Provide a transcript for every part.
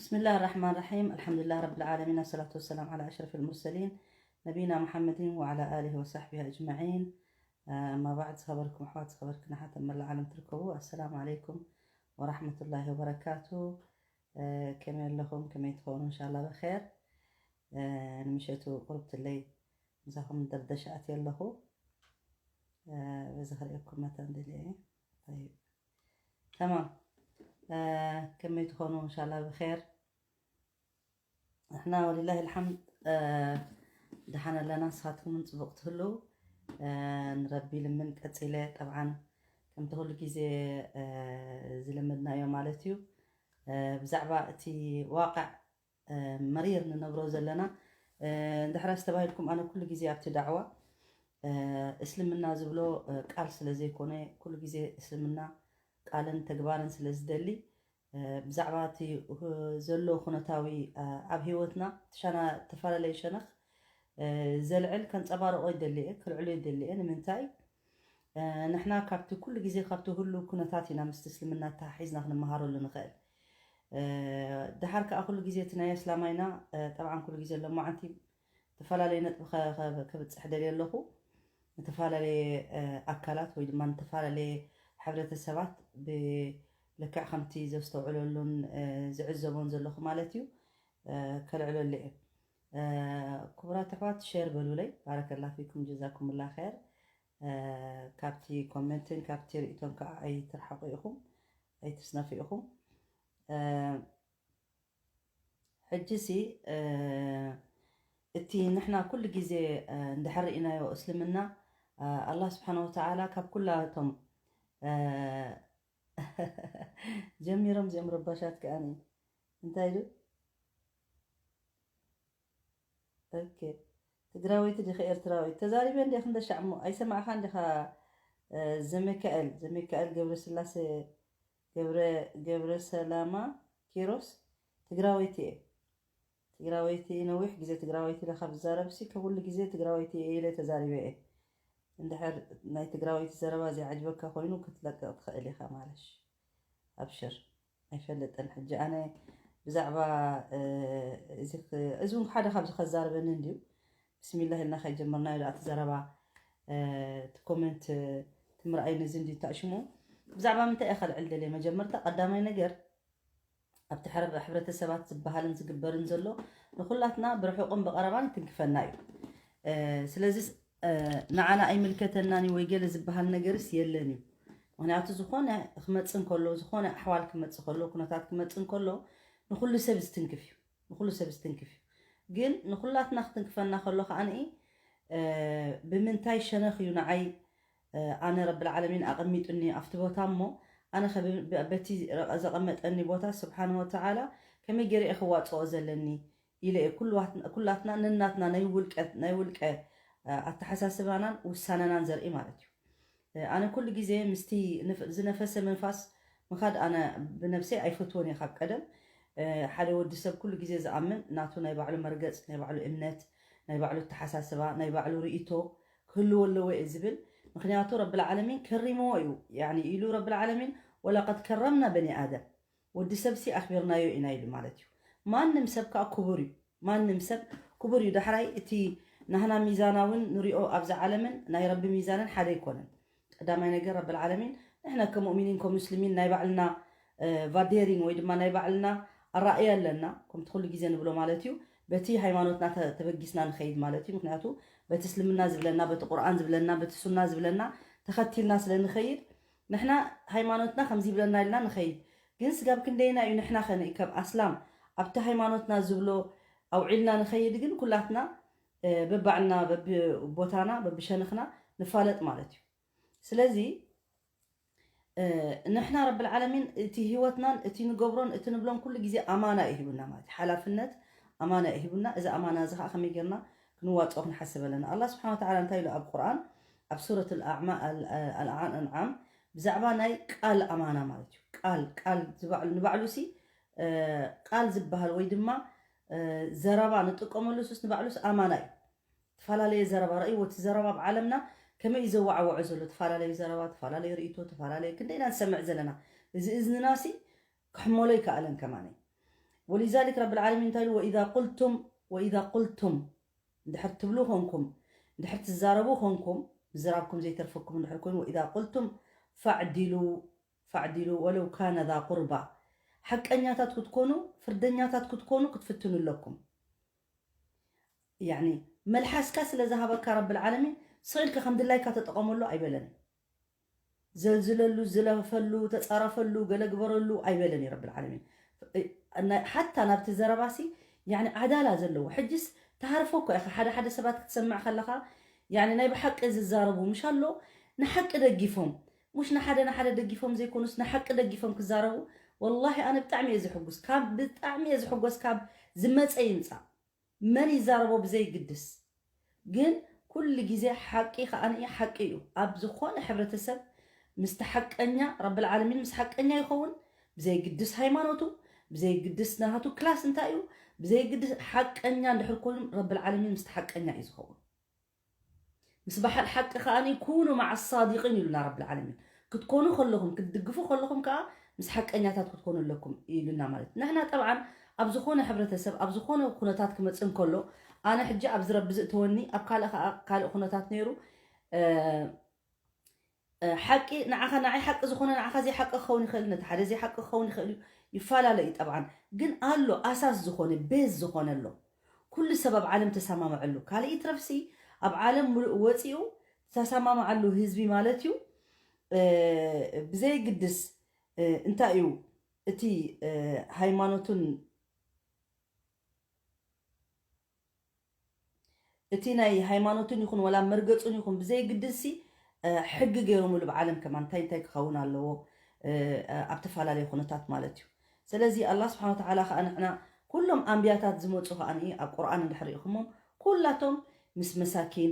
بسم الله الرحمن الرحيم. الحمد لله رب العالمين، الصلاة والسلام على أشرف المرسلين نبينا محمد وعلى آله وصحبه أجمعين. أما بعد، ዝኸበርኩም ኣሕዋት፣ ዝኸበርክን ኣሓት ኣብ መላእ ዓለም ትርከቡ፣ ኣሰላሙ ዓለይኩም ወራሕመቱላሂ ወበረካቱ። ከመይ ኣለኹም? ከመይ ትኾኑ? እንሻላ ብኸር። ንምሸቱ ቁርብትለይ ምሳኹም ደርደሽ ኣትየ ኣለኹ። በዚ ክርእየኩም መታን ደልየ እየ። طيب، تمام. ከመይ ትኾኑ? እንሻላ ብኸር። ንሕና ወሊላሂ ልሓምድ ደሓን ኣለና፣ ንስኻትኩምን ጽቡቕ ትህልው ንረቢ ልምን ቀጺለ። ጠብዓን ከምቲ ኩሉ ግዜ ዝለመድናዮ ማለት እዩ፣ ብዛዕባ እቲ ዋቕዕ መሪር ንነብሮ ዘለና። እንድሕራስ ተባሂልኩም፣ ኣነ ኩሉ ግዜ ኣብቲ ዳዕዋ እስልምና ዝብሎ ቃል ስለ ዘይኮነ፣ ኩሉ ግዜ እስልምና ቃልን ተግባርን ስለ ዝደሊ፣ ብዛዕባ እቲ ዘሎ ኩነታዊ ኣብ ህይወትና እቲ ሻና እተፈላለየ ሸነኽ ዘልዕል ከንጸባርቆ ይደሊ እየ፣ ክልዕሎ ይደሊ እየ። ንምንታይ? ንሕና ካብቲ ኩሉ ግዜ ካብቲ ህሉ ኩነታት ኢና ምስቲ እስልምና ተሓሒዝና ክንመሃረሉ ንኽእል። ደሓር ከኣ ኩሉ ግዜ እቲ ናይ ኣስላማይና፣ ጠብዓን ኩሉ ግዜ ሎማዓንቲ ዝተፈላለየ ነጥቢ ከ-፣ ከ-፣ ከብጽሕ ደልየ ኣለኹ። ዝተፈላለየ ኣካላት ወይ ድማ ዝተፈላለየ ሕብረተሰባት ብልክዕ ከምቲ ዘስተውዕለሉን ዝዕዘቦን ዘለኹ ማለት እዩ፣ ከልዕለሉ እየ። ክቡራት ኣሕዋት፣ ሸር በሉለይ። ባረከላ ፊኩም፣ ጀዛኩምላ ኸይር። ካብቲ ኮመንትን ካብቲ ርእቶን ከዓ ኣይትርሓቑ ኢኹም፣ ኣይትስነፉ ኢኹም። ሕጂ ሲ እቲ ንሕና ኩሉ ግዜ እንድሕር ርኢናዮ እስልምና፣ ኣላህ ስብሓን ወተዓላ ካብ ኩላቶም ጀሚሮም እዚኦም ረባሻት ከኣኒ እንታይ ኢሉ? ኦኬ፣ ትግራወይቲ ዲኺ ኤርትራወይቲ? ተዛሪበ እንደ ክንደ ሻዕ እሞ ኣይሰማዕኻን ዲኻ? ዘሚካኤል፣ ዘሚካኤል ገብረስላሴ፣ ገብረ፣ ገብረ ሰላማ ኪሮስ ትግራወይቲ እየ። ትግራወይቲ፣ ነዊሕ ግዜ ትግራወይቲ ኢለ ካብ ዝዛረብ ሲ፣ ከኩሉ ግዜ ትግራወይቲ እየ ኢለ ተዛሪበ እየ። እንድሕር ናይ ትግራወይቲ ዘረባ ዘይዓጅበካ ኮይኑ ክትለቅቕ ትኽእል ኢኻ ማለሽ። ኣብሽር። ኣይፈልጥን። ሕጂ ኣነ ብዛዕባ፣ እ፣ እዚ ክ-፣ እዚ እውን ሓደ ካብዚ ከዛርበኒ እንድዩ። ብስሚላህ ኢልና ከይጀመርናዮ ደኣ እቲ ዘረባ፣ እ፣ እቲ ኮመንት፣ እ፣ እቲ ምርኣይ ነዚ እንድዩ ተኣሽሙ። ብዛዕባ ምንታይ እየ ከልዕል ደልየ? መጀመርታ ቀዳማይ ነገር ኣብቲ ሕረ-፣ ሕብረተሰባት ዝበሃልን ዝግበርን ዘሎ ንኹላትና ብርሑቕን ብቐረባን ይትንክፈና እዩ። እ፣ ስለዚ እ፣ ንዓና ኣይምልከተናን እዩ ወይ ገለ ዝበሃል ነገርስ የለን እዩ። ምኽንያቱ ዝኾነ ክመጽእ እንከሎ፣ ዝኾነ ኣሕዋል ክመጽእ ከሎ፣ ኩነታት ክመጽእ እንከሎ፣ ንኹሉ ሰብ ዝትንክፍ እዩ። ንኹሉ ሰብ ዝትንክፍ እዩ። ግን ንኹላትና ክትንክፈና ከሎ ከኣ፣ እ፣ ብምንታይ ሸነኽ እዩ ንዓይ፣ እ፣ ኣነ ረብል ዓለሚን ኣቐሚጡኒ ኣብቲ ቦታ እሞ፣ ኣነ ኸ ብ-፣ ብ-፣ በቲ ዘቐመጠኒ ቦታ ስብሓን ወተዓላ ከመይ ገይረ እየ ክዋጽኦ ዘለኒ? ኢለ እየ። ኩልዋት-፣ ኩላትና ነናትና ናይ ውልቀ፣ ናይ ውልቀ፣ እ፣ ኣተሓሳስባናን ውሳነናን ዘርኢ ማለት እዩ። እ፣ ኣነ ኩሉ ግዜ ምስቲ ንፍ-፣ ዝነፈሰ ምንፋስ ምኻድ ኣነ ብነብሰይ ኣይፈትዎን እየ ካብ ቀደም። እ፣ ሓደ ወዲ ሰብ ኩሉ ግዜ ዝኣምን ናቱ ናይ ባዕሉ መርገጽ፣ ናይ ባዕሉ እምነት፣ ናይ ባዕሉ ኣተሓሳስባ፣ ናይ ባዕሉ ርእይቶ ክህልዎ ኣለዎ እየ ዝብል። ምኽንያቱ ረብል ዓለሚን ከሪምዎ እዩ፣ ያኒ ኢሉ ረብል ዓለሚን "ወለቀድ ከረምና በኒ ኣደም"፣ ወዲ ሰብሲ ኣኽቢርናዮ ኢና ኢሉ ማለት እዩ። ማንም ሰብ ከኣ ክቡር እዩ። ማንም ሰብ ክቡር እዩ። ዳሕራይ እቲ ናህና ሚዛና እውን ንሪኦ ኣብዛ ዓለምን ናይ ረቢ ሚዛንን ሓደ ኣይኮነን። ቀዳማይ ነገር ረብል ዓለሚን ንሕና ከም ሙእሚኒን ከም ሙስሊሚን ናይ ባዕልና፣ እ፣ ቫዴሪን ወይ ድማ ናይ ባዕልና ኣራእያ ኣለና፣ ከምቲ ኩሉ ግዜ ንብሎ ማለት እዩ። በቲ ሃይማኖትና ተ-፣ ተበጊስና ንኸይድ ማለት እዩ። ምኽንያቱ በቲ እስልምና ዝብለና፣ በቲ ቁርኣን ዝብለና፣ በቲ ሱና ዝብለና ተኸቲልና ስለ ንኸይድ ንሕና ሃይማኖትና ከምዚ ይብለና ኢልና ንኸይድ። ግን ስጋብ ክንደይና እዩ ንሕና ኸ ከም ኣስላም ኣብቲ ሃይማኖትና ዝብሎ ኣውዒልና ንኸይድ? ግን ኩላትና፣ እ፣ በባዕልና በብቦታና በብሸነኽና ንፋለጥ ማለት እዩ። ስለዚ፣ እ፣ ንሕና ረብል ዓለሚን እቲ ህይወትናን እቲ ንገብሮን እቲ ንብሎን ኩሉ ግዜ ኣማና እዩ ሂቡና ማለት እዩ። ሓላፍነት ኣማና እዩ ሂቡና። እዚ ኣማና እዚ ኸዓ ከመይ ጌርና ክንዋፅኦ ክንሓስብ ኣለና። ኣላህ ስብሓን ወተዓላ እንታይ ኢሉ ኣብ ቁርኣን? ኣብ ሱረት ኣልኣዕማ-፣ ኣል-፣ ኣልኣንዓም ብዛዕባ ናይ ቃል ኣማና ማለት እዩ። ቃል፣ ቃል ዝባዕሉ፣ ንባዕሉ ሲ፣ እ፣ ቃል ዝበሃል ወይ ድማ፣ እ፣ ዘረባ ንጥቀመሉ ሱስ ንባዕሉስ ኣማና እዩ። ተፈላለየ ዘረባ ረእይዎ፣ እቲ ዘረባ ኣብ ዓለምና ከመይ እዩ ዘዋዕወዖ ዘሎ፣ ተፈላለየ ዘረባ፣ ተፈላለየ ርእይቶ፣ ተፈላለየ ክንደይ ኢና ንሰምዕ ዘለና። እዚ እዝንና ሲ ክሕመሎ ኣይከኣለን ከማን። ወሊዛሊክ ረብል ዓለሚን እንታይ ኢሉ? ወኢዛ ቁልቱም፣ ወኢዛ ቁልቱም፣ እንድሕር ትብሉ ኾንኩም፣ እንድሕር ትዛረቡ ኾንኩም፣ ምዝራብኩም ዘይተርፈኩም እንድሕር ኮይኑ፣ ወኢዛ ቁልቱም ፈዕዲሉ፣ ፈዕዲሉ ወለው ካነ ዛ ቁርባ፣ ሓቀኛታት ክትኮኑ፣ ፍርደኛታት ክትኮኑ ክትፍትኑ ኣለኩም። ያኒ መልሓስካ ስለ ዝሃበካ ረብል ዓለሚን ስቕ ኢልካ ከም ድላይካ ተጠቐመሉ ኣይበለን። ዘልዝለሉ፣ ዝለፈሉ፣ ተጻረፈሉ፣ ገለ ግበረሉ ኣይበለን እዩ ረብል ዓለሚን። ሓታ ናብቲ ዘረባሲ ያኒ ዓዳላ ዘለዎ ሕጅስ ተሃርፎ እኮ ኢኻ። ሓደ ሓደ ሰባት ክትሰምዕ ከለኻ ያኒ ናይ ብሓቂ ዝዛረቡ ምሽ ኣሎ ንሓቂ ደጊፎም ሙሽ ንሓደ ንሓደ ደጊፎም ዘይኮኑስ ንሓቂ ደጊፎም ክዛረቡ ወላሂ ኣነ ብጣዕሚ እየ ዝሕጉስ። ካብ ብጣዕሚ እየ ዝሕጎስ ካብ ዝመፀ ይምፃእ መን ይዛረቦ ብዘይግድስ ግን ኩሉ ግዜ ሓቂ ከኣ ሓቂ እዩ። ኣብ ዝኾነ ሕብረተሰብ ምስቲ ሓቀኛ ረብል ዓለሚን ምስ ሓቀኛ ይኸውን ብዘይግድስ ሃይማኖቱ ብዘይግድስ ናቱ ክላስ እንታይ እዩ ብዘይግድስ ሓቀኛ እንድሕር ኮይኑ ረብል ዓለሚን ምስቲ ሓቀኛ እዩ ዝኸውን። ምስ በሓል ሓቂ ከኣ ኩኑ መዓ ሳዲቂን ኢሉና ረብል ዓለሚን። ክትኮኑ ከለኹም ክትድግፉ ከለኹም ከኣ ምስ ሓቀኛታት ክትኮኑ ኣለኩም ኢሉና ማለት ንሕና ጠብዓን ኣብ ዝኾነ ሕብረተሰብ ኣብ ዝኾነ ኩነታት ክመፅእ እንከሎ ኣነ ሕጂ ኣብዚ ረቢ ዝእትወኒ ኣብ ካልእ ከዓ ካልእ ኩነታት ነይሩ ሓቂ ንዓኻ ንዓይ ሓቂ ዝኾነ ንዓኻ ዘይሓቂ ክኸውን ይኽእል ነቲ ሓደ ዘይሓቂ ክኸውን ይኽእል እዩ ይፈላለ እዩ ጠብዓን ግን ኣሎ ኣሳስ ዝኾነ ቤዝ ዝኾነ ኣሎ ኩሉ ሰብ ኣብ ዓለም ተሰማምዐሉ ካልእ ይትረፍሲ ኣብ ዓለም ሙሉእ ወፂኡ ተሰማምዓሉ ህዝቢ ማለት እዩ ብዘይግድስ እንታይ እዩ እቲ ሃይማኖቱን እቲ ናይ ሃይማኖትን ይኹን ወላ መርገፁን ይኹን ብዘይግድንሲ ሕጊ ገይሮምሉ ብዓለም ከማን እንታይ እንታይ ክኸውን ኣለዎ ኣብ ተፈላለየ ኩነታት ማለት እዩ ስለዚ ኣላ ስብሓን ወተዓላ ከዓ ንሕና ኩሎም ኣንብያታት ዝመፁ ከዓ ኣብ ቁርኣን እንድሕር ኢኹሞም ኩላቶም ምስ መሳኪን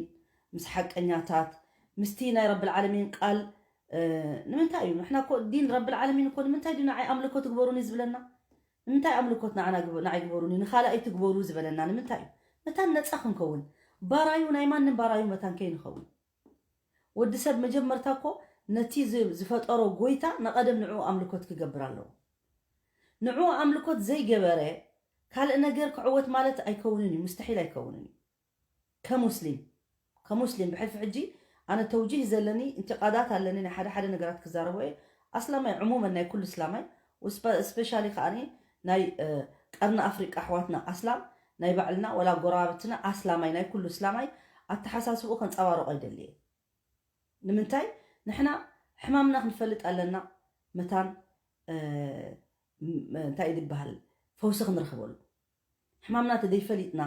ምስ ሓቀኛታት ምስቲ ናይ ረብል ዓለሚን ቃል ንምንታይ እዩ ንሕና እኮ ዲን ረብል ዓለሚን እኮ ንምንታይ ድዩ ንዓይ ኣምልኮ ትግበሩኒ ዝብለና ንምንታይ ኣምልኮት ንዓና ንዓይ ግበሩኒ ንኻልኣይ ትግበሩ ዝበለና ንምንታይ እዩ መታን ነፃ ክንከውን ባራዩ ናይ ማንም ባራዩ መታን ከይንኸውን ወዲ ሰብ መጀመርታ እኮ ነቲ ዝፈጠሮ ጎይታ ንቐደም ንዕኡ ኣምልኮት ክገብር ኣለዎ ንዕኡ ኣምልኮት ዘይገበረ ካልእ ነገር ክዕወት ማለት ኣይከውንን እዩ ምስተሒል ኣይከውንን እዩ ከሙስሊም ከሙስሊም ብሕልፊ ሕጂ ኣነ ተውጂህ ዘለኒ እንቲቃዳት ኣለኒ ናይ ሓደ ሓደ ነገራት ክዛረቦ እየ ኣስላማይ ዕሙመን ናይ ኩሉ እስላማይ ስፔሻሊ ከዓኒ ናይ ቀርኒ ኣፍሪቃ ኣሕዋትና ኣስላም ናይ ባዕልና ወላ ጎረባብትና ኣስላማይ ናይ ኩሉ እስላማይ ኣተሓሳስብኡ ከንፀባርቆ ይደሊ እየ ንምንታይ ንሕና ሕማምና ክንፈልጥ ኣለና መታን እንታይ ዝበሃል ፈውሲ ክንረኽበሉ ሕማምና ተደይፈሊጥና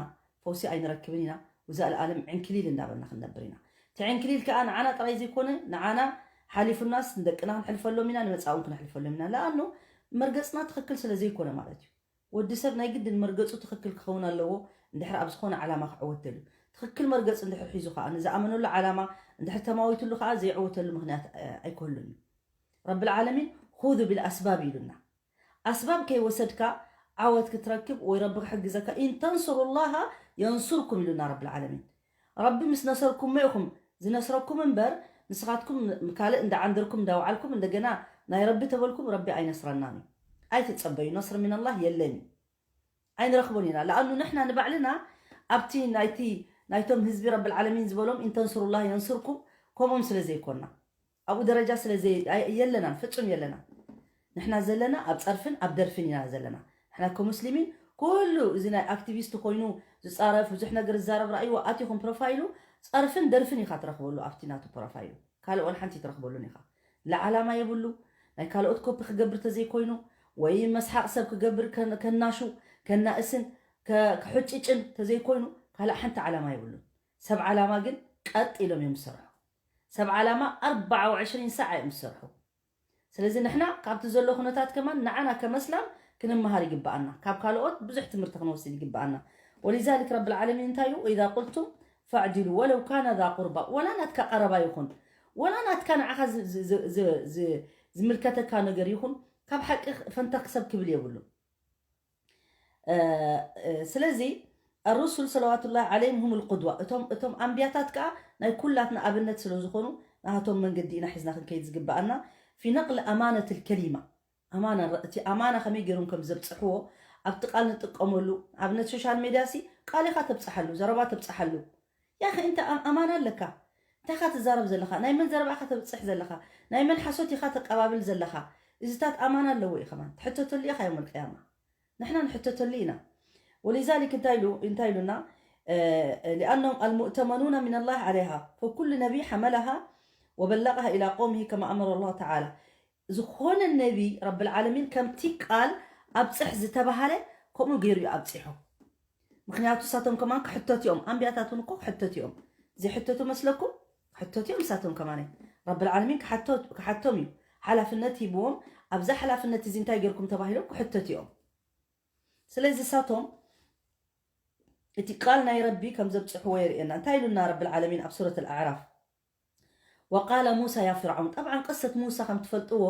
ፈውሲ ኣይንረክብን ኢና ውዛእ ለዓለም ዕንክሊል እንዳበልና ክንነብር ኢና እቲ ዕንክሊል ከዓ ንዓና ጥራይ ዘይኮነ ንዓና ሓሊፉናስ ንደቅና ክንሕልፈሎም ኢና ንመፃእውን ክንሕልፈሎም ኢና ለኣኑ መርገፅና ትኽክል ስለ ዘይኮነ ማለት እዩ ወዲ ሰብ ናይ ግድን መርገፁ ትኽክል ክኸውን ኣለዎ እንድሕር ኣብ ዝኾነ ዓላማ ክዕወት ደልዩ ትኽክል መርገፂ እንድሕር ሒዙ ከዓ ንዝኣመነሉ ዓላማ እንድሕር ተማዊትሉ ከዓ ዘይዕወተሉ ምክንያት ኣይኮሉን እዩ ረብል ዓለሚን ሁዙ ቢልኣስባብ ኢሉና ኣስባብ ከይወሰድካ ዓወት ክትረክብ ወይ ረቢ ክሕግዘካ ኢን ተንስሩላሃ የንሱርኩም ኢሉና ረብል ዓለሚን ረቢ ምስ ነሰርኩሞ ኢኹም ዝነስረኩም እምበር ንስኻትኩም ካልእ እንዳዓንደርኩም እንዳወዓልኩም እንደገና ናይ ረቢ ተበልኩም ረቢ ኣይነስረናን እዩ ኣይትፀበዩ ነስር ሚንላህ የለን እዩ ኣይንረኽቦን ኢና ለኣኑ ንሕና ንባዕልና ኣብቲ ናይቲ ናይቶም ህዝቢ ረብል ዓለሚን ዝበሎም ኢን ተንስሩላህ የንስርኩም ከምኦም ስለ ዘይኮና ኣብኡ ደረጃ ስለ የለናን ፍጹም የለና ንሕና ዘለና ኣብ ጸርፍን ኣብ ደርፍን ኢና ዘለና ንሕና ከሙስሊሚን ኩሉ እዚ ናይ ኣክቲቪስት ኮይኑ ዝጻረፍ ብዙሕ ነገር ዝዛረብ ራእይዎ ኣቲኹም ፕሮፋይሉ ጸርፍን ደርፍን ኢኻ ትረኽበሉ ኣብቲ ናቱ ፕሮፋይሉ ካልእ ወላ ሓንቲ ትረኽበሉን ኢኻ ለዓላማ የብሉ ናይ ካልኦት ኮፒ ክገብር ተዘይኮይኑ ወይ መስሓቕ ሰብ ክገብር ከናሹ ከናእስን ክሕጭጭን ተዘይኮይኑ ካልእ ሓንቲ ዓላማ የብሉን ሰብ ዓላማ ግን ቀጥ ኢሎም እዮም ዝሰርሑ ሰብ ዓላማ ኣርባዓ ወዕሽሪን ሰዓ እዮም ዝሰርሑ ስለዚ ንሕና ካብቲ ዘሎ ኩነታት ከማን ንዓና ከመስላም ክንመሃር ይግበኣና ካብ ካልኦት ብዙሕ ትምህርቲ ክንወስድ ይግበኣና ወሊዛሊክ ረብል ዓለሚን እንታይ እዩ ኢዛ ቁልቱም ፈዕዲሉ ወለው ካነ ዛ ቁርባ ወላ ናትካ ቀረባ ይኹን ወላ ናትካ ንዓኻ ዝምልከተካ ነገር ይኹን ካብ ሓቂ ፈንታ ክሰብ ክብል የብሉን ስለዚ الرسل صلوات الله عليهم هم القدوة እቶም እቶም ኣንብያታት ከኣ ናይ ኩላትና ኣብነት ስለ ዝኾኑ ናሃቶም መንገዲ ኢና ሒዝና ክንከይድ ዝግበኣና في نقل أمانة الكلمة ኣማና እቲ ኣማና ከመይ ገይሮም ከም ዘብፅሕዎ ኣብቲ ቃል ንጥቀመሉ። ኣብነት ሶሻል ሜድያ ሲ ቃል ኢኻ ተብፅሓሉ፣ ዘረባ ተብፅሓሉ። ያኸ እንተ ኣም- ኣማና ኣለካ እንታይ ኢኻ ትዛረብ ዘለኻ? ናይ መን ዘረባ ኢኻ ተብፅሕ ዘለኻ? ናይ መን ሓሶት ኢኻ ተቀባብል ዘለኻ? እዚታት ኣማና ኣለዎ እዩ ከማን ትሕተተሉ ኢኻ ዮም ልቅያማ። ንሕና ንሕተተሉ ኢና። ወሊዛሊክ እንታይ ኢሉ እንታይ ኢሉና? ሊኣነሁም ኣልሙእተመኑና ምን ላህ ዓለይሃ ፈኩሉ ነቢይ ሓመላሃ ወበላቅሃ ኢላ ቆውሚሂ ከማ ኣመረ ላሁ ተዓላ። ዝኾነ ነቢ ረብል ዓለሚን ከምቲ ቃል ኣብፅሕ ዝተባሃለ ከምኡ ገይሩ እዩ ኣብፂሑ። ምክንያቱ እሳቶም ከማን ክሕተቱ እዮም። ኣንቢያታት እውን እኮ ክሕተቱ እዮም። ዘይሕተቱ መስለኩም? ክሕተቱ እዮም እሳቶም ከማን። ረብል ዓለሚን ክሓቶ- ክሓቶም እዩ። ሓላፍነት ሂብዎም። ኣብዛ ሓላፍነት እዚ እንታይ ገይርኩም ተባሂሎም ክሕተቱ እዮም። ስለዚ እሳቶም እቲ ቃል ናይ ረቢ ከም ዘብፅሕዎ የርእየና። እንታይ ኢሉና ረብል ዓለሚን ኣብ ሱረት ኣልኣዕራፍ? ወቃለ ሙሳ ያ ፍርዓውን። ጠብዓን ቅሰት ሙሳ ከም ትፈልጥዎ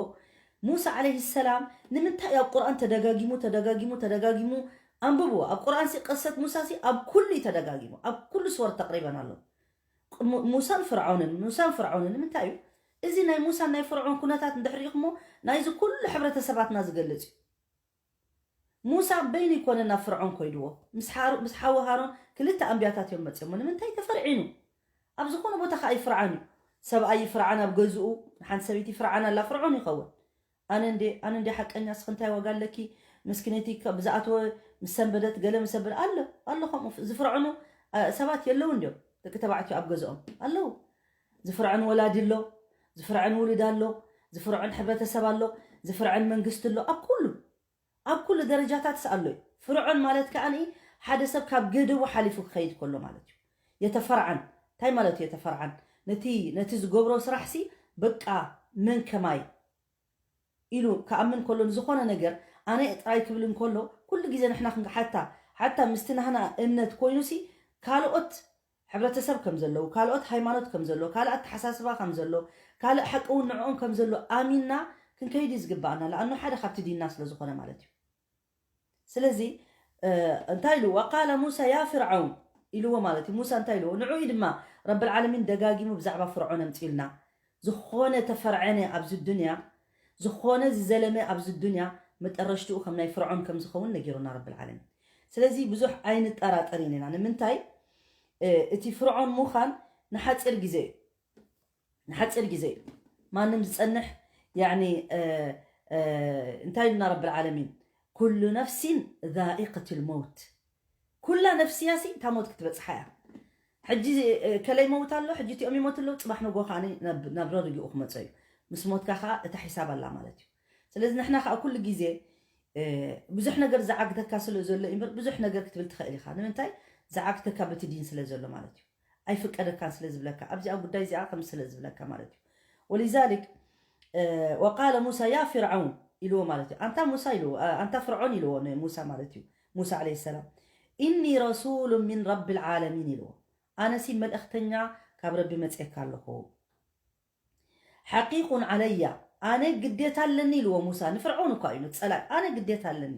ሙሳ ዓለይሂ ሰላም ንምንታይ ኣብ ቁርኣን ተደጋጊሙ ተደጋጊሙ ተደጋጊሙ? ኣንብብዎ። ኣብ ቁርኣን ሲ ቅሰት ሙሳ ሲ ኣብ ኩሉ እዩ ተደጋጊሙ። ኣብ ኩሉ ስወር ተቅሪበን ኣሎ። ሙ- ሙሳን ፍርዓውንን ሙሳን ፍርዓውንን ንምንታይ እዩ? እዚ ናይ ሙሳን ናይ ፍርዖን ኩነታት እንድሕር ኢኹሞ ናይዚ ኩሉ ሕብረተሰባትና ዝገልጽ እዩ። ሙሳ በይኑ ይኮነ ናብ ፍርዖን ኮይድዎ ምስ ሓሩ- ምስ ሓወ ሃሮን ክልተ ኣንቢያታት እዮም መፅዮሞ። ንምንታይ ተፈርዒኑ? ኣብ ዝኾነ ቦታ ከዓ ይፍርዓን እዩ። ሰብኣይ ይፍርዓን ኣብ ገዝኡ፣ ንሓንቲ ሰበይቲ ይፍርዓን ኣላ፣ ፍርዖን ይኸውን። ኣነ እንዴ ኣነ እንዴ ሓቀኛ፣ እስኺ እንታይ ዋጋ ኣለኪ? ምስኪነይቲ ከ- ብዝኣተወ ምስ ሰንበደት ገለ ምስ ሰንበደ ኣሎ ኣሎ ከምኡ ዝፍርዕኑ አ፣ ሰባት የለውን ድዮም? ደቂ ተባዕትዮ ኣብ ገዝኦም ኣለዉ። ዝፍርዕን ወላዲ ኣሎ፣ ዝፍርዕን ውሉድ ኣሎ፣ ዝፍርዕን ሕብረተሰብ ኣሎ፣ ዝፍርዕን መንግስቲ ኣሎ። ኣብ ኩሉ ኣብ ኩሉ ደረጃታት ኣሎ እዩ። ፍርዖን ማለት ከዓ ሓደ ሰብ ካብ ገደቡ ሓሊፉ ክኸይድ ከሎ ማለት እዩ። የተፈርዓን እንታይ ማለት እዩ? የተፈርዓን ነቲ ነቲ ዝገብሮ ስራሕ ሲ በቃ መን ከማይ ኢሉ ክኣምን ከሎ ንዝኾነ ነገር ኣነ ጥራይ ክብል እንከሎ ኩሉ ግዜ ንሕና ክንሓታ ሓታ ምስቲ ናህና እምነት ኮይኑ ሲ ካልኦት ሕብረተሰብ ከም ዘለዉ፣ ካልኦት ሃይማኖት ከም ዘሎ፣ ካልእ ኣተሓሳስባ ከም ዘሎ፣ ካልእ ሓቂ እውን ንዕኦም ከም ዘሎ ኣሚንና ክንከይድ እዩ ዝግባኣና። ለኣኑ ሓደ ካብቲ ዲንና ስለ ዝኾነ ማለት እዩ። ስለዚ እ፣ እንታይ ኢሉ? ወቃለ ሙሳ ያ ፍርዓውን ኢልዎ ማለት እዩ። ሙሳ እንታይ ኢልዎ? ንዑ ድማ ረብል ዓለሚን ደጋጊሙ ብዛዕባ ፍርዖን ኣምፅኡልና። ዝኾነ ተፈርዐነ ኣብዚ ዱንያ፣ ዝኾነ ዝዘለመ ኣብዚ ዱንያ መጠረሽትኡ ከም ናይ ፍርዖን ከም ዝኸውን ነጊሩና ረብል ዓለሚን። ስለዚ ብዙሕ ኣይንጠራጠር ኢና። ንምንታይ? እ፣ እቲ ፍርዖን ምዃን ንሓፂር ግዜ እዩ። ንሓፂር ግዜ እዩ። ማንም ዝፀንሕ ያኒ እ፣ እ፣ እንታይ ኢሉና ረብል ዓለሚን? ኩሉ ነፍሲን ዛኢቀት ልመውት። ኩላ ነፍስያ ሲ እታ ሞት ክትበፅሓ እያ። ሕጂ እ፣ ከለይ መውት ኣሎ፣ ሕጂ እቲኦም ይሞት ኣለዉ፣ ፅባሕ ንጎ ከዓ ናብ ናብ ረርጊኡ ክመፀ እዩ። ምስ ሞትካ ከዓ እታ ሒሳብ ኣላ ማለት እዩ። ስለዚ ንሕና ከዓ ኩሉ ግዜ እ፣ ብዙሕ ነገር ዝዓግተካ ስለ ዘሎ እምበር ብዙሕ ነገር ክትብል ትኽእል ኢኻ። ንምንታይ? ዝዓግተካ በቲ ዲን ስለ ዘሎ ማለት እዩ። ኣይፍቀደካን ስለ ዝብለካ ኣብዚኣ ጉዳይ እዚኣ ከም ስለ ዝብለካ ማለት እዩ። ወሊዛሊክ እ፣ ወቃለ ሙሳ ያ ፍርዓውን ኢልዎ ማለት እዩ። ኣንታ ሙሳ ኢልዎ እ፣ ኣንታ ፍርዖን ኢልዎ ንሙሳ ማለት እዩ። ሙሳ ዓለይሂ ሰላም ኢኒ ረሱሉ ሚን ረቢ ልዓለሚን ኢልዎ። ኣነሲ መልእኽተኛ ካብ ረቢ መፅኤካ ኣለኹ። ሓቂቁን ዓለያ ኣነ ግዴታ ኣለኒ ኢልዎ ሙሳ ንፍርዖን እኳ እዩ ጸላኢ ኣነ ግዴታ ኣለኒ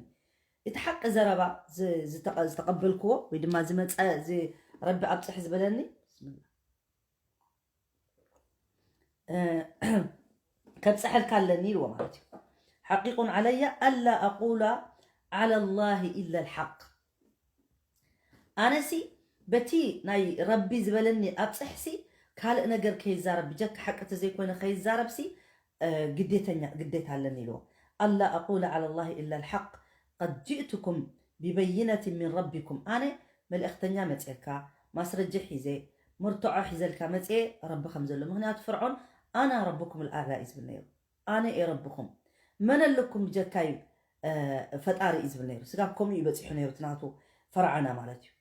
እቲ ሓቂ ዘረባ ዝ- ዝተቐ- ዝተቐበልክዎ ወይ ድማ ዝመፀ ዝ- ረቢ ኣብፅሕ ዝበለኒ ብስምላህ፣ እ፣ ከብፀሐልካ ኣለኒ ኢልዎ ማለት እዩ ሓቂቁን ዓለያ ኣላ ኣቁላ ዓላ ላሂ ኢላ ልሓቅ ኣነሲ በቲ ናይ ረቢ ዝበለኒ ኣብፅሕሲ ካልእ ነገር ከይዛረብ ብጀካ ሓቂ ተዘይኮይነ ከይዛረብሲ ግዴተኛ ግዴታ ኣለኒ ኢልዎ ኣላ ኣቁለ ዓላ ላሂ ኢላ ልሓቅ ቀድ ጅእትኩም ቢበይነትን ምን ረቢኩም ኣነ መልእክተኛ መፅየካ ማስረጃ ሒዘ መርትዖ ሒዘልካ መፅየ ረቢ ከም ዘሎ ምክንያቱ ፍርዖን ኣና ረብኩም ልኣላ እዩ ዝብል ነይሩ ኣነ እየ ረብኹም መን ኣለኩም ብጀካይ ፈጣሪ እዩ ዝብል ነይሩ ስጋብ ከምኡ እዩ በፂሑ ነይሩ እቲ ናቱ ፈርዓና ማለት እዩ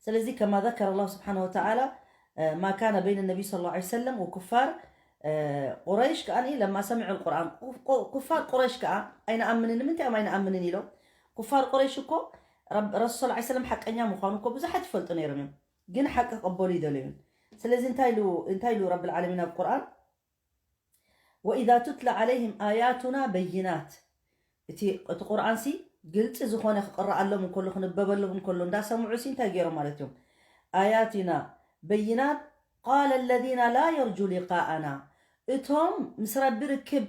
ስለዚ ከማ ذكر الله سبحانه وتعالى ما كان بين النبي صلى الله عليه وسلم وكفار قريش كأن لما سمعوا القرآن كفار قريش كأ أين أمنن من تأم أين أمنن إلو كفار قريش كو رب رسول صلى الله عليه وسلم حق أن يامخوان كو بزحت فلت نيرمين ግን ሓቂ ክቕበሉ ይደልዩ እዮም ስለዚ እንታይ ኢሉ እንታይ ኢሉ ረብል ዓለሚን ኣብ ቁርኣን وإذا تتلى عليهم آياتنا بينات እቲ እቲ ቁርኣን ሲ ግልፂ ዝኾነ ክቕረኣሎም እንከሎ ክንበበሎም እንከሎ እንዳሰምዑ ሲ እንታይ ገይሮም ማለት እዮም آياتنا بينات قال الذين لا يرجو لقاءنا እቶም ምስ ረቢ ርክብ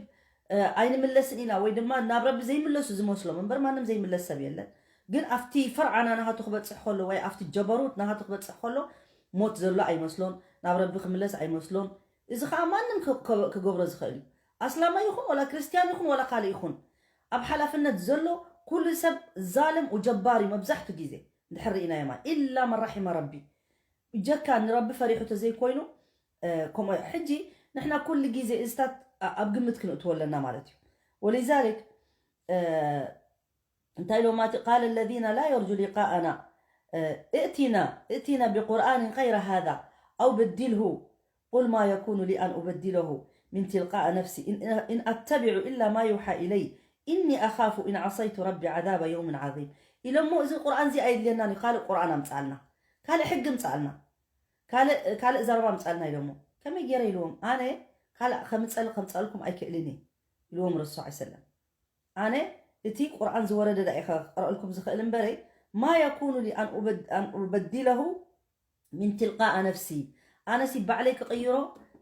ኣይንምለስን ኢና ወይ ድማ ናብ ረቢ ዘይምለሱ ዝመስሎም እምበር ማንም ዘይምለስ ሰብ የለን። ግን ኣብቲ ፈርዓና ናሃቱ ክበፅሕ ከሎ ወይ ኣብቲ ጀበሩት ናሃቱ ክበፅሕ ከሎ ሞት ዘሎ ኣይመስሎን፣ ናብ ረቢ ክምለስ ኣይመስሎን። እዚ ከዓ ማንም ክገብሮ ዝኽእል እዩ። ኣስላማይ ይኹን ወላ ክርስትያን ይኹን ወላ ካልእ ይኹን፣ ኣብ ሓላፍነት ዘሎ ኩሉ ሰብ ዛልም ጀባር እዩ። መብዛሕቱ ግዜ እንድሕር ርኢናዮ ማለት ኢላ መን ራሒመ ረቢ፣ ብጀካ ንረቢ ፈሪሑ ተዘይኮይኑ። ከምኡ ሕጂ ንሕና ኩሉ ግዜ እዚታት ኣብ ግምት ክንእትዎ ኣለና ማለት እዩ። ወሊዛሊክ እንታይ ኢሎም ማለት እዩ? ቃለ ለዚነ ላ የርጁ ሊቃኣና እእቲና እእቲና ብቁርኣን ገይረ ሃዛ ኣው በዲልሁ ቁል ማ የኩኑ ሊ ኣን ኡበዲለሁ ሚን ትልቃእ ነፍሲ ኢን ኣተቢዑ ኢላ ማ ዩሓ ኢለይ ኢኒ ኣኻፉ ኢን ዓሰይቱ ረቢ ዓዛበ የውምን ዓዚም ኢሎሞ። እዚ ቁርኣን እዚ ኣየድልየናን እዩ፣ ካልእ ቁርኣን ኣምፅኣልና፣ ካልእ ሕጊ ኣምፅኣልና፣ ካልእ ካልእ ዘረባ ኣምፅኣልና ኢሎሞ። ከመይ ገይረ ኢልዎም? ኣነ ካልእ ከምፀል ከምፀልኩም ኣይክእልን እየ ኢልዎም ረሱል ሰለም። ኣነ እቲ ቁርኣን ዝወረደ ዳ ኢኸ ክቀረእልኩም ዝኽእል እምበረይ ማ የኩኑ ሊ ኣን ኡበዲለሁ ሚን ትልቃእ ነፍሲ፣ ኣነሲ ባዕለይ ክቕይሮ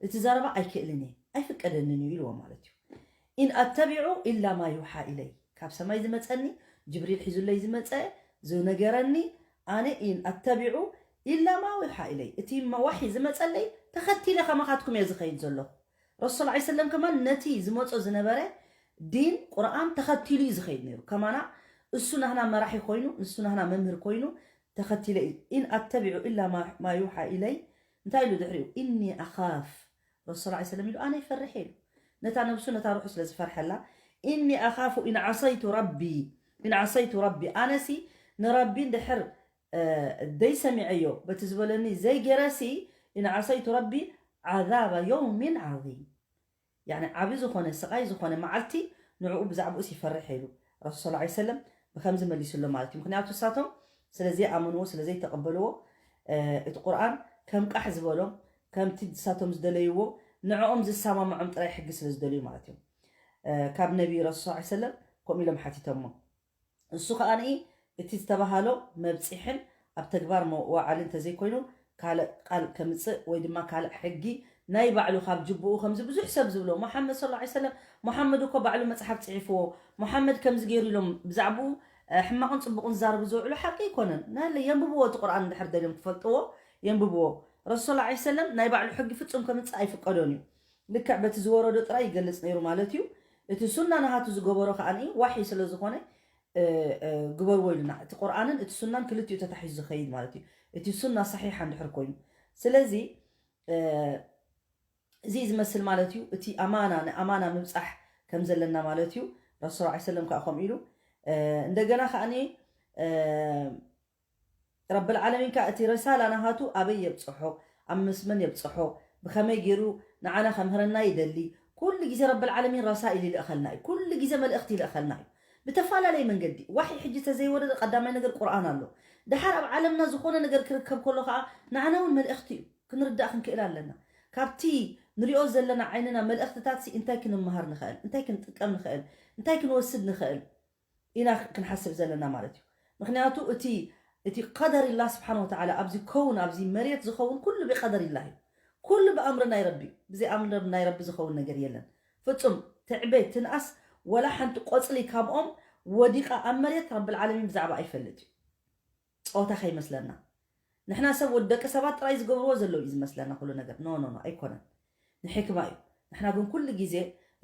እቲ ዘረባ ኣይክእልን እየ ኣይፍቀደንን እዩ ኢልዎ ማለት እዩ። ኢን ኣተቢዑ ኢላ ማ ዩሓ ኢለይ፣ ካብ ሰማይ ዝመፀኒ ጅብሪል ሒዙለይ ዝመፀ ዝነገረኒ ኣነ ኢን ኣተቢዑ ኢላ ማ ዩሓ ኢለይ፣ እቲ ዋሒ ዝመፀለይ ተኸቲለ ከማኻትኩም እየ ዝኸይድ ዘለኹ። ረሱል ሰለም ከማን ነቲ ዝመፆ ዝነበረ ዲን ቁርኣን ተኸቲሉ እዩ ዝኸይድ ነይሩ። ከማና እሱ ናህና መራሒ ኮይኑ፣ እሱ ናህና መምህር ኮይኑ ተኸቲለ እዩ። ኢን ኣተቢዑ ኢላ ማ ዩሓ ኢለይ። እንታይ ኢሉ ድሕሪኡ? ኢኒ ኣኻፍ። ረሱል ሰለም ኢሉ ኣነ ይፈርሕ ኢሉ። ነታ ነብሱ ነታ ሩሑ ስለ ዝፈርሐላ ኢኒ ኣኻፉ ኢን ዓሰይቱ ረቢ፣ ኢን ዓሰይቱ ረቢ፣ ኣነሲ ንረቢ እንድሕር ደይ ሰሚዐዮ በቲ ዝበለኒ ዘይገረሲ ኢን ዓሰይቱ ረቢ ዓዛበ የውሚን ዓዚም። ያኒ ዓቢ ዝኾነ ስቓይ ዝኾነ መዓልቲ ንዕኡ ብዛዕባኡስ ይፈርሕ ኢሉ ረሱል ሰለም ብከምዚ መሊሱሎ ማለት እዩ። ምክንያቱ እሳቶም ስለ ዘይኣመንዎ ስለ ዘይተቐበልዎ እቲ ቁርኣን ከም ቃሕ ዝበሎም ከምቲ እሳቶም ዝደለይዎ ንዕኦም ዝሰማምዖም ጥራይ ሕጊ ስለ ዝደልዩ ማለት እዮም። ካብ ነቢ ረሱል ሰለም ከምኡ ኢሎም ሓቲቶሞ። እሱ ከኣ እቲ ዝተባሃሎ መብፂሕን ኣብ ተግባር መዋዓሊ እንተዘይኮይኑ ካልእ ቃል ከምፅእ ወይ ድማ ካልእ ሕጊ ናይ ባዕሉ ካብ ጅብኡ ከምዚ ብዙሕ ሰብ ዝብሎ መሓመድ ሰለላሁ ዐለይሂ ወሰለም መሓመድ እኮ ባዕሉ መፅሓፍ ፅሒፍዎ መሓመድ ከምዚ ገይሩ ኢሎም ብዛዕብኡ ሕማቕን ፅቡቕን ዝዛረቡ ዝውዕሉ ሓቂ ኣይኮነን። ናለ የንብብዎ እቲ ቁርኣን እንድሕር ደልዮም ክፈልጥዎ የንብብዎ። ረሱል ሰለላሁ ዐለይሂ ወሰለም ናይ ባዕሉ ሕጊ ፍፁም ከምፅእ ኣይፍቀዶን እዩ። ልክዕ በቲ ዝወረዶ ጥራይ ይገልፅ ነይሩ ማለት እዩ። እቲ ሱና ናሃቱ ዝገበሮ ከዓ ዋሒ ስለ ዝኾነ ግበርዎ ኢሉና። እቲ ቁርኣንን እቲ ሱናን ክልቲኡ ተታሒዙ ዝኸይድ ማለት እዩ። እቲ ሱና ሰሒሓ እንድሕር ኮይኑ። ስለዚ እዚ ዝመስል ማለት እዩ። እቲ ኣማና ንኣማና ምብፃሕ ከም ዘለና ማለት እዩ። ረሱል ሰለላሁ ዐለይሂ ወሰለም ከዓ ከምኡ ኢሉ እንደገና ከዓ ረብል ዓለሚን ከዓ እቲ ረሳላ ናሃቱ ኣበይ የብፅሖ፣ ኣብ መስመን የብፅሖ፣ ብኸመይ ገይሩ ንዓና ከምህረና ይደሊ። ኩሉ ግዜ ረብል ዓለሚን ረሳኢል ይልእኸልና እዩ። ኩሉ ግዜ መልእኽቲ ይልእኸልና እዩ ብተፈላለየ መንገዲ። ዋሒ ሕጂ ተዘይወረደ ቀዳማይ ነገር ቁርኣን ኣሎ። ድሓር ኣብ ዓለምና ዝኾነ ነገር ክርከብ ከሎ ከዓ ንዓና እውን መልእኽቲ እዩ፣ ክንርዳእ ክንክእል ኣለና። ካብቲ ንሪኦ ዘለና ዓይንና መልእኽትታት ሲ እንታይ ክንመሃር ንኽእል፣ እንታይ ክንጥቀም ንኽእል፣ እንታይ ክንወስድ ንኽእል ኢና ክንሓስብ ዘለና ማለት እዩ። ምክንያቱ እቲ እቲ ቀደር ኢላ ስብሓን ወተዓላ ኣብዚ ከውን ኣብዚ መሬት ዝኸውን ኩሉ ብቀደር ኢላ እዩ። ኩሉ ብኣምሪ ናይ ረቢ፣ ብዘይ ኣምሪ ናይ ረቢ ዝኸውን ነገር የለን። ፍጹም ትዕበ ትንኣስ ወላ ሓንቲ ቆፅሊ ካብኦም ወዲቓ ኣብ መሬት ረብል ዓለሚን ብዛዕባ ኣይፈልጥ እዩ። ፀወታ ከይመስለና። ንሕና ሰብ ወዲ ደቂ ሰባት ጥራይ ዝገብርዎ ዘለዉ እዩ ዝመስለና ኩሉ ነገር። ኖ ኖ ኖ ኣይኮነን። ንሕክማ እዩ። ንሕና ግን ኩሉ ግዜ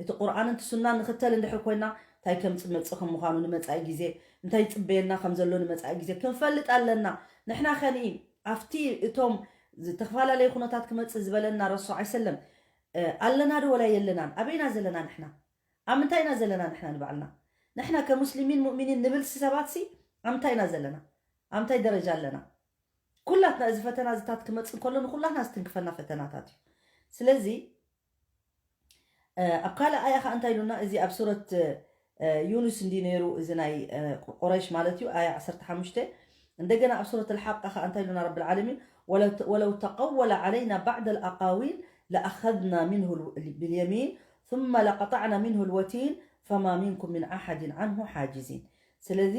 እቲ ቁርኣን እቲ ሱና ንኽተል እንድሕር ኮይና እንታይ ከም መፅእ ከም ምዃኑ ንመፃኢ ግዜ እንታይ ይፅበየና ከም ዘሎ ንመፃኢ ግዜ ክንፈልጥ ኣለና። ንሕና ከኒ ኣብቲ እቶም ዝተፈላለዩ ኩነታት ክመፅእ ዝበለና ረሱል ሰለላሁ ዐለይሂ ወሰለም ኣለና ዶ ወላ የለናን? ኣበይና ዘለና ንሕና? ኣብ ምንታይ ኢና ዘለና ንሕና ንባዕልና? ንሕና ከሙስሊሚን ሙእሚኒን ንብል ሲ ሰባት ሲ ኣብ ምንታይ ኢና ዘለና? ኣብ ምንታይ ደረጃ ኣለና? ኩላትና እዚ ፈተና ዝታት ክመፅእ እንከሎ ንኩላትና ዝትንክፈና ፈተናታት እዩ። ስለዚ ኣብ ካልእ ኣያ ከዓ እንታይ ኢሉና? እዚ ኣብ ሱረት ዩኑስ እንዲ ነይሩ እዚ ናይ ቁረይሽ ማለት እዩ ኣያ ዓሰርተ ሓሙሽተ። እንደገና ኣብ ሱረት ኣልሓቃ ከዓ እንታይ ኢሉና ረብል ዓለሚን? ወለው ተቀወለ ዓለይና ባዕደ ኣልኣቃዊል ለኣኸዝና ሚንሁ ብልየሚን ثم ለቀጣዕና ሚንሁ ልወቲን ፈማ ሚንኩም ምን ኣሓድን ዓንሁ ሓጅዚን። ስለዚ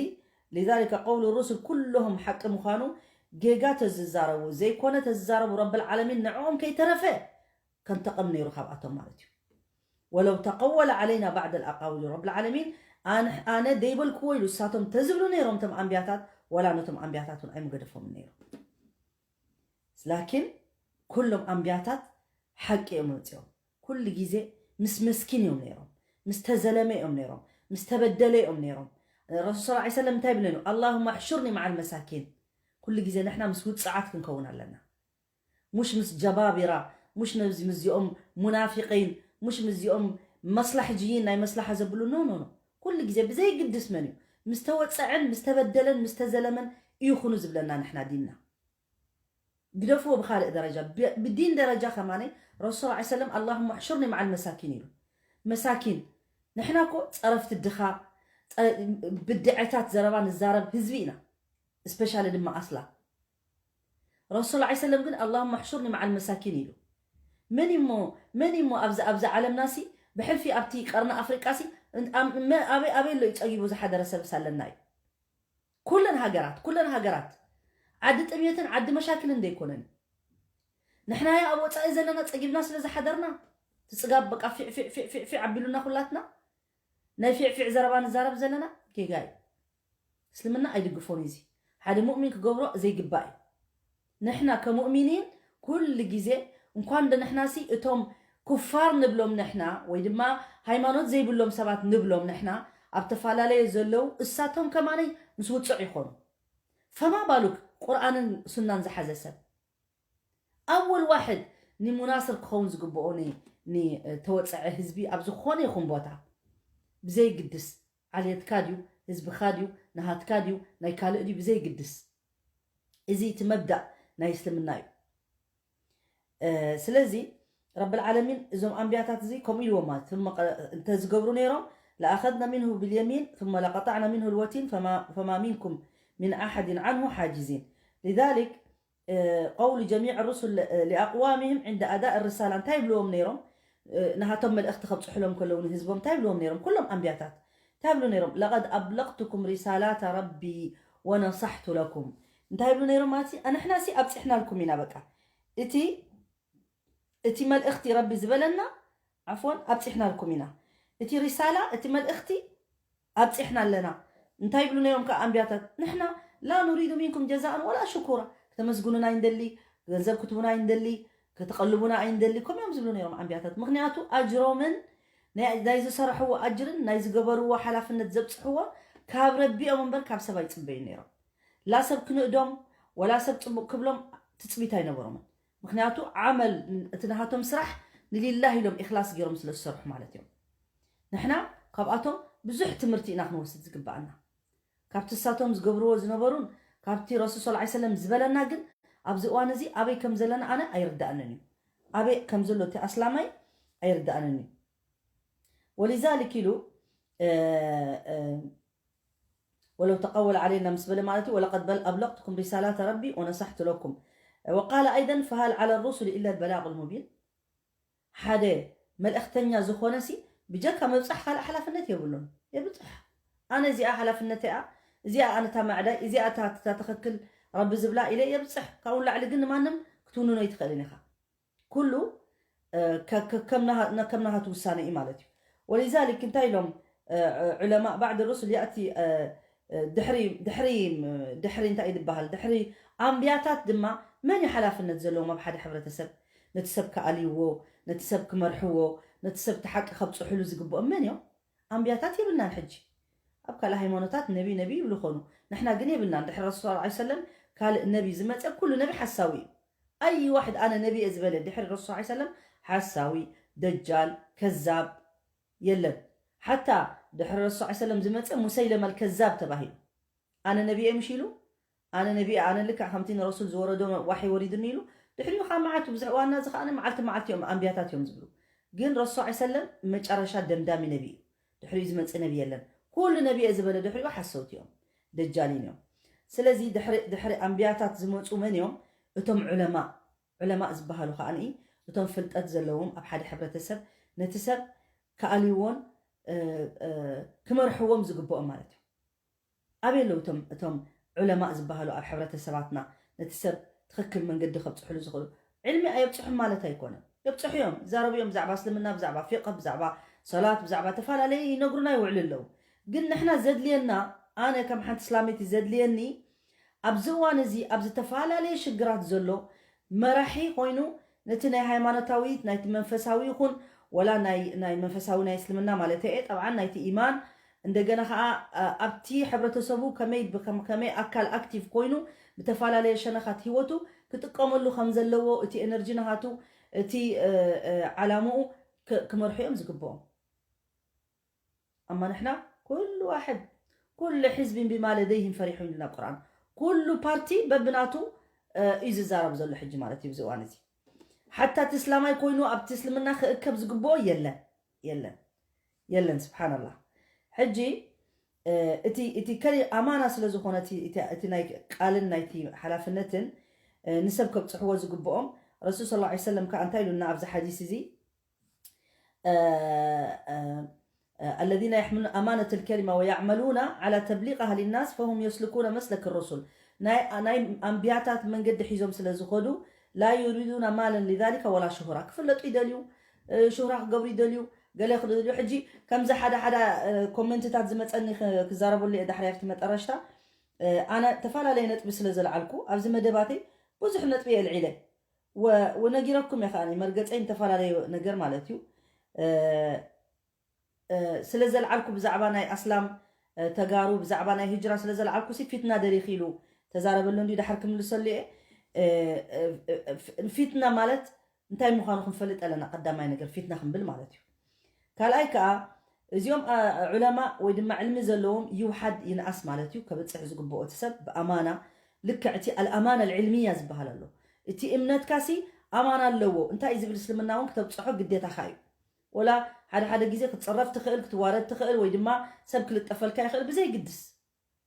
لذلك قول الرسل ኩልሆም ሓቂ ምዃኑ ጌጋ ተዝዛረቡ ዘይኮነ ተዝዛረቡ ረብል ዓለሚን ንዕኦም ከይተረፈ ከንተቐም ነይሩ ካብኣቶም ማለት እዩ። ወለው ተቀወለ ዓለይና ባዕድ ኣቃዊሉ ረብል ዓለሚን፣ ኣነ ደይበልክዎ ኢሉ እሳቶም ተዝብሉ ነይሮም እቶም ኣንብያታት፣ ወላ ነቶም ኣንብያታት እውን ኣይምገደፎምን ነይሩ። ላኪን ኩሎም ኣንብያታት ሓቂ እዮም መፅኦም። ኩሉ ግዜ ምስ መስኪን እዮም ነይሮም፣ ምስ ተዘለመ እዮም ነይሮም፣ ምስ ተበደለ እዮም ነይሮም። ረሱል ስለ ሰለም እንታይ ብለኑ? ኣላሁማ ኣሕሹርኒ መዓል መሳኪን። ኩሉ ግዜ ንሕና ምስ ውፅዓት ክንከውን ኣለና። ሙሽ ምስ ጀባቢራ፣ ሙሽ ነዚ ምስዚኦም ሙናፊቂን፣ ሙሽ ምስዚኦም መስላሕጅይን ናይ መስላሓ ዘብሉ። ኖ ኖ ኖ። ኩሉ ግዜ ብዘይግድስ መን እዩ፣ ምስ ተወፀዐን ምስ ተበደለን ምስ ተዘለመን እዩ ኩኑ ዝብለና ንሕና ዲንና። ግደፍዎ ብካልእ ደረጃ። ብዲን ደረጃ ከማነይ ረሱል ስ ሰለም ኣላሁማ ኣሕሹርኒ መዓል መሳኪን ኢሉ። መሳኪን ንሕና እኮ ፀረፍቲ ድኻ፣ ብድዐታት ዘረባ ንዛረብ ህዝቢ ኢና። እስፔሻሊ ድማ ኣስላ ረሱል ስ ሰለም ግን ኣላሁማ ኣሕሹርኒ መዓል መሳኪን ኢሉ። መን እሞ መን እሞ ኣብዚ ኣብዚ ዓለምና ሲ ብሕልፊ ኣብቲ ቀርኒ ኣፍሪቃ ሲ ኣበይ ኣበይ ኣሎ እዩ ጸጊቡ ዝሓደረ ሰብ ሳለና እዩ። ኩለን ሃገራት ኩለን ሃገራት ዓዲ ጥምየትን ዓዲ መሻክልን ዘይኮነን። ንሕና ያ ኣብ ወጻኢ ዘለና ጸጊብና ስለ ዝሓደርና ትጽጋብ በቃ ፊዕ ፊዕ ፊዕ ፊዕ ፊዕ ኣቢሉና ኩላትና ናይ ፊዕ ፊዕ ዘረባ ንዛረብ ዘለና ጌጋ እዩ። እስልምና ኣይድግፎን እዚ ሓደ ሙእሚን ክገብሮ ዘይግባእ እዩ። ንሕና ከሙእሚኒን ኩሉ ግዜ እንኳን ዶ ንሕና ሲ እቶም ኩፋር ንብሎም ንሕና ወይ ድማ ሃይማኖት ዘይብሎም ሰባት ንብሎም ንሕና ኣብ ተፈላለየ ዘለዉ እሳቶም ከማነይ ምስ ውፅዕ ይኾኑ። ፈማ ባሉክ ቁርኣንን ሱናን ዝሓዘ ሰብ ኣወል ዋሕድ ንሙናስር ክኸውን ዝግብኦ ንተወፀዐ ህዝቢ ኣብ ዝኾነ ይኹን ቦታ ብዘይግድስ ዓልየትካ ድዩ ህዝብኻ ድዩ ናሃትካ ድዩ ናይ ካልእ ድዩ ብዘይግድስ እዚ እቲ መብዳእ ናይ እስልምና እዩ። ስለዚ ረብል ዓለሚን እዞም ኣንቢያታት እዚ ከምኡ ኢልዎም ማለት እንተዝገብሩ ነይሮም ለኣኸድና ሚንሁ ብልየሚን ثم لقطعنا منه الوتين فما منكم من أحد عنه حاجزين لذلك قول جميع الرسل لأقوامهم عند أداء الرسالة እንታይ ይብልዎም ነይሮም? ናሃቶም መልእኽቲ ከብፅሕሎም ከለዉ ንህዝቦም እንታይ ይብልዎም ነይሮም? ኩሎም ኣንቢያታት እንታይ ይብሉ ነይሮም? لقد أبلغتكم رسالات ربي ونصحت لكم እንታይ ይብሉ ነይሮም ማለት ንሕና ሲ ኣብፂሕናልኩም ኢና በቃ እቲ እቲ መልእኽቲ ረቢ ዝበለና ዓፎን ኣብፂሕናልኩም ኢና እቲ ሪሳላ እቲ መልእኽቲ ኣብፂሕና ኣለና እንታይ ይብሉ ነይሮም ከዓ ኣንቢያታት ንሕና ላ ኑሪዱ ሚንኩም ጀዛእን ወላ ሽኩራ ክተመስግኑና ኣይንደሊ ገንዘብ ክትቡና ኣይንደሊ ከተቐልቡና ኣይንደሊ ከምኦም ዝብሉ ነይሮም ኣንቢያታት ምክንያቱ ኣጅሮምን ናይ ዝሰረሕዎ ኣጅርን ናይ ዝገበርዎ ሓላፍነት ዘብፅሕዎ ካብ ረቢኦም እምበር ካብ ሰብ ኣይፅበዩ ነይሮም ላ ሰብ ክንእዶም ወላ ሰብ ፅቡቅ ክብሎም ትፅቢት ኣይነበሮምን ምክንያቱ ዓመል እቲ ናሃቶም ስራሕ ንሊላህ ኢሎም ኢክላስ ገይሮም ስለ ዝሰርሑ ማለት እዮም ንሕና ካብኣቶም ብዙሕ ትምህርቲ ኢና ክንወስድ ዝግባኣና ካብቲ እሳቶም ዝገብርዎ ዝነበሩን ካብቲ ረሱል ስ ሰለም ዝበለና ግን ኣብዚ እዋን እዚ ኣበይ ከም ዘለና ኣነ ኣይርዳእንን እዩ ኣበይ ከም ዘሎ እቲ ኣስላማይ ኣይርዳእንን እዩ ወሊዛሊክ ኢሉ ولو تقول علينا ምስ በለ ማለት እዩ ولقد أبلغتكم رسالات ربي ونصحت لكم وقال أيضا فهل على الرسل إلا البلاغ المبين ሓደ መልእኽተኛ ዝኾነ ሲ ብጀካ ምብፃሕ ካልእ ሓላፍነት የብሉን የብፅሕ ኣነ እዚኣ ሓላፍነት እያ እዚኣ ኣነ እታ ማዕዳይ እዚኣ እታ ትኽክል ረቢ ዝብላ ኢለ የብፅሕ ካብኡ ንላዕሊ ግን ንማንም ክትውንኖ ኣይትኽእልን ኢኻ ኩሉ ከም ናሃቱ ውሳነ እዩ ማለት እዩ ولذلك እንታይ ኢሎም علماء بعض الرسل يأتي ድሕሪ ድሕሪ ድሕሪ እንታይ እዩ ዝበሃል ድሕሪ ኣንብያታት ድማ መን እዩ ሓላፍነት ዘለዎም ኣብ ሓደ ሕብረተሰብ ነቲ ሰብ ክኣልይዎ ነቲ ሰብ ክመርሕዎ ነቲ ሰብ እቲ ሓቂ ከብፅሕሉ ዝግብኦም መን እዮም ኣንብያታት የብልናን ሕጂ ኣብ ካልእ ሃይማኖታት ነቢ ነቢ ይብሉ ኾኑ ንሕና ግን የብልናን ድሕሪ ረሱል ስ ሰለም ካልእ ነቢ ዝመፀ ኩሉ ነቢ ሓሳዊ እዩ ኣይ ዋሕድ ኣነ ነቢ እየ ዝበለ ድሕሪ ረሱል ስ ሰለም ሓሳዊ ደጃል ከዛብ የለን ሓታ ድሕሪ ረሱል ስ ሰለም ዝመፀ ሙሰይለመል ከዛብ ተባሂሉ ኣነ ነቢ እየ ምሽ ኢሉ ኣነ ነቢ እየ ኣነ ልክዕ ከምቲ ንረሱል ዝወረዶ ዋሒ ወሪዱኒ ኢሉ ድሕሪኡ ከዓ መዓት ብዙሕ ዋና እዚ ከዓ መዓልቲ መዓልቲ እዮም ኣንብያታት እዮም ዝብሉ ግን ረሱል ስ ሰለም መጨረሻ ደምዳሚ ነቢ እዩ ድሕሪኡ ዝመፅእ ነቢ የለን ኩሉ ነቢ እየ ዝበለ ድሕሪኡ ሓሰውቲ እዮም ደጃሊን እዮም ስለዚ ድሕሪ ኣንብያታት ዝመፁ መን እዮም እቶም ዑለማ ዑለማ ዝበሃሉ ከዓ እቶም ፍልጠት ዘለዎም ኣብ ሓደ ሕብረተሰብ ነቲ ሰብ ክኣልይዎን ክመርሕዎም ዝግብኦም ማለት እዩ ኣበይ ኣለዉ እቶም እቶም ዑለማ ዝበሃሉ ኣብ ሕብረተሰባትና ነቲ ሰብ ትኽክል መንገዲ ከብፅሕሉ ዝኽእሉ ዕልሚ ኣየብፅሑን ማለት ኣይኮነን የብፅሑ እዮም። ይዛረቡ እዮም ብዛዕባ እስልምና፣ ብዛዕባ ፊቅህ፣ ብዛዕባ ሰላት፣ ብዛዕባ ተፈላለየ ይነግሩና ይውዕሉ ኣለዉ። ግን ንሕና ዘድልየና፣ ኣነ ከም ሓንቲ እስላመይቲ ዘድልየኒ፣ ኣብዚ እዋን እዚ ኣብ ዝተፈላለየ ሽግራት ዘሎ መራሒ ኮይኑ፣ ነቲ ናይ ሃይማኖታዊት፣ ናይቲ መንፈሳዊ ይኹን፣ ወላ ናይ ናይ መንፈሳዊ ናይ እስልምና ማለት እየ፣ ጠብዓን ናይቲ ኢማን፣ እንደገና ከዓ ኣብቲ ሕብረተሰቡ ከመይ ከመይ ኣካል ኣክቲቭ ኮይኑ ብተፈላለየ ሸነኻት ህይወቱ ክጥቀመሉ ከም ዘለዎ፣ እቲ ኤነርጂ ናሃቱ፣ እቲ ዓላምኡ ክመርሑ እዮም ዝግብኦም። ኣማ ንሕና ኩሉ ዋሕድ፣ ኩሉ ሕዝቢ ብማ ለደይህም ፈሪሑ ይብልና ቁርኣን። ኩሉ ፓርቲ በብናቱ እዩ ዝዛረብ ዘሎ ሕጂ ማለት እዩ። ብዚ እዋን እዚ ሓታ እቲ እስላማይ ኮይኑ ኣብቲ እስልምና ክእከብ ዝግብኦ የለን፣ የለን፣ የለን። ስብሓንላህ። ሕጂ እቲ እቲ ከሊ ኣማና ስለ ዝኾነ እቲ ናይ ቃልን ናይቲ ሓላፍነትን ንሰብ ከብፅሕዎ ዝግብኦም፣ ረሱል ስለ ላ ሰለም ከዓ እንታይ ኢሉና ኣብዚ ሓዲስ እዚ? الذين يحملون أمانة الكلمة ويعملون على تبليغها للناس فهم يسلكون مسلك الرسل. ናይ ናይ ኣንብያታት መንገዲ ሒዞም ስለ ዝኸዱ لا يريدون مالا لذلك ولا شهرة። ክፍለጡ ይደልዩ፣ ሽህራ ክገብሩ ይደልዩ፣ ገለ ክደልዩ። ሕጂ ከምዚ ሓደ ሓደ ኮመንትታት ዝመፀኒ ክዛረበሉ እየ ዳሕሪ ኣብቲ መጠረሽታ። ኣነ ተፈላለየ ነጥቢ ስለ ዘልዓልኩ ኣብዚ መደባተይ ብዙሕ ነጥቢ የልዒለ ወነጊረኩም እየ ከዓ መርገፀይ ዝተፈላለየ ነገር ማለት እዩ። ስለ ዘልዓልኩ ብዛዕባ ናይ ኣስላም ተጋሩ ብዛዕባ ናይ ህጅራ ስለ ዘልዓልኩ ሲ ፊትና ደሪኺ ኢሉ ተዛረበሉ እንዲ ዳሕር ክምልሰሉ እየ። ፊትና ማለት እንታይ ምዃኑ ክንፈልጥ ኣለና። ቀዳማይ ነገር ፊትና ክንብል ማለት እዩ። ካልኣይ ከዓ እዚኦም ዑለማ ወይ ድማ ዕልሚ ዘለዎም ይውሓድ ይንኣስ ማለት እዩ። ከብፅሕ ዝግብኦ እቲ ሰብ ብኣማና ልክዕ እቲ ኣልኣማና ልዕልምያ ዝበሃል ኣሎ። እቲ እምነትካ ሲ ኣማና ኣለዎ። እንታይ እዩ ዝብል እስልምና እውን ክተብፅሖ ግዴታኻ እዩ። ወላ ሓደ ሓደ ግዜ ክትፅረፍ ትኽእል፣ ክትዋረድ ትኽእል፣ ወይ ድማ ሰብ ክልጠፈልካ ይኽእል ብዘይግድስ።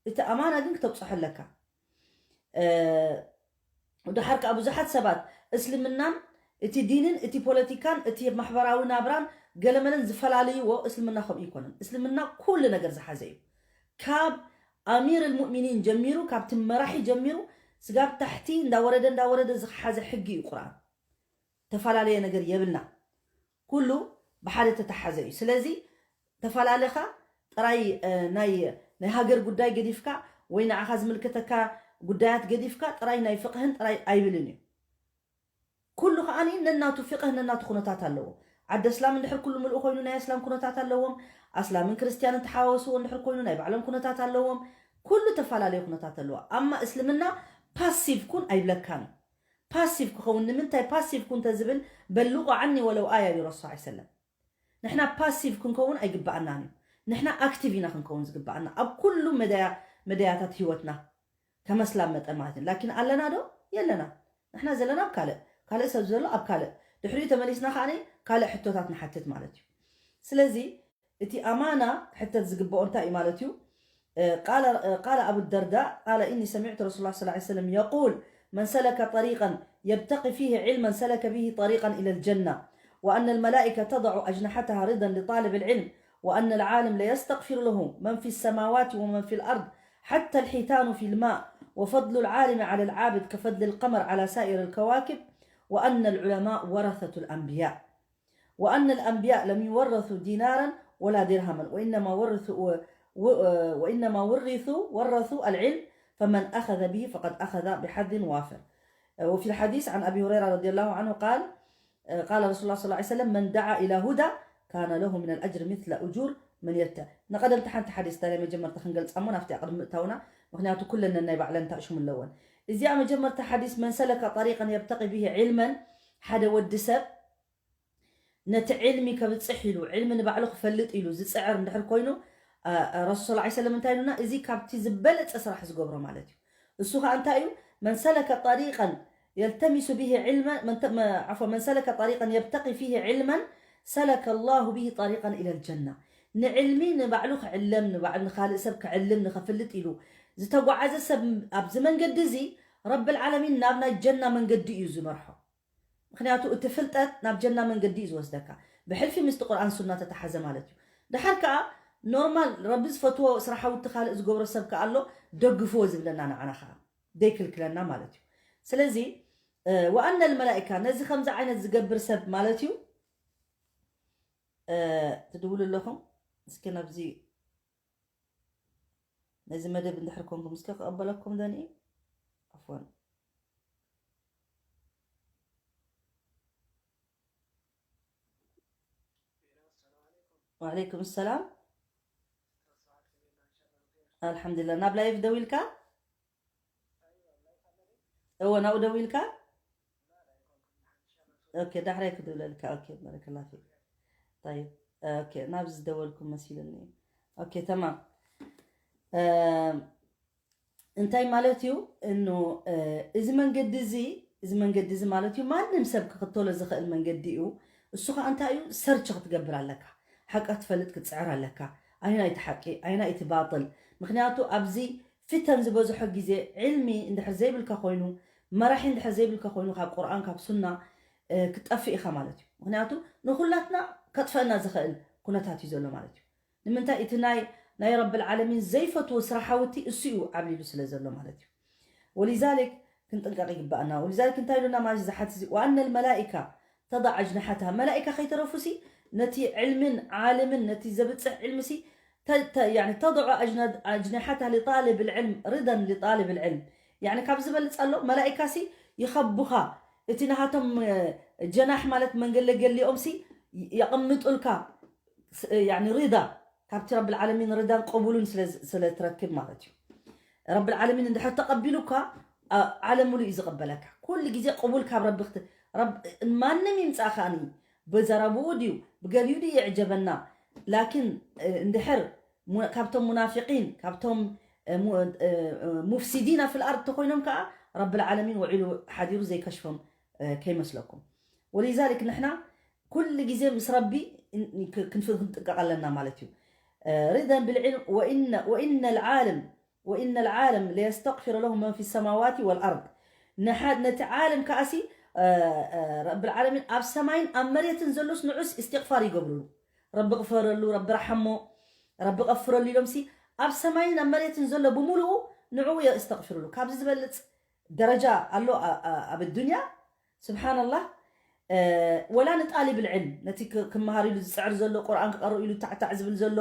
እቲ ኣማና ግን ክተብፅሖ ኣለካ። ድሓር ከዓ ብዙሓት ሰባት እስልምናን እቲ ዲንን እቲ ፖለቲካን እቲ ማሕበራዊ ናብራን ገለመለን ዝፈላለይዎ፣ እስልምና ከምኡ ይኮነን። እስልምና ኩሉ ነገር ዝሓዘ እዩ። ካብ ኣሚር ልሙእሚኒን ጀሚሩ፣ ካብቲ መራሒ ጀሚሩ ስጋብ ታሕቲ እንዳወረደ እንዳወረደ ዝሓዘ ሕጊ እዩ ቁርኣን። ተፈላለየ ነገር የብልና። ኩሉ ብሓደ ተተሓዘ እዩ። ስለዚ ተፈላለኻ ጥራይ ናይ ናይ ሃገር ጉዳይ ገዲፍካ ወይ ንዓኻ ዝምልከተካ ጉዳያት ገዲፍካ ጥራይ ናይ ፍቕህን ጥራይ ኣይብልን እዩ። ኩሉ ከዓኒ ነናቱ ፍቕህ ነናቱ ኩነታት ኣለዎ። ዓዲ ኣስላም እንድሕር ኩሉ ምልኡ ኮይኑ ናይ ኣስላም ኩነታት ኣለዎም። ኣስላምን ክርስትያንን ተሓዋወስዎ እንድሕር ኮይኑ ናይ ባዕሎም ኩነታት ኣለዎም። ኩሉ ተፈላለየ ኩነታት ኣለዎ። ኣማ እስልምና ፓሲቭ ኩን ኣይብለካን እዩ። ፓሲቭ ክኸውን ንምንታይ ፓሲቭ ኩን ተዝብል በልቁ ዓኒ ወለው ኣያ እዩ ረሱል ሰለም። ንሕና ፓሲቭ ክንከውን ኣይግባኣናን እዩ። ንሕና ኣክቲቭ ኢና ክንከውን ዝግባኣና ኣብ ኩሉ መዳያ መዳያታት ህይወትና ከመስላም መጠን ማለት እዩ። ላኪን ኣለና ዶ የለና? ንሕና ዘለና ኣብ ካልእ ካልእ ሰብ ዘሎ ኣብ ካልእ ድሕሪኡ ተመሊስና ከዓ ካልእ ሕቶታት ንሓትት ማለት እዩ። ስለዚ እቲ ኣማና ክሕተት ዝግብኦ እንታይ እዩ ማለት እዩ? قال قال أبو الدرداء قال إني سمعت رسول الله صلى الله عليه وسلم يقول من سلك طريقا يبتغي فيه علما سلك به طريقا إلى الجنة وأن الملائكة تضع أجنحتها رضا لطالب العلم وأن العالم ليستغفر له من في السماوات ومن في الأرض حتى الحيتان في الماء وفضل العالم على العابد كفضل القمر على سائر الكواكب وأن العلماء ورثة الأنبياء وأن الأنبياء لم يورثوا دينارا ولا درهما وإنما ورثوا و- وإنما ورثوا ورثوا العلم فمن أخذ به فقد أخذ بحظ وافر. وفي الحديث عن أبي هريرة رضي الله عنه قال قال رسول الله صلى الله عليه وسلم من دعا إلى هدى كان له من الأجر مثل أجور من يتبع. ንቐደምቲ ሓንቲ ሓዲስ ናይ መጀመርታ ክንገልፃ እሞ ናብቲ ቅድሚ ምእታውና፣ ምክንያቱ ኩለን ናይ ባዕለን ታእሽሙ ኣለወን። እዚኣ መጀመርታ ሓዲስ من سلك طريقا يبتغي به علما ሓደ ወዲ ሰብ ነቲ ዕልሚ ከብፅሕ ኢሉ ዕልሚ ንባዕሉ ክፈልጥ ኢሉ ዝፅዕር እንድሕር ኮይኑ ረሱል ስ ሰለም እንታይ ኢሉና? እዚ ካብቲ ዝበለፀ ስራሕ ዝገብሮ ማለት እዩ። እሱ ከዓ እንታይ እዩ? من سلك طريقا يلتمس به علما من ت- عفوا من سلك طريقا يبتغي فيه علما سلك الله به طريقا إلى الجنة ንዕልሚ ንባዕሉ ክዕለም ንባዕሉ ንካልእ ሰብ ክዕልም ንኸፍልጥ ኢሉ ዝተጓዓዘ ሰብ ኣብዚ መንገዲ እዚ ረብል ዓለሚን ናብ ናይ ጀና መንገዲ እዩ ዝመርሖ። ምክንያቱ እቲ ፍልጠት ናብ ጀና መንገዲ እዩ ዝወስደካ ብሕልፊ ምስቲ ቁርኣን ሱና ተተሓዘ ማለት እዩ። ድሓር ከዓ ኖርማል ረቢ ዝፈትዎ ስራሓዊ እቲ ካልእ ዝገብሮ ሰብ ከዓ ኣሎ ደግፍዎ ዝብለና ንዓና ከዓ ዘይክልክለና ማለት እዩ። ስለዚ ወኣነ ልመላኢካ፣ ነዚ ከምዚ ዓይነት ዝገብር ሰብ ማለት እዩ። ትድውሉ ኣለኹም። እስኪ ናብዚ ነዚ መደብ እንድሕር ኮንኩም እስኪ ክቐበለኩም ደኒ ኣፎን። ወዓለይኩም ሰላም። ኣልሓምዱሊላህ። ናብ ላይፍ ደዊልካ? እወ፣ ናብኡ ደዊልካ? ኦኬ፣ ዳሕራይ ክድውለልካ። ኦኬ፣ ባረከላ ፊክ። طيب، ኦኬ፣ ናብ ዝደወልኩም መሲሉኒ። ኦኬ፣ ተማም። እንታይ ማለት እዩ? እኖ፣ እዚ መንገዲ እዚ፣ እዚ መንገዲ እዚ ማለት እዩ፣ ማንም ሰብ ክኽተሎ ዝኽእል መንገዲ እዩ። እሱ ኸኣ እንታይ እዩ? ሰርች ክትገብር ኣለካ። ሓቂ ክትፈልጥ ክትጽዕር ኣለካ። ኣይና እቲ ሓቂ፣ ኣይና እቲ ባጥል። ምኽንያቱ ኣብዚ ፊተን ዝበዝሖ ግዜ ዕልሚ እንድሕር ዘይብልካ ኮይኑ፣ መራሒ እንድሕር ዘይብልካ ኮይኑ፣ ካብ ቁርኣን፣ ካብ ሱና፣ እ፣ ክትጠፍእ ኢኻ ማለት እዩ። ምኽንያቱ ንኹላትና ከጥፈአና ዝኽእል ኩነታት እዩ ዘሎ ማለት እዩ። ንምንታይ? እቲ ናይ፣ ናይ ረብል ዓለሚን ዘይፈትዎ ስራሓዊ እቲ እሱ እዩ ዓብሊሉ ስለ ዘሎ ማለት እዩ። ወሊዛሊክ ክንጥንቀቕ ይግባኣና። ወሊዛሊክ እንታይ ኢሉና ማለት ዝሓት እዚ፣ ወኣነ ልመላኢካ ተضع ኣጅንሓትሃ፣ መላኢካ ከይተረፉሲ ነቲ ዕልምን ዓልምን ነቲ ዘብጽሕ ዕልምሲ ተ-፣ ተ-፣ ያኒ ተضع ኣጅነ-፣ ኣጅንሓትሃ ሊጣልብ ልዕልም ሪዳን ሊጣልብ ልዕልም። ያኒ ካብ ዝበልጽ ኣሎ፣ መላኢካሲ ይኸቡኻ፣ እቲ ናሃቶም፣ እ፣ ጀናሕ ማለት መንገለ ገሊኦምሲ የቕምጡልካ፣ ስ-፣ ያኒ ሪዳ፣ ካብቲ ረብል ዓለሚን ሪዳን ቅቡሉን ስለ፣ ስለ ትረክብ ማለት እዩ። ረብል ዓለሚን እንድሕር ተቐቢሉካ፣ ኣ-፣ ዓለም ሙሉእ እዩ ዝቕበለካ። ኩሉ ግዜ ቅቡል ካብ ረቢ ክት-፣ ረብ-፣ ማንም ይምጻእ ከኣኒ፣ ብዘረብኡ ድዩ፣ ብገሊኡ ድዩ ይዕጀበና። ላኪን፣ እ፣ እንድሕር ሙ-፣ ካብቶም ሙናፊቂን፣ ካብቶም፣ እ፣ ሙ-፣ እ፣ እ፣ ሙፍሲዲና ፊል ኣርድ ተኾይኖም ከኣ፣ ረብል ዓለሚን ውዒሉ ሓዲሩ ዘይከሽፎም፣ እ፣ ከይመስለኩም። ወሊዛሊክ ንሕና ኩሉ ግዜ ምስ ረቢ ን-፣ ን-፣ ክ-፣ ክንፍ-፣ ክንጥንቀቕ ኣለና ማለት እዩ። እ፣ ሪዳን ብልዕልም ወኢነ፣ ወኢነ ልዓለም፣ ወኢነ ልዓለም ለየስተግፊረ ለሁ መን ፊ ሰማዋቲ ወልኣርድ። ንሓ-፣ ነቲ ዓለም ከኣሲ፣ እ፣ እ፣ ረብል ዓለሚን ኣብ ሰማይን ኣብ መሬትን ዘሎስ ንዑስ እስትግፋር ይገብርሉ። ረቢ ግፈረሉ፣ ረቢ ረሓሞ፣ ረቢ ቀፍረሉ ኢሎምሲ ኣብ ሰማይን ኣብ መሬትን ዘሎ ብምሉኡ ንዕኡ የስተግፍርሉ። ካብዚ ዝበልጽ ደረጃ ኣሎ ኣ-፣ ኣ-፣ ኣብ ዱንያ? ስብሓንላህ። እ፣ ወላ ንጣሊብ ልዕልም፣ ነቲ ክ-፣ ክመሃር ኢሉ ዝጽዕር ዘሎ፣ ቁርኣን ክቐርእ ኢሉ ታዕታዕ ዝብል ዘሎ፣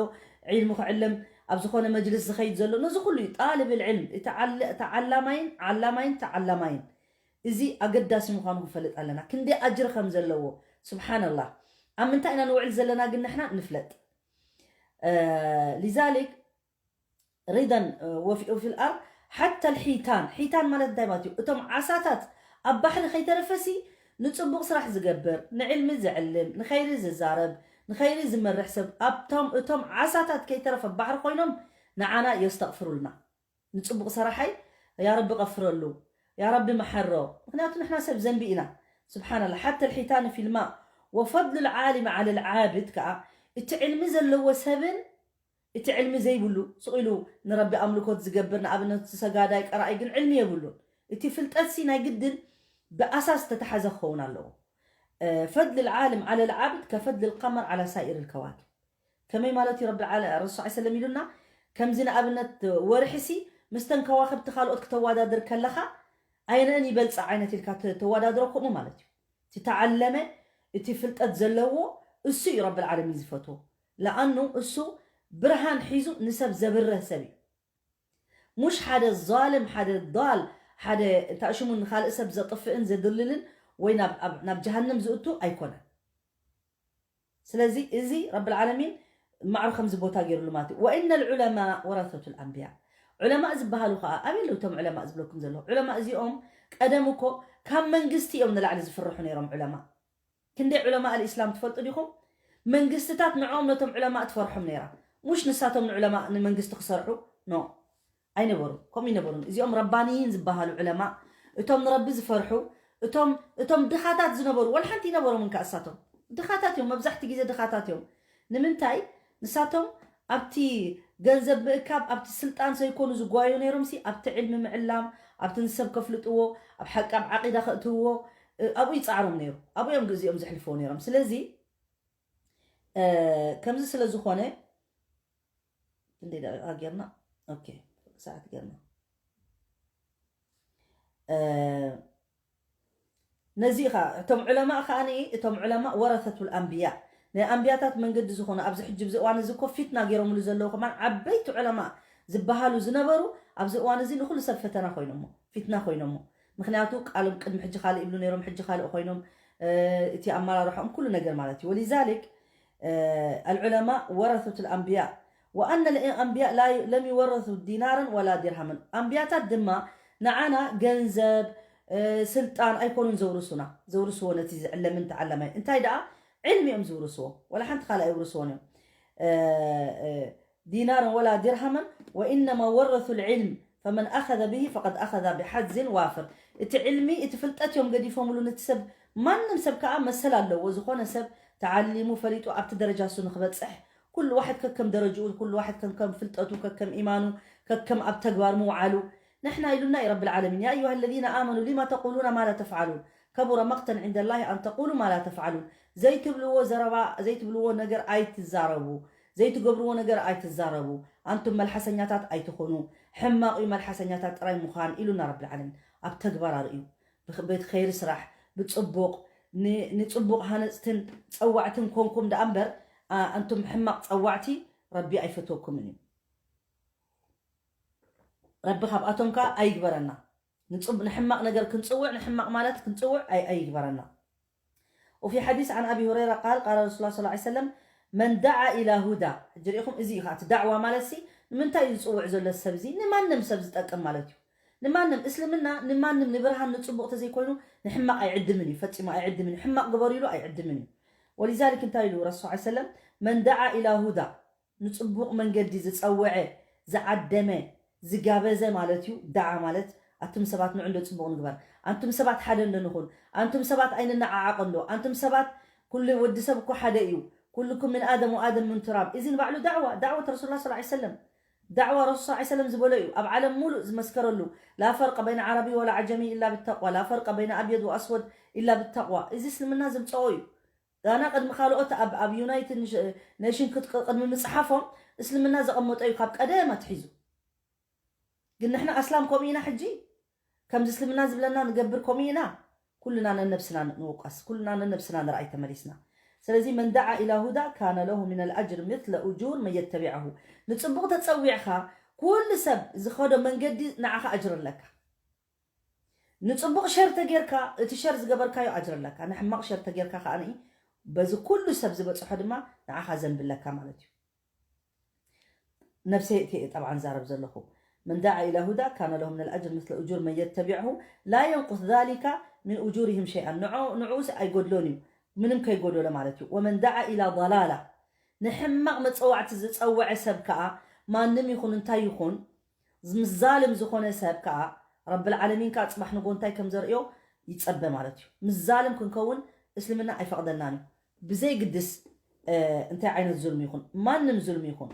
ዒልሙ ክዕልም ኣብ ዝኾነ መጅልስ ዝኸይድ ዘሎ፣ ነዚ ኩሉ እዩ። ጣሊብ ልዕልም፣ እቲ ዓለ-፣ ተዓላማይን ዓላማይን ተዓላማይን። እዚ ኣገዳሲ ምዃኑ ክንፈልጥ ኣለና። ክንደይ ኣጅሪ ከም ዘለዎ፣ ስብሓንላህ። ኣብ ምንታይ ኢና ንውዕል ዘለና ግን ንሕና ንፍለጥ። እ፣ ሊዛሊክ ሪዳን፣ እ፣ ወፊ-፣ ወፊል ኣርድ ሓታ ልሒታን። ሒታን ማለት እንታይ ማለት እዩ? እቶም ዓሳታት ኣብ ባሕሪ ከይተረፈሲ ንጽቡቕ ስራሕ ዝገብር፣ ንዕልሚ ዝዕልም፣ ንኸይሪ ዝዛረብ፣ ንኸይሪ ዝመርሕ ሰብ፣ ኣብቶም፣ እቶም ዓሳታት ከይተረፈ ባሕሪ ኮይኖም ንዓና የስተግፍሩልና። ንጽቡቕ ሰራሓይ ያ ረቢ ቀፍረሉ፣ ያ ረቢ መሓሮ። ምኽንያቱ ንሕና ሰብ ዘንቢ ኢና። ስብሓንላ፣ ሓተ ልሒታን ፊልማ ወፈድሉ ልዓሊም ዓለ ልዓብድ ከኣ፣ እቲ ዕልሚ ዘለዎ ሰብን እቲ ዕልሚ ዘይብሉ፣ ስቕ ኢሉ ንረቢ ኣምልኮት ዝገብር፣ ንኣብነት ሰጋዳይ፣ ቀራኢ ግን ዕልሚ የብሉን። እቲ ፍልጠትሲ ናይ ግድን ብኣሳስ ዝተተሓዘ ክኸውን ኣለዎ። እ፣ ፈድል ልዓልም ዓለ ልዓብድ ከፈድል ልቀመር ዓላ ሳኢር ልከዋኪብ። ከመይ ማለት እዩ? ረቢ ዓለ-፣ ረሱል ሰለም ኢሉና፣ ከምዚ ንኣብነት ወርሒሲ ምስተን ከዋኽብቲ ካልኦት ክተወዳድር ከለኻ፣ ኣየነአን ይበልጻ ዓይነት ኢልካ ተ-፣ ተወዳድሮ፣ ከምኡ ማለት እዩ። እቲ ተዓለመ፣ እቲ ፍልጠት ዘለዎ፣ እሱ እዩ ረብል ዓለሚን ዝፈትዎ። ለኣኑ እሱ ብርሃን ሒዙ ንሰብ ዘብርህ ሰብ እዩ። ሙሽ ሓደ ዛልም፣ ሓደ ዳል፣ ሓደ እንታይ ሽሙ ንኻልእ ሰብ ዘጥፍእን ዘድልልን ወይ ናብ፣ ኣብ፣ ናብ ጀሃነም ዝእቱ ኣይኮነን። ስለዚ እዚ ረብል ዓለሚን ማዕሩ ከምዚ ቦታ ገይሩሉ ማለት እዩ። ወኢነ ልዑለማ ወረሰቱ ልኣንብያ። ዑለማእ ዝበሃሉ ከዓ ኣበይ ኣለዉ? እቶም ዑለማእ ዝብለኩም ዘለኹ ዑለማእ እዚኦም ቀደም እኮ ካብ መንግስቲ እዮም ንላዕሊ ዝፍርሑ ነይሮም ዑለማእ። ክንደይ ዑለማእ ኣልኢስላም ትፈልጡ ዲኹም? መንግስትታት ንዕኦም ነቶም ዑለማእ ትፈርሖም ነይራ። ሙሽ ንሳቶም ንዑለማእ ንመንግስቲ ክሰርሑ? ኖ፣ ኣይነበሩን። ከምኡ ይነበሩን። እዚኦም ረባንይን ዝበሃሉ ዑለማእ፣ እቶም ንረቢ ዝፈርሑ፣ እቶም፣ እቶም ድኻታት ዝነበሩ፣ ወላ ሓንቲ ይነበሮምን ከኣ እሳቶም። ድኻታት እዮም፣ መብዛሕቲ ግዜ ድኻታት እዮም። ንምንታይ? ንሳቶም ኣብቲ ገንዘብ ምእካብ፣ ኣብቲ ስልጣን ዘይኮኑ ዝጓዩ ነይሮምሲ፣ ኣብቲ ዕልሚ ምዕላም፣ ኣብቲ ንሰብ ከፍልጥዎ፣ ኣብ ሓቂ፣ ኣብ ዓቂዳ ከእትውዎ፣ እ፣ ኣብኡ ይጻዕሮም ነይሩ። ኣብኡ እዮም ግዜኦም ዘሕልፍዎ ነይሮም። ስለዚ፣ እ፣ ከምዚ ስለ ዝኾነ፣ ክንደይ ደቂቃ ጌርና? ኦኬ፣ ሰዓት ጌርና። እ፣ ነዚ ኻ እቶም ዑለማ ከኣ እቶም ዑለማ ወረሰቱል ኣንብያ ናይ ኣንብያታት መንገዲ ዝኾኑ ኣብዚ ሕጂ ብዚ እዋን እዚ እኮ ፊትና ገይሮምሉ ዘለዉ ከማን ዓበይቲ ዑለማ ዝበሃሉ ዝነበሩ ኣብዚ እዋን እዚ ንኹሉ ሰብ ፈተና ኮይኖሞ ፊትና ኮይኖሞ ምክንያቱ ቃሎም ቅድሚ ሕጂ ካልእ ይብሉ ነይሮም ሕጂ ካልእ ኮይኖም እቲ ኣመራርሖም ኩሉ ነገር ማለት እዩ ወሊዛሊክ ኣልዑለማ ወረሱት ኣልኣንብያ ወኣነ ልአንብያ ለም ይወረሱ ዲናርን ወላ ዲርሃምን ኣንብያታት ድማ ንዓና ገንዘብ ስልጣን ኣይኮኑን ዘውርሱና ዘውርስዎ ነቲ ዝዕለምን ተዓለማይ እንታይ ደኣ ዕልሚ እዮም ዝውርስዎ ወላ ሓንቲ ካልእ ኣይውርስዎን እዮም ዲናርን ወላ ዲርሃምን ወኢነማ ወረሱ ልዕልም ፈመን ኣኸዘ ብሂ ፈቀድ ኣኸዛ ብሓዝን ዋፍር እቲ ዕልሚ እቲ ፍልጠት እዮም ገዲፎምሉ ነቲ ሰብ ማንም ሰብ ከዓ መሰል ኣለዎ ዝኾነ ሰብ ተዓሊሙ ፈሊጡ ኣብቲ ደረጃ እሱ ንክበፅሕ ኩሉ ዋሕድ ከከም ደረጅኡ ኩሉ ዋሕድ ከከም ፍልጠቱ ከከም ኢማኑ ከከም ኣብ ተግባር ምውዓሉ ንሕና ኢሉና እዩ ረቢ ልዓለሚን ያ ኣዩሃ ለዚነ ኣመኑ ሊማ ተቁሉና ማ ላ ተፍዓሉን ከቡረ መቅተን ዕንደ ላሂ ኣን ተቁሉ ማ ላ ተፍዓሉን ዘይትብልዎ ዘረባ ዘይትብልዎ ነገር ኣይትዛረቡ ዘይትገብርዎ ነገር ኣይትዛረቡ ኣንቱም መልሓሰኛታት ኣይትኹኑ ሕማቕ እዩ መልሓሰኛታት ጥራይ ምዃን ኢሉና ረቢ ልዓለሚን ኣብ ተግባር ኣርእዩ ብኸይሪ ስራሕ ብፅቡቕ ንፅቡቕ ሃነፅትን ፀዋዕትን ኮንኩም ደኣ እምበር ኣንቱም ሕማቕ ፀዋዕቲ ረቢ ኣይፈትወኩምን እዩ ረቢ ካብኣቶም ከ ኣይግበረና ንሕማቕ ነገር ክንፅውዕ ንሕማቕ ማለት ክንፅውዕ ኣይግበረና وفي حديث عن أبي هريرة قال قال رسول الله صلى الله عليه وسلم من دعا إلى هدى ሕጂ ርኢኹም እዚ እዩ እቲ ዳዕዋ ማለት ሲ ንምንታይ እዩ ዝፅውዕ ዘሎ ሰብ እዚ ንማንም ሰብ ዝጠቅም ማለት እዩ ንማንም እስልምና ንማንም ንብርሃን ንፅቡቕ ተዘይኮይኑ ንሕማቕ ኣይዕድምን እዩ ፈፂሙ ኣይዕድምን እዩ ሕማቕ ግበሩ ኢሉ ኣይዕድምን እዩ ወሊዛሊክ እንታይ ኢሉ ረሱል ስ ሰለም መን ደዓ ኢላ ሁዳ ንፅቡቕ መንገዲ ዝፀወዐ ዝዓደመ ዝጋበዘ ማለት እዩ ደዓ ማለት ኣቱም ሰባት ንዑ እንዶ ፅቡቕ ንግበር ኣንቱም ሰባት ሓደ እንዶ ንኹን ኣንቱም ሰባት ኣይንነዓዓቕ እንዶ ኣንቱም ሰባት ኩሉ ወዲ ሰብ እኮ ሓደ እዩ ኩልኩም ምን ኣደም ወኣደም ምን ቱራብ እዚ ንባዕሉ ዳዕዋ ዳዕወት ረሱላ ስ ሰለም ዳዕዋ ረሱል ስ ሰለም ዝበሎ እዩ ኣብ ዓለም ሙሉእ ዝመስከረሉ ላ ፈርቀ በይነ ዓረቢ ወላ ዓጀሚ ኢላ ብተቅዋ ላ ፈርቀ በይነ ኣብየድ ወኣስወድ ኢላ ብተቅዋ እዚ እስልምና ዘምፀኦ እዩ ኣና ቅድሚ ካልኦት ኣብ ኣብ ዩናይትድ ኔሽን ክትቅድሚ ምፅሓፎም እስልምና ዘቐመጦ እዩ ካብ ቀደም ኣትሒዙ ግን ንሕና ኣስላም ከምኡ ኢና ሕጂ ከምዚ እስልምና ዝብለና ንገብር ከምኡ ኢና ኩልና ነነብስና ንወቀስ ኩልና ነነብስና ንርኣይ ተመሊስና ስለዚ መን ደዓ ኢላ ሁዳ ካነ ለሁ ምን ኣልኣጅር ምትለ ኡጁር መን የተቢዐሁ ንፅቡቕ ተፀዊዕኻ ኩሉ ሰብ ዝኸዶ መንገዲ ንዓኻ ኣጅር ኣለካ ንፅቡቕ ሸር ተጌርካ እቲ ሸር ዝገበርካዮ ኣጅር ኣለካ ንሕማቕ ሸር ተጌርካ ከዓ በዚ ኩሉ ሰብ ዝበፅሖ ድማ ንዓኻ ዘንብለካ ማለት እዩ ነብሰይ እቲ ጠብዓ ዛረብ ዘለኹ من دعا إلى هدى كان له من الأجر مثل أجور من يتبعه لا ينقص ذلك من أجورهم شيئا ንዑስ ኣይጎድሎን እዩ ምንም ከይጎደሎ ማለት እዩ ومن دعا إلى ضلالة ንሕማቕ መፀዋዕቲ ዝፀወዐ ሰብ ከዓ ማንም ይኹን እንታይ ይኹን ምስ ዛልም ዝኾነ ሰብ ከዓ ረብል ዓለሚን ከዓ ፅባሕ ንጎ እንታይ ከም ዘርእዮ ይፀበ ማለት እዩ ምስ ዛልም ክንከውን እስልምና ኣይፈቕደልናን እዩ ብዘይ ግድስ እንታይ ዓይነት ዙልሚ ይኹን ማንም ዙልሚ ይኹን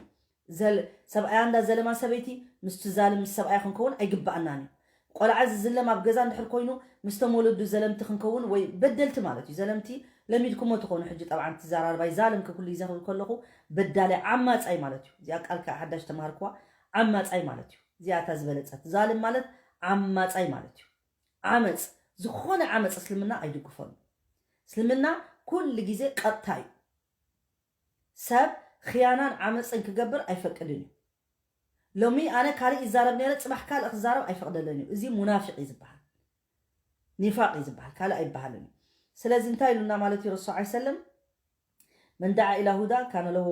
ሰብኣያ እንዳ ዘለማ ሰበይቲ ምስቲ ዛልም ምስ ሰብኣያ ክንከውን ኣይግባኣናን እዩ ቆልዓ ዝዝለም ኣብ ገዛ እንድሕር ኮይኑ ምስቶም ወለዱ ዘለምቲ ክንከውን ወይ በደልቲ ማለት እዩ ዘለምቲ ለሚድኩሞ ትኾኑ ሕጂ ጠብዓ ትዘራርባይ ዛልም ክኩሉ ይዘኽብል ከለኹ በዳላይ ዓማፃይ ማለት እዩ እዚኣ ቃል ከዓ ሓዳሽ ተማሃርኩዋ ዓማፃይ ማለት እዩ እዚኣ እታ ዝበለፀት ዛልም ማለት ዓማፃይ ማለት እዩ ዓመፅ ዝኾነ ዓመፅ እስልምና ኣይድግፎን እስልምና ኩሉ ግዜ ቀጥታ እዩ ሰብ ኽያናን ዓመፅን ክገብር ኣይፈቅድን እዩ ሎሚ ኣነ ካልእ ይዛረብ ነረ ፅባሕ ካልእ ክዛረብ ኣይፈቅደለን እዩ እዚ ሙናፊቅ እዩ ዝበሃል ኒፋቅ እዩ ዝበሃል ካልእ ኣይበሃልን እዩ ስለዚ እንታይ ኢሉና ማለት እዩ ረሱል ዓ ሰለም من دعا إلى هدى كان له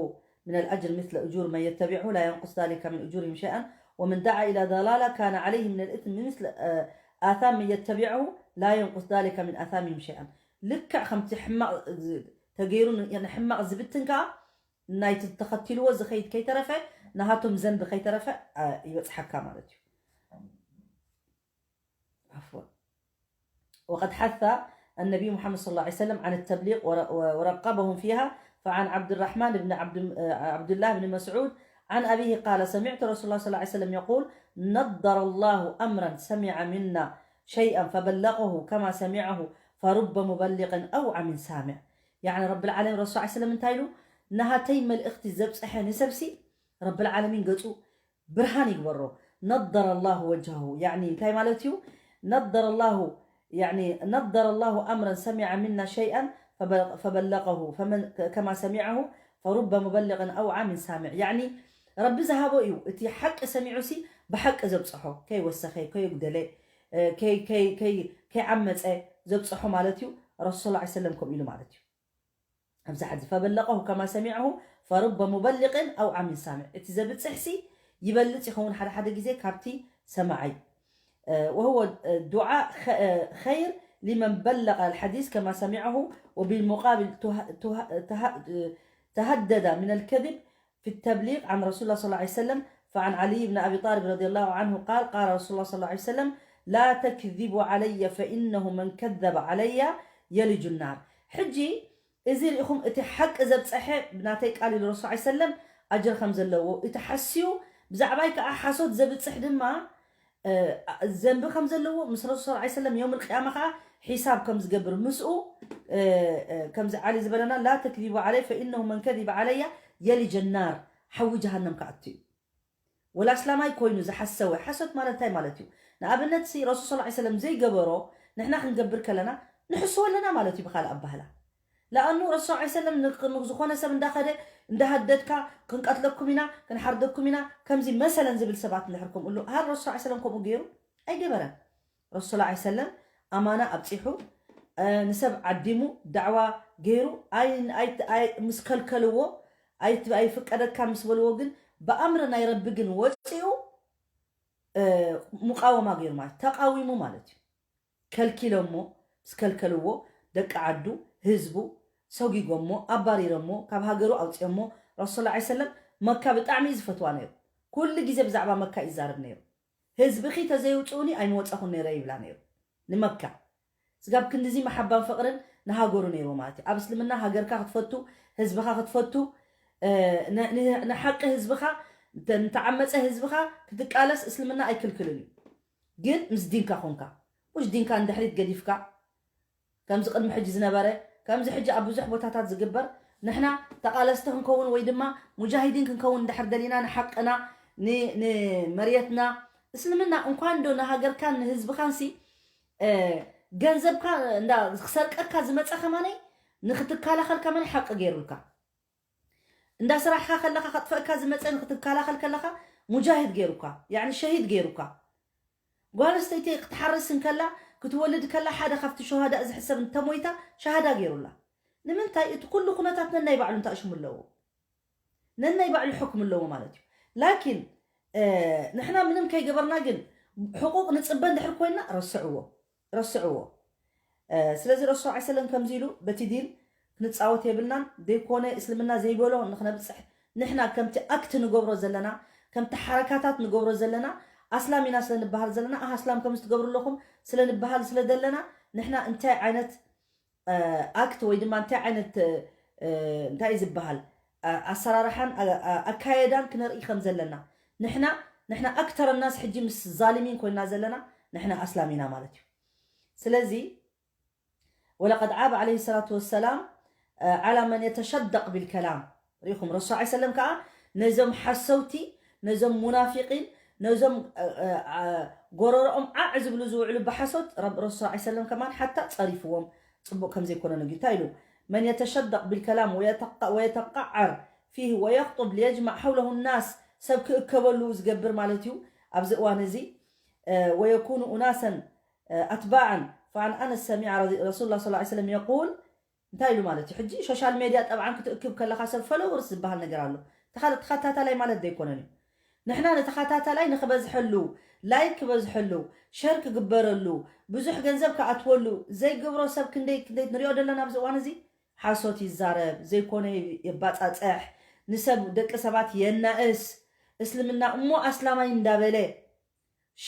من الأجر مثل أجور من يتبعه لا ينقص ذلك من أجورهم شيئا ومن دعا إلى ضلالة كان عليه من الإثم مثل آثام من يتبعه لا ينقص ذلك من آثامهم شيئا ልክዕ ከምቲ ሕማቕ ተገይሩ ንሕማቕ ዝብትን ከዓ ናይቲ ተኸቲልዎ ዝኸይድ ከይተረፈ ናሃቶም ዘንቢ ከይተረፈ ይበፅሓካ ማለት እዩ عفوا وقد حث النبي محمد صلى الله عليه وسلم عن التبليغ ورقبهم فيها فعن عبد الرحمن بن عبد, عبد الله بن مسعود عن أبيه قال سمعت رسول الله صلى الله عليه وسلم يقول نضر الله أمرا سمع منا شيئا فبلغه كما سمعه فرب مبلغ أوعى من سامع يعني رب العالمين رسول صلى الله عليه وسلم انتهى له نهاتي ملئختي زبس أحيان سبسي رب العالمين قلت ብርሃን ይግበሮ ነደረ ላሁ ወጅሃሁ ያኒ እንታይ ማለት እዩ ነደረ ላሁ يعني نضر الله أمرا سمع منا شيئا فب- فبلغه فمن ك- كما سمعه فرب مبلغ أوعى من سامع. يعني ረቢ ዝሃቦ እዩ፣ እቲ ሓቂ ሰሚዑ ሲ ብሓቂ ዘብፅሖ፣ ከይወሰኸ፣ ከየጉደለ፣ እ፣ ከይ- ከይ- ከይ- ከይዓመፀ ዘብፅሖ ማለት እዩ። ረሱል ሰለላሁ ዐለይሂ ወሰለም ከምኡ ኢሉ ማለት እዩ። ኣብዚ ሓዚ ፈበለቀሁ ከማ ሰሚዐሁ ፈሩበ ሙበሊቅን ኣውዓ ሚን ሳሚዕ፣ እቲ ዘብፅሕ ሲ ይበልፅ ይኸውን ሓደ ሓደ ግዜ ካብቲ ሰማዓይ። እ፣ ወህወ ዱዓ ኸ- እ፣ ኸይር ሊመን በለቀ الحديث كما سمعه وبالمقابل ته- ته- ته- تهدد من الكذب في التبليغ عن رسول الله صلى الله عليه وسلم. فعن علي بن أبي طالب رضي الله عنه قال قال رسول الله صلى الله عليه وسلم لا تكذبوا علي فإنه من كذب علي يلج النار. ሕጂ እዚ ርኢኹም እቲ ሓቂ ዘብፀሐ ብናተይ ቃል ኢሉ ረሱል ሰለም ኣጅር ከም ዘለዎ እቲ ሓስዩ ብዛዕባይ ከዓ ሓሶት ዘብፅሕ ድማ ዘንቢ ከም ዘለዎ ምስ ረሱል ሰለላሁ ዐለይሂ ወሰለም የውም ልቅያማ ከዓ ሒሳብ ከም ዝገብር ምስኡ ከምዚ ዓሊ ዝበለና ላ ተክዚቡ ዓለይ ፈኢነሁ መን ከዚበ ዓለያ የልጀ ናር ሓዊ ጀሃነም ክኣቱ እዩ። ወላ እስላማይ ኮይኑ ዝሓሰወ ሓሶት ማለት እንታይ ማለት እዩ? ንኣብነት ሲ ረሱል ሰለላሁ ዐለይሂ ወሰለም ዘይገበሮ ንሕና ክንገብር ከለና ንሕስዎ ኣለና ማለት እዩ ብካልእ ኣባህላ። ለኣኑ ረሱል ሰለላሁ ዐለይሂ ወሰለም ንክ- ንዝኾነ ሰብ እንዳኸደ እንዳሃደድካ ክንቀትለኩም ኢና ክንሓርደኩም ኢና ከምዚ መሰለን ዝብል ሰባት እንድሕር ከምኡ ኣሎ ሃል ረሱል ሰለላሁ ዐለይሂ ወሰለም ከምኡ ገይሩ ኣይገበረን። ረሱል ሰለላሁ ዐለይሂ ወሰለም ኣማና ኣብፂሑ እ፣ ንሰብ ዓዲሙ ዳዕዋ ገይሩ ኣይ- ኣይ- ኣይ- ምስ ከልከልዎ ኣይ- ኣይፍቀደካ ምስ በልዎ ግን ብኣምሪ ናይ ረቢ ግን ወፂኡ እ፣ ሙቃወማ ገይሩ ማለት ተቃዊሙ ማለት እዩ። ከልኪሎሞ ምስ ከልከልዎ ደቂ ዓዱ ህዝቡ ሰጒጎሞ ኣባሪሮሞ ካብ ሃገሩ ኣውፅኦሞ ረሱል ሰለላሁ ዐለይሂ ወሰለም መካ ብጣዕሚ እዩ ዝፈትዋ ነይሩ። ኩሉ ግዜ ብዛዕባ መካ ይዛረብ ነይሩ። ህዝብኺ ተዘይውፅኡኒ ኣይምወፀኹን ነይረ ይብላ ነይሩ ንመካ። ስጋብ ክንድዚ መሓባን ፍቕርን ንሃገሩ ነይርዎ ማለት እዩ። ኣብ እስልምና ሃገርካ ክትፈቱ ህዝብኻ ክትፈቱ እ፣ ን- ን- ንሓቂ ህዝብኻ ንተ- ንተዓመፀ ህዝብኻ ክትቃለስ እስልምና ኣይክልክልን እዩ። ግን ምስ ዲንካ ኮንካ ሙሽ ዲንካ ንድሕሪት ገዲፍካ ከምዚ ቅድሚ ሕጂ ዝነበረ ከምዚ ሕጂ ኣብ ብዙሕ ቦታታት ዝግበር ንሕና ተቃለስቲ ክንከውን ወይ ድማ ሙጃሂዲን ክንከውን እንድሕር ደሊና ንሓቅና ን- ንመርየትና እስልምና እንኳን ዶ ንሃገርካን ንህዝብኻን ሲ እ፣ ገንዘብካ እንዳ ክሰርቀካ ዝመፀ ከማነይ ንክትከላኸል ከማን ሓቂ ገይሩልካ እንዳ ስራሕካ ከለካ ከጥፈእካ ዝመፀ ንክትከላኸል ከለካ ሙጃሂድ ገይሩካ ያኒ ሸሂድ ገይሩካ ጓል ኣንስተይቲ ክትሓርስ እንከላ ክትወልድ ከላ ሓደ ካብቲ ሸሃዳ ዝሕሰብ እንተሞይታ ሸሃዳ ገይሩላ ንምንታይ እቲ ኩሉ ኩነታት ነናይ ባዕሉ እንታእሽሙ ኣለዎ ነናይ ባዕሉ ሕክም ኣለዎ ማለት እዩ ላኪን ንሕና ምንም ከይገበርና ግን ሕቁቅ ንፅበ እንድሕር ኮይና ረስዕዎ ረስዕዎ ስለዚ ረሱል ዐ ሰለም ከምዚ ኢሉ በቲ ዲን ክንፃወት የብልናን ዘይኮነ እስልምና ዘይበሎ ንክነብፅሕ ንሕና ከምቲ ኣክት ንገብሮ ዘለና ከምቲ ሓረካታት ንገብሮ ዘለና ኣስላም ኢና ስለንበሃል ዘለና ኣስላም ከምዚ ትገብሩ ኣለኹም ስለንበሃል ስለደለና ንሕና እንታይ ዓይነት ኣክት ወይ ድማ እንታይ ዓይነት እንታይ ዝበሃል ኣሰራርሓን ኣካየዳን ክነርኢ ከም ዘለና ንሕና ንሕና ኣክተር ናስ ሕጂ ምስ ዛሊሚን ኮይና ዘለና ንሕና ኣስላም ኢና ማለት እዩ ስለዚ ولقد عاب عليه الصلاة والسلام على من يتشدق بالكلام ርኢኹም ረሱል ዐ ሰለም ከዓ ነዞም ሓሰውቲ ነዞም ሙናፊቂን ነዞም ጎረርኦም ዓዕ ዝብሉ ዝውዕሉ ብሓሶት ረሱል ዐ ሰለም ከማን ሓታ ፀሪፍዎም ፅቡቅ ከምዘይኮነ ነጊሩ እንታይ ኢሉ من يتشدق بالكلام ويتقعر فيه ويخطب ليجمع حوله الناس ሰብ ክእከበሉ ዝገብር ማለት እዩ ኣብዚ እዋን እዚ ويكون أناسا أتباعا فعن أنس سمع رسول الله صلى الله عليه وسلم يقول እንታይ ኢሉ ማለት እዩ ሕጂ ሶሻል ሜድያ ጠብዓን ክትእክብ ከለካ ሰብ ፈለወርስ ዝበሃል ነገር ኣሎ ተኸታታላይ ማለት ዘይኮነን እዩ ንሕና ንተኸታታላይ ንክበዝሐሉ ላይክ ክበዝሐሉ ሸር ክግበረሉ ብዙሕ ገንዘብ ክኣትወሉ ዘይገብሮ ሰብ ክንደይ ክንደይ ንሪኦ ዘለና ኣብዚ እዋን እዚ ሓሶት ይዛረብ ዘይኮነ የባፃፀሕ ንሰብ ደቂ ሰባት የናእስ እስልምና እሞ ኣስላማይ እንዳበለ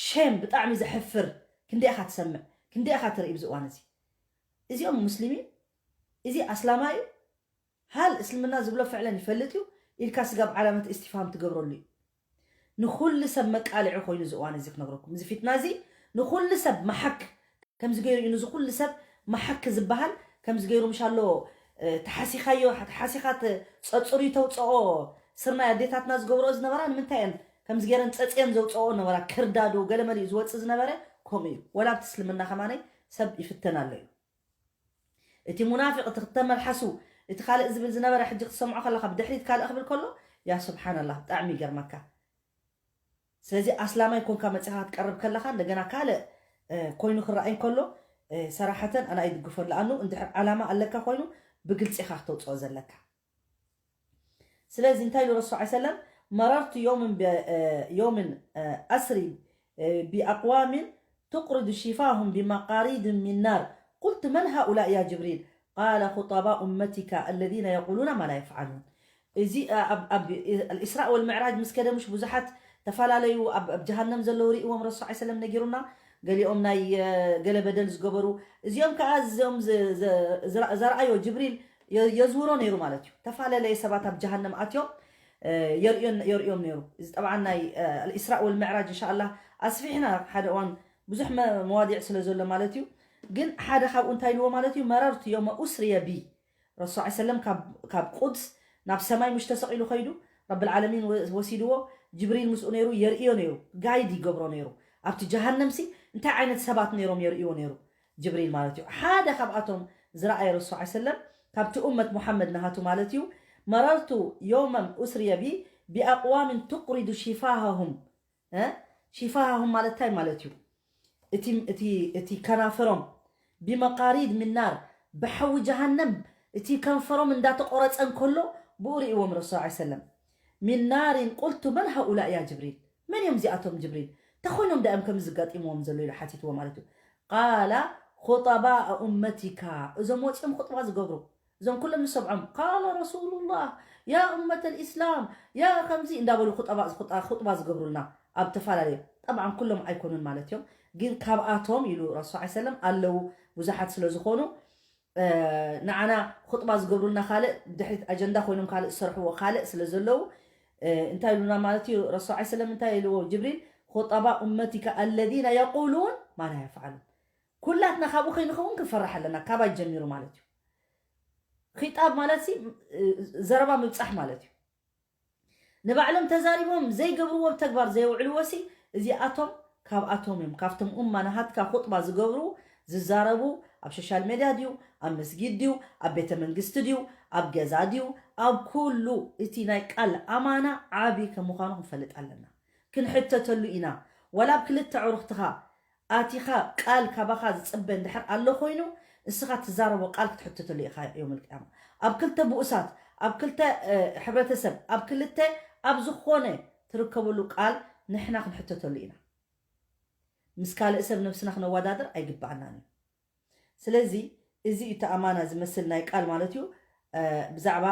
ሸም ብጣዕሚ ዘሕፍር ክንደይ ኢኻ ትሰምዕ ክንደይ ኢኻ ትርኢ ብዚ እዋን እዚ እዚኦም ሙስሊሚን እዚ ኣስላማ እዩ ሃል እስልምና ዝብሎ ፍዕለን ይፈልጥ እዩ ኢልካ ስጋብ ዓላመት እስቲፋም ትገብረሉ እዩ ንኩሉ ሰብ መቃልዒ ኮይኑ እዚ እዋን እዚ ክነግረኩም እዚ ፊትና እዚ ንኩሉ ሰብ መሓክ ከምዚ ገይሩ እዩ ንዚ ኩሉ ሰብ መሓክ ዝበሃል ከምዚ ገይሩ ምሻሎ ተሓሲኻዮ ተሓሲኻ ጸጽሪ ተውፅኦ ስርናይ ኣዴታትና ዝገብረኦ ዝነበራ ንምንታይ እየን ከምዚ ገይረን ፀፅየን ዘውፅኦ ነበራ ክርዳዶ ገለመሊኡ ዝወፅእ ዝነበረ ከምኡ እዩ ወላ ኣብቲ እስልምና ከማነይ ሰብ ይፍተን ኣሎ እዩ። እቲ ሙናፊቕ፣ እቲ ክተመልሓሱ፣ እቲ ካልእ ዝብል ዝነበረ፣ ሕጂ ክትሰምዖ ከለኻ ብድሕሪት ካልእ ክብል ከሎ፣ ያ ስብሓንላህ፣ ብጣዕሚ ይገርመካ። ስለዚ ኣስላማይ ኮንካ መፂኻ ክትቀርብ ከለኻ፣ እንደገና ካልእ ኮይኑ ክረኣይ ከሎ፣ ሰራሕተን ኣና ይድግፎ። ለኣኑ እንድሕር ዓላማ ኣለካ ኮይኑ፣ ብግልፂ ኢኻ ክተውፅኦ ዘለካ። ስለዚ እንታይ ኢሉ ረሱል ሰለም፣ መረርቱ ዮምን ዮምን ኣስሪ ብኣቅዋምን ትቅርዱ ሽፋሁም ብመቃሪድ ሚን ናር፣ ቁልቱ መን ሃኡላ ያ ጅብሪል፣ ቃለ ኹጠባ ኡመቲካ ኣለዚነ የቁሉና ማ ላ የፍዓሉን። እዚ ኣብ ኢስራእ ወልምዕራጅ ምስ ከደ ምሽ ብዙሓት ተፈላለዩ ኣብ ጀሃነም ዘለዉ ርእዎም ረሱ ሰለም ነጊሩና። ገሊኦም ናይ ገለ በደል ዝገበሩ፣ እዚኦም ከዓ እዚኦም ዘርኣዮ ጅብሪል የዝውሮ ነይሩ ማለት እዩ። ተፈላለየ ሰባት ኣብ ጀሃነም ኣትዮም የርእዮም ነይሩ። እዚ ጠብዓ ናይ ኢስራእ ወልምዕራጅ እንሻላ ኣስፊሕና ሓደ እዋን ብዙሕ መዋዲዕ ስለ ዘሎ ማለት እዩ። ግን ሓደ ካብኡ እንታይ ኢልዎ ማለት እዩ፣ መረርቱ ዮመ ኡስርየ ቢ ረሱ ሰለም ካብ ቁድስ ናብ ሰማይ ምሽ ተሰቒሉ ከይዱ ረብል ዓለሚን ወሲድዎ። ጅብሪል ምስኡ ነይሩ፣ የርእዮ ነይሩ፣ ጋይድ ይገብሮ ነይሩ። ኣብቲ ጀሃነምሲ እንታይ ዓይነት ሰባት ነይሮም የርእይዎ ነይሩ ጅብሪል ማለት እዩ። ሓደ ካብኣቶም ዝረኣየ ረሱ ሰለም ካብቲ ኡመት ሙሓመድ ናሃቱ ማለት እዩ። መረርቱ ዮመን ኡስርየ ቢ ብኣቅዋምን ትቅሪዱ ሽፋሃሁም። ሽፋሃሁም ማለት እንታይ ማለት እዩ? እቲ ከናፍሮም ብመቃሪድ ሚን ናር፣ ብሓዊ ጀሃነም እቲ ከንፈሮም እንዳተቆረፀ እንከሎ ብኡ ርእዎም ረሱ ሰለም። ሚን ናሪን ቁልቱ መን ሃኡላ ያ ጅብሪል፣ መን እዮም እዚኣቶም ጅብሪል? እንታይ ኮይኖም ዳእም ከም ዝጋጢምዎም ዘሎ ኢሉ ሓቲትዎ ማለት እዩ። ቃላ ኹጠባእ ኡመቲካ፣ እዞም ወፂኦም ኹጥባ ዝገብሩ እዞም ኩሎም ንሰምዖም፣ ቃለ ረሱሉላህ፣ ያ ኡመተ ልእስላም፣ ያ ከምዚ እንዳበሉ ኹጠባ ዝኹጣ- ኹጥባ ዝገብሩልና ኣብ ተፈላለዩ፣ ጠብዓን ኩሎም ኣይኮኑን ማለት እዮም። ግን ካብኣቶም ኢሉ ረሱል ሰለላሁ ዐለይሂ ወሰለም ኣለዉ ብዙሓት ስለ ዝኾኑ፣ እ፣ ንዓና ኹጥባ ዝገብሩልና ካልእ፣ ድሕሪት ኣጀንዳ ኮይኖም ካልእ ዝሰርሕዎ ካልእ ስለ ዘለዉ፣ እ፣ እንታይ ኢሉና ማለት እዩ? ረሱል ሰለላሁ ዐለይሂ ወሰለም እንታይ ኢልዎ ጅብሪል? ኹጠባ ኡመቲካ ኣለዚነ የቁሉን ማ ላ የፍዓሉን። ኩላትና ካብኡ ከይንኸውን ክንፈርሕ ኣለና፣ ካባይ ጀሚሩ ማለት እዩ። ኺጣብ ማለት ሲ፣ እ፣ ዘረባ ምብጻሕ ማለት እዩ። ንባዕሎም ተዛሪቦም ዘይገብርዎ ብተግባር ዘየውዕልዎ ሲ፣ እዚኣቶም ካብኣቶም እዮም። ካብቶም ኡማ ናሃትካ ኹጥባ ዝገብሩ፣ ዝዛረቡ፣ ኣብ ሶሻል ሜድያ ድዩ፣ ኣብ መስጊድ ድዩ፣ ኣብ ቤተ መንግስቲ ድዩ፣ ኣብ ገዛ ድዩ፣ ኣብ ኩሉ እቲ ናይ ቃል ኣማና ዓቢ ከም ምዃኑ ክንፈልጥ ኣለና። ክንሕተተሉ ኢና። ዋላ ኣብ ክልተ ኣዕሩኽትኻ ኣቲኻ ቃል ካባኻ ዝጽበ እንድሕር ኣሎ ኮይኑ፣ ንስኻ ትዛረቦ ቃል ክትሕተተሉ ኢኻ ዮም ኣልቅያማ። ኣብ ክልተ ብኡሳት፣ ኣብ ክልተ፣ እ፣ ሕብረተሰብ፣ ኣብ ክልተ፣ ኣብ ዝኾነ ትርከበሉ ቃል ንሕና ክንሕተተሉ ኢና። ምስ ካልእ ሰብ ነብስና ክነወዳድር ኣይግባኣናን እዩ። ስለዚ እዚ እዩ እቲ ኣማና ዝመስል ናይ ቃል ማለት እዩ። እ፣ ብዛዕባ፣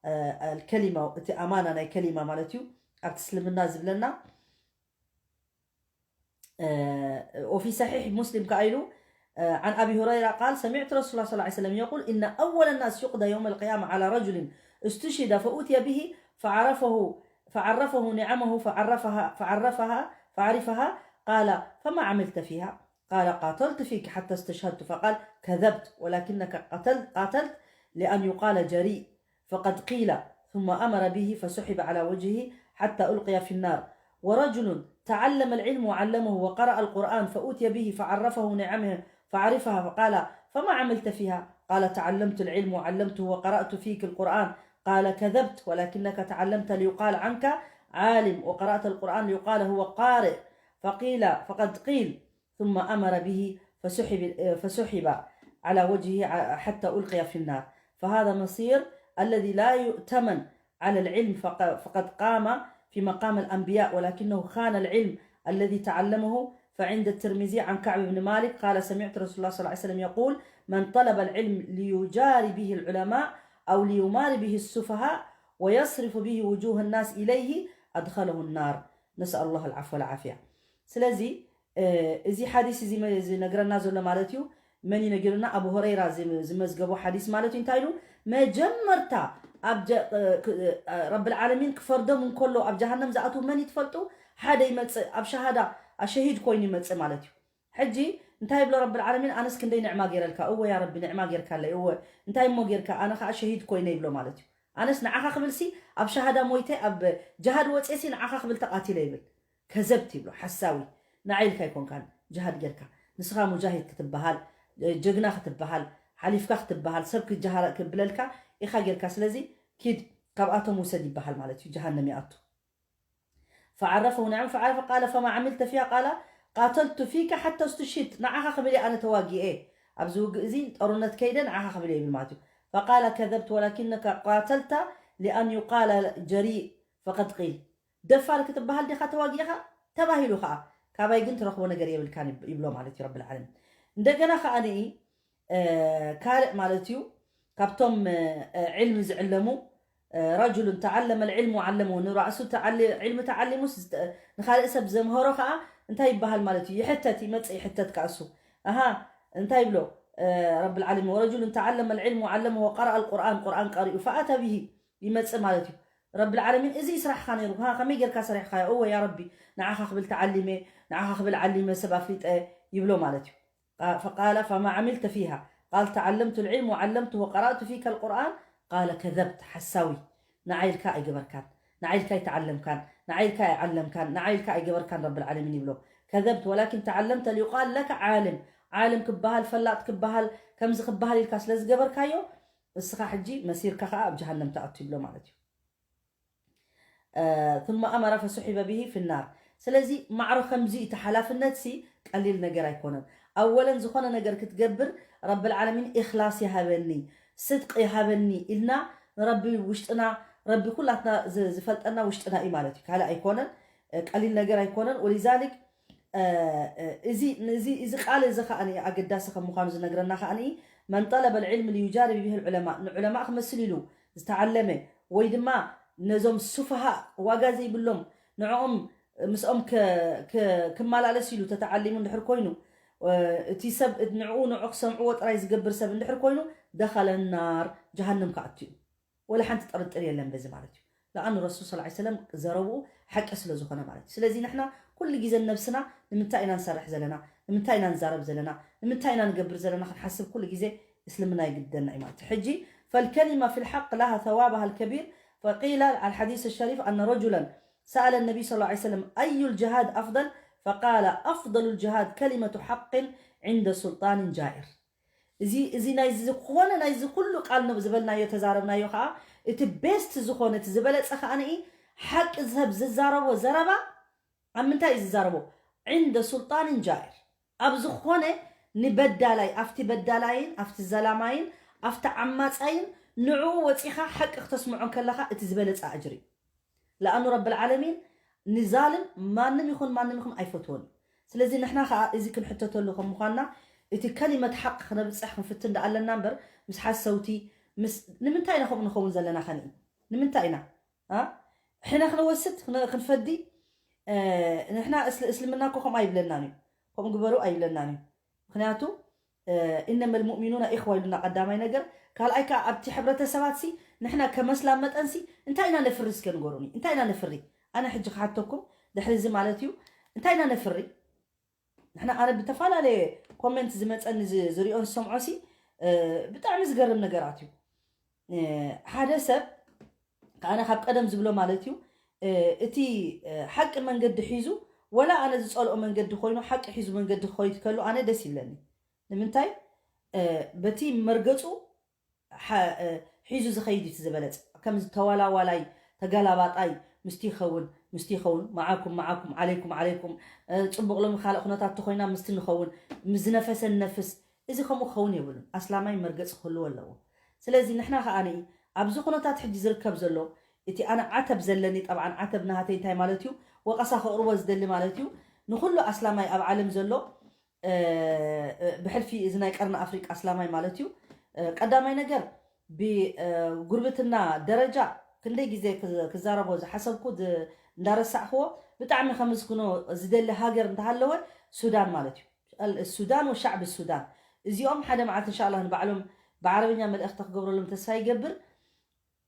እ፣ ኣልከሊማ፣ እቲ ኣማና ናይ ከሊማ ማለት እዩ። ኣብቲ እስልምና ዝብለና፣ እ፣ وفي صحيح مسلم كايلو، እ፣ عن أبي هريرة قال: سمعت رسول الله صلى الله عليه وسلم يقول: إن أول الناس يقضى يوم القيامة على رجل استشهد فأتي به فعرفه، فعرفه نعمه فعرفها، فعرفها، فعرفها، قال: فما عملت فيها؟ قال: قاتلت فيك حتى استشهدت. فقال: كذبت، ولكنك قتلت، قاتلت لأن يقال جريء. فقد قيل، ثم أمر به فسحب على وجهه حتى ألقي في النار. ورجل تعلم العلم وعلمه وقرأ القرآن فأتي به فعرفه نعمه فعرفها فقال: فما عملت فيها؟ قال: تعلمت العلم وعلمته وقرأت فيك القرآن. قال: كذبت، ولكنك تعلمت ليقال عنك عالم، وقرأت القرآن ليقال هو قارئ. فقيل، فقد قيل، ثم أمر به فسحب، فسحب على وجهه حتى ألقي في النار. فهذا مصير الذي لا يؤتمن على العلم، فق-، فقد قام في مقام الأنبياء ولكنه خان العلم الذي تعلمه. فعند الترمذي عن كعب بن مالك قال: سمعت رسول الله صلى الله عليه وسلم يقول: من طلب العلم ليجاري به العلماء أو ليماري به السفهاء ويصرف به وجوه الناس إليه أدخله النار. نسأل الله العفو والعافية. ስለዚ፣ እ፣ እዚ ሓዲስ እዚ መ-፣ ዝነግረና ዘሎ ማለት እዩ። መን እዩ ነጊሩና? ኣቡ ሁረይራ ዝም-፣ ዝመዝገቦ ሓዲስ ማለት እዩ። እንታይ ኢሉ? መጀመርታ ኣብ ጀ-፣ እ፣ ክ-፣ እ፣ ረብል ዓለሚን ክፈርዶም እንከሎ ኣብ ጀሃነም ዝኣትዉ መን እዩ ትፈልጡ? ሓደ ይመጽእ፣ ኣብ ሸሃዳ፣ ኣሸሂድ ኮይኑ ይመጽእ ማለት እዩ። ሕጂ እንታይ ይብሎ ረብል ዓለሚን? ኣነስ ክንደይ ንዕማ ገይረልካ፣ እወ ያ ረቢ ንዕማ ጌርካለይ፣ እወ እንታይ እሞ ጌርካ፣ ኣነ ኸዓ ሸሂድ ኮይነ ይብሎ ማለት እዩ። ኣነስ ንዓኻ ክብልሲ ኣብ ሸሃዳ ሞይተ፣ ኣብ ጀሃድ ወፅየሲ ንዓኻ ክብል ተቓቲለ ይብል። ከዘብት ይብሎ፣ ሓሳዊ። ንዓይ ኢልካ ኣይኮንካን ጀሃድ ጌርካ። ንስኻ ሙጃሂድ ክትበሃል፣ ጀግና ክትበሃል፣ ሓሊፍካ ክትበሃል፣ ሰብ ክጀሃረ ክብለልካ ኢኻ ጌርካ። ስለዚ ኪድ ካብኣቶም ውሰድ ይበሃል ማለት እዩ። ጀሃነም ይኣቱ። فعرفه نعم فعرف قال فما عملت فيها قال قاتلت فيك حتى استشهدت ንዓኻ ክብል እየ ኣነ ተዋጊኤ ኣብዚ ውግእ እዚ ጦርነት ከይደ ንዓኻ ክብል እየ ይብል ማለት እዩ فقال كذبت ولكنك قاتلت لأن يقال جريء فقد قيل ደፋር ክትበሃል ዲኻ ተዋጊእኻ ተባሂሉ ከዓ ካባይ ግን ትረኽቦ ነገር የብልካን ይብ- ይብሎ ማለት እዩ ረብል ዓለሚን እንደገና ከዓ ንኢ ካልእ ማለት እዩ ካብቶም ዕልሚ ዝዕለሙ رجل تعلم العلم وعلمه ንራእሱ ተዓሊ- ዕልሚ ተዓሊሙስ ዝተ- ንኻልእ ሰብ ዘምሃሮ ከዓ እንታይ ይበሃል ማለት እዩ ይሕተት ይመፅእ ይሕተት ከዓ እሱ ኣሃ እንታይ ይብሎ ረብል ዓለሚን ورجل تعلم العلم وعلمه وقرأ القرآن ቁርኣን ቀሪኡ فأتى به ይመፅእ ማለት እዩ ረብል ዓለሚን እዚ ስራሕኻ ነይሩ ሃ ከመይ ጌርካ ሰሪሕኻዮ እወ ያ ረቢ ንዓኻ ክብል ተዓሊመ ንዓኻ ክብል ዓሊመ ሰብ ኣፍሊጠ ይብሎ ማለት እዩ فقال فما عملت فيها قال تعلمت العلم وعلمته وقرأت فيك القرآن قال كذبت ሓሳዊ ንዓይ ኢልካ ኣይገበርካን ንዓይ ኢልካ ኣይተዓለምካን ንዓይ ኢልካ ኣይዓለምካን ንዓይ ኢልካ ኣይገበርካን ረብል ዓለሚን ይብሎ كذبت ولكن تعلمت ليقال لك عالم ዓለም ክበሃል ፈላጥ ክበሃል ከምዚ ክበሃል ኢልካ ስለ ዝገበርካዮ እስኻ ሕጂ መሲርካ ከዓ ኣብ ጀሃነም ትኣቱ ይብሎ ማለት እዩ ثم أمر فسحب به في النار ስለዚ ማዕሮ ከምዚ እቲ ሓላፍነት ሲ ቀሊል ነገር ኣይኮነን ኣወለን ዝኾነ ነገር ክትገብር ረብል ዓለሚን ኢኽላስ ይሃበኒ ስድቂ ይሃበኒ ኢልና ንረቢ ውሽጥና ረቢ ኩላትና ዝ- ዝፈልጠና ውሽጥና እዩ ማለት እዩ ካልእ ኣይኮነን እ፣ ቀሊል ነገር ኣይኮነን ወሊዛሊክ እ፣ እ፣ እዚ እዚ እዚ ቃል እዚ ከዓ ኣገዳሲ ከም ምዃኑ ዝነግረና ከዓ من طلب العلم ليجاري به العلماء ንዑለማእ ክመስል ኢሉ ዝተዓለመ ወይ ድማ ነዞም ሱፈሃእ ዋጋ ዘይብሎም ንዕኦም ምስኦም ክመላለስ ኢሉ ተተዓሊሙ እንድሕር ኮይኑ እቲ ሰብ ንዕኡ ንዑ ክሰምዕዎ ጥራይ ዝገብር ሰብ እንድሕር ኮይኑ ደኸለ ናር ጀሃንም ክኣቱ እዩ ወላ ሓንቲ ጥርጥር የለን በዚ ማለት እዩ ለኣኑ ረሱል ስ ሰለም ዘረብኡ ሓቂ ስለ ዝኾነ ማለት እዩ ስለዚ ንሕና ኩሉ ግዜ ነብስና ንምንታይ ኢና ንሰርሕ ዘለና ንምንታይ ኢና ንዛረብ ዘለና ንምንታይ ኢና ንገብር ዘለና ክንሓስብ ኩሉ ግዜ እስልምና ይግደና እዩ ማለት ሕጂ فالكلمة في الحق لها ثوابها الكبير فقيل الحديث الشريف أن رجلا سأل النبي صلى الله عليه وسلم أي الجهاد أفضل فقال أفضل الجهاد كلمة حق عند سلطان جائر እዚ እዚ ናይ ዝኾነ ናይ ዝኩሉ ቃል ነው ዝበልናዮ ተዛረብናዮ ከዓ እቲ ቤስት ዝኾነ እቲ ዝበለፀ ከዓ ንኢ ሓቂ ሰብ ዝዛረቦ ዘረባ ኣብ ምንታይ እዩ ዝዛረቦ ዕንደ ሱልጣንን ጃኢር ኣብ ዝኾነ ንበዳላይ ኣብቲ በዳላይን ኣብቲ ዘላማይን ኣብቲ ዓማፃይን ንዕኡ ወፂኻ ሓቂ ክተስምዖ ከለኻ እቲ ዝበለፀ ኣጅሪ ለኣኑ ረብል ዓለሚን ንዛልም ማንም ይኹን ማንም ይኹን ኣይፈትዎን እዩ ስለዚ ንሕና ከዓ እዚ ክንሕተተሉ ከም ምኳንና እቲ ከሊመት ሓቂ ክነብፅሕ ክንፍትን ዳ ኣለና እምበር ምስ ሓሰውቲ ምስ ንምንታይ ኢና ከምኡ ንኸውን ዘለና ከንኢ ንምንታይ ኢና ሕነ ክንወስድ ክንፈዲ ንሕና እስልምና እኮ ከምኡ ኣይብለናን እዩ ከምኡ ግበሩ ኣይብለናን እዩ ምክንያቱ إنما المؤمنون إخوة ኢሉና ቀዳማይ ነገር ካልኣይ ከዓ ኣብቲ ሕብረተሰባት ሲ ንሕና ከመስላ መጠን ሲ እንታይ ኢና ነፍሪ እስከ ንገሩኒ እንታይ ኢና ነፍሪ ኣነ ሕጂ ክሓተኩም ድሕሪ እዚ ማለት እዩ እንታይ ኢና ነፍሪ ንሕና ኣነ ብተፈላለየ ኮመንት ዝመፀኒ ዝሪኦን ዝሰምዖ ሲ ብጣዕሚ ዝገርም ነገራት እዩ ሓደ ሰብ ኣነ ካብ ቀደም ዝብሎ ማለት እዩ እቲ ሓቂ መንገዲ ሒዙ ወላ ኣነ ዝፀልኦ መንገዲ ኮይኑ ሓቂ ሒዙ መንገዲ ክኸይድ ከሉ ኣነ ደስ ይብለኒ ንምንታይ በቲ መርገፁ ሒዙ ዝኸይድ እዩ ዝበለፅ ከምዚ ተዋላዋላይ ተጋላባጣይ ምስቲ ይኸውን ምስቲ ይኸውን መዓኩም መዓኩም ዓለይኩም ዓለይኩም ፅቡቅ ሎሚ ካልእ ኩነታት ተኮይና ምስቲ ንኸውን ዝነፈሰ ንነፍስ እዚ ከምኡ ክኸውን የብሉን ኣስላማይ መርገፂ ክህልዎ ኣለዎ ስለዚ ንሕና ከዓ ንኢ ኣብዚ ኩነታት ሕጂ ዝርከብ ዘሎ እቲ ኣነ ዓተብ ዘለኒ ጠብዓን ዓተብ ናሃተይ እንታይ ማለት እዩ ወቀሳ ከቅርቦ ዝደሊ ማለት እዩ ንኩሉ ኣስላማይ ኣብ ዓለም ዘሎ ብሕልፊ እዚ ናይ ቀርኒ ኣፍሪቃ ኣስላማይ ማለት እዩ ቀዳማይ ነገር ብጉርብትና ደረጃ ክንደይ ግዜ ክዛረቦ ዝሓሰብኩ እንዳረሳዕክዎ ብጣዕሚ ከምስግኖ ዝደሊ ሃገር እንተሃለወ ሱዳን ማለት እዩ ሱዳን ወሻዕቢ ሱዳን እዚኦም ሓደ መዓልቲ እንሻላ ንባዕሎም ብዓረብኛ መልእኽቲ ክገብረሎም ተስፋ ይገብር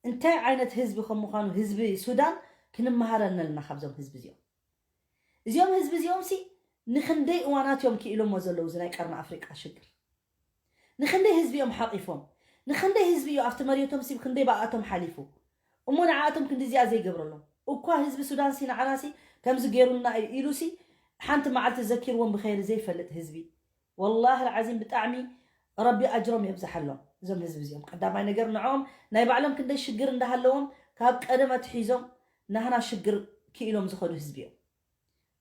እንታይ ዓይነት ህዝቢ ከም ምዃኑ ህዝቢ ሱዳን ክንመሃረን ኣለና ካብዞም ህዝቢ እዚኦም እዚኦም ህዝቢ እዚኦም ሲ ንክንደይ እዋናት እዮም ክኢሎሞ ዘለዉ እዚ ናይ ቀርኒ ኣፍሪቃ ሽግር ንክንደይ ህዝቢ እዮም ሓቂፎም ንክንደይ ህዝቢ እዩ ኣብቲ መሬቶም ሲ ክንደይ ብኣቶም ሓሊፉ እሞ ንዓኣቶም ክንዲ እዚኣ ዘይገብረሎም እኳ ህዝቢ ሱዳን ሲ ንዓና ሲ ከምዚ ገይሩና እዩ ኢሉ ሲ ሓንቲ መዓልቲ ዘኪርዎም ብኸይሪ ዘይፈልጥ ህዝቢ ወላሂ ልዓዚም ብጣዕሚ ረቢ ኣጅሮም የብዝሓሎም። እዞም ህዝቢ እዚኦም ቀዳማይ ነገር ንዕኦም ናይ ባዕሎም ክንደይ ሽግር እንዳሃለዎም ካብ ቀደም ኣትሒዞም ናህና ሽግር ክኢሎም ዝኸዱ ህዝቢ እዮም።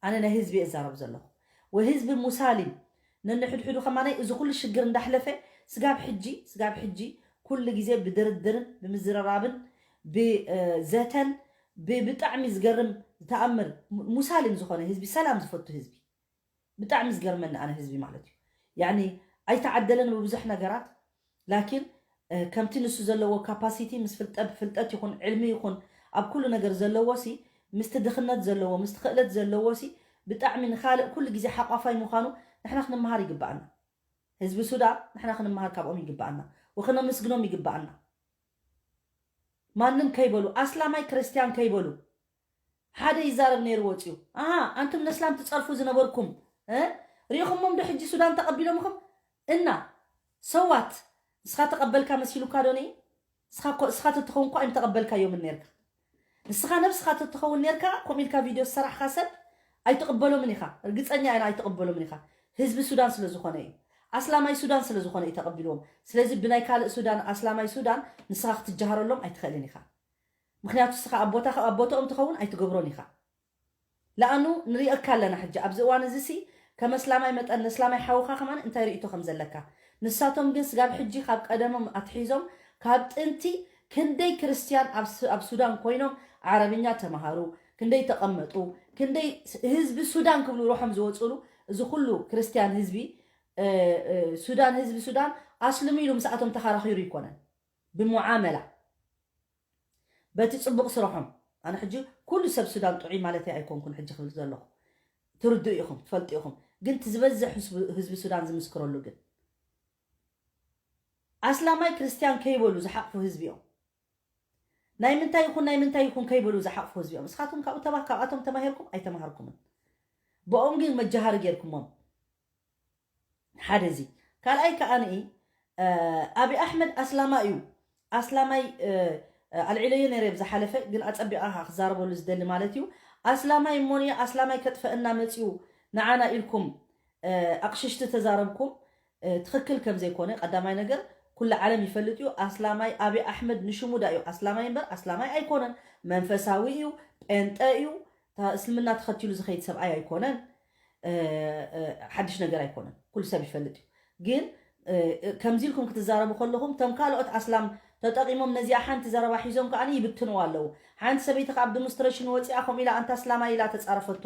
ኣነ ናይ ህዝቢ እዛረብ ዘለኹ። ወህዝቢ ሙሳሊም ነንሕድሕዱ ከማናይ እዚ ኩሉ ሽግር እንዳሕለፈ ስጋብ ሕጂ ስጋብ ሕጂ ኩሉ ግዜ ብድርድርን ብምዝረራብን ብዘተን ብብጣዕሚ ዝገርም ዝተኣምር ሙሳሊም ዝኾነ ህዝቢ ሰላም ዝፈቱ ህዝቢ ብጣዕሚ ዝገርመኒ ኣነ ህዝቢ ማለት እዩ። ያኒ ኣይተዓደለን ብብዙሕ ነገራት ላኪን ከምቲ ንሱ ዘለዎ ካፓሲቲ ምስ ፍልጠት ፍልጠት ይኹን ዕልሚ ይኹን ኣብ ኩሉ ነገር ዘለዎ ሲ ምስቲ ድኽነት ዘለዎ ምስቲ ክእለት ዘለዎ ሲ ብጣዕሚ ንኻልእ ኩሉ ግዜ ሓቋፋይ ምዃኑ ንሕና ክንመሃር ይግባኣና። ህዝቢ ሱዳን ንሕና ክንመሃር ካብኦም ይግባኣና ወክነመስግኖም ይግባኣና። ማንም ከይበሉ ኣስላማይ ክርስትያን ከይበሉ ሓደ ይዛረብ ነይሩ ወፂኡ ኣሃ ኣንቱም ነስላም ትፀርፉ ዝነበርኩም እ? ሪኢኹሞም ዶ ሕጂ ሱዳን ተቐቢሎምኹም እና ሰዋት ንስኻ ተቐበልካ መሲሉካ ዶ ነይ እስኻ ተትኸውን እኳ ኣይምተቐበልካዮምን ነርካ ንስኻ ነብስኻ ተትኸውን ነርካ ከምኡ ኢልካ ቪድዮ ዝሰራሕካ ሰብ ኣይትቕበሎምን ኢኻ ርግፀኛ ኢና ኣይትቕበሎምን ኢኻ ህዝቢ ሱዳን ስለ ዝኾነ እዩ ኣስላማይ ሱዳን ስለ ዝኾነ እዩ ተቐቢልዎም ስለዚ ብናይ ካልእ ሱዳን ኣስላማይ ሱዳን ንስኻ ክትጀሃረሎም ኣይትኽእልን ኢኻ ምኽንያቱ እስኻ ኣብ ቦታኦም ትኸውን ኣይትገብሮን ኢኻ ለኣኑ ንሪእካ ኣለና ሕጂ ኣብዚ እዋን እዚ ሲ ከም ኣስላማይ መጠን ንኣስላማይ ሓውኻ ከማን እንታይ ርእይቶ ከም ዘለካ ንሳቶም ግን ስጋብ ሕጂ ካብ ቀደሞም ኣትሒዞም ካብ ጥንቲ ክንደይ ክርስትያን ኣብ ሱዳን ኮይኖም ዓረብኛ ተምሃሩ ክንደይ ተቐመጡ ክንደይ ህዝቢ ሱዳን ክብሉ ሮሖም ዝወፅሉ እዚ ኩሉ ክርስትያን ህዝቢ ሱዳን ህዝቢ ሱዳን ኣስልሙ ኢሉ ምስኣቶም ተኸራኺሩ ይኮነን ብሙዓመላ በቲ ጽቡቕ ስርሖም ኣነ ሕጂ ኩሉ ሰብ ሱዳን ጥዑይ ማለት ኣይኮንኩን ሕጂ ክብል ዘለኹ ትርድኡ ኢኹም ትፈልጡ ኢኹም ግን ዝበዝሕ ህዝቢ ሱዳን ዝምስክረሉ ግን ኣስላማይ ክርስትያን ከይበሉ ዝሓቕፉ ህዝቢ እዮም ናይ ምንታይ ይኹን ናይ ምንታይ ይኹን ከይበሉ ዝሓቕፉ ህዝቢ እዮም እስኻትኩም ካብኡ ተባ ካብኣቶም ተማሂርኩም ኣይተማሃርኩምን ብኦም ግን መጃሃሪ ጌርኩሞም ሓደ እዚ ካልኣይ ከዓ ንኢ ኣቢ ኣሕመድ ኣስላማ እዩ ኣስላማይ ኣልዒለዮ ነይረ ብዝሓለፈ ግን ኣፀቢቓ ክዛረበሉ ዝደሊ ማለት እዩ ኣስላማይ እሞንዮ ኣስላማይ ከጥፈእና መፅዩ ንዓና ኢልኩም ኣቕሽሽቲ ተዛረብኩም ትኽክል ከም ዘይኮነ ቀዳማይ ነገር ኩሉ ዓለም ይፈልጥ እዩ ኣስላማይ ኣቢ ኣሕመድ ንሽሙ ዳ እዩ ኣስላማይ እምበር ኣስላማይ ኣይኮነን መንፈሳዊ እዩ ጴንጠ እዩ እስልምና ተኸቲሉ ዝኸይድ ሰብኣይ ኣይኮነን ሓድሽ ነገር ኣይኮነን ኩሉ ሰብ ይፈልጥ እዩ ግን ከምዚ ኢልኩም ክትዛረቡ ከለኹም እቶም ካልኦት ኣስላም ተጠቂሞም ነዚኣ ሓንቲ ዘረባ ሒዞም ከዓ ይብትንዋ ኣለዉ ሓንቲ ሰበይቲ ካብ ዲሞንስትሬሽን ወፂኣ ከምኡ ኢላ ኣንታ ኣስላማይ ኢላ ተፃረፈቶ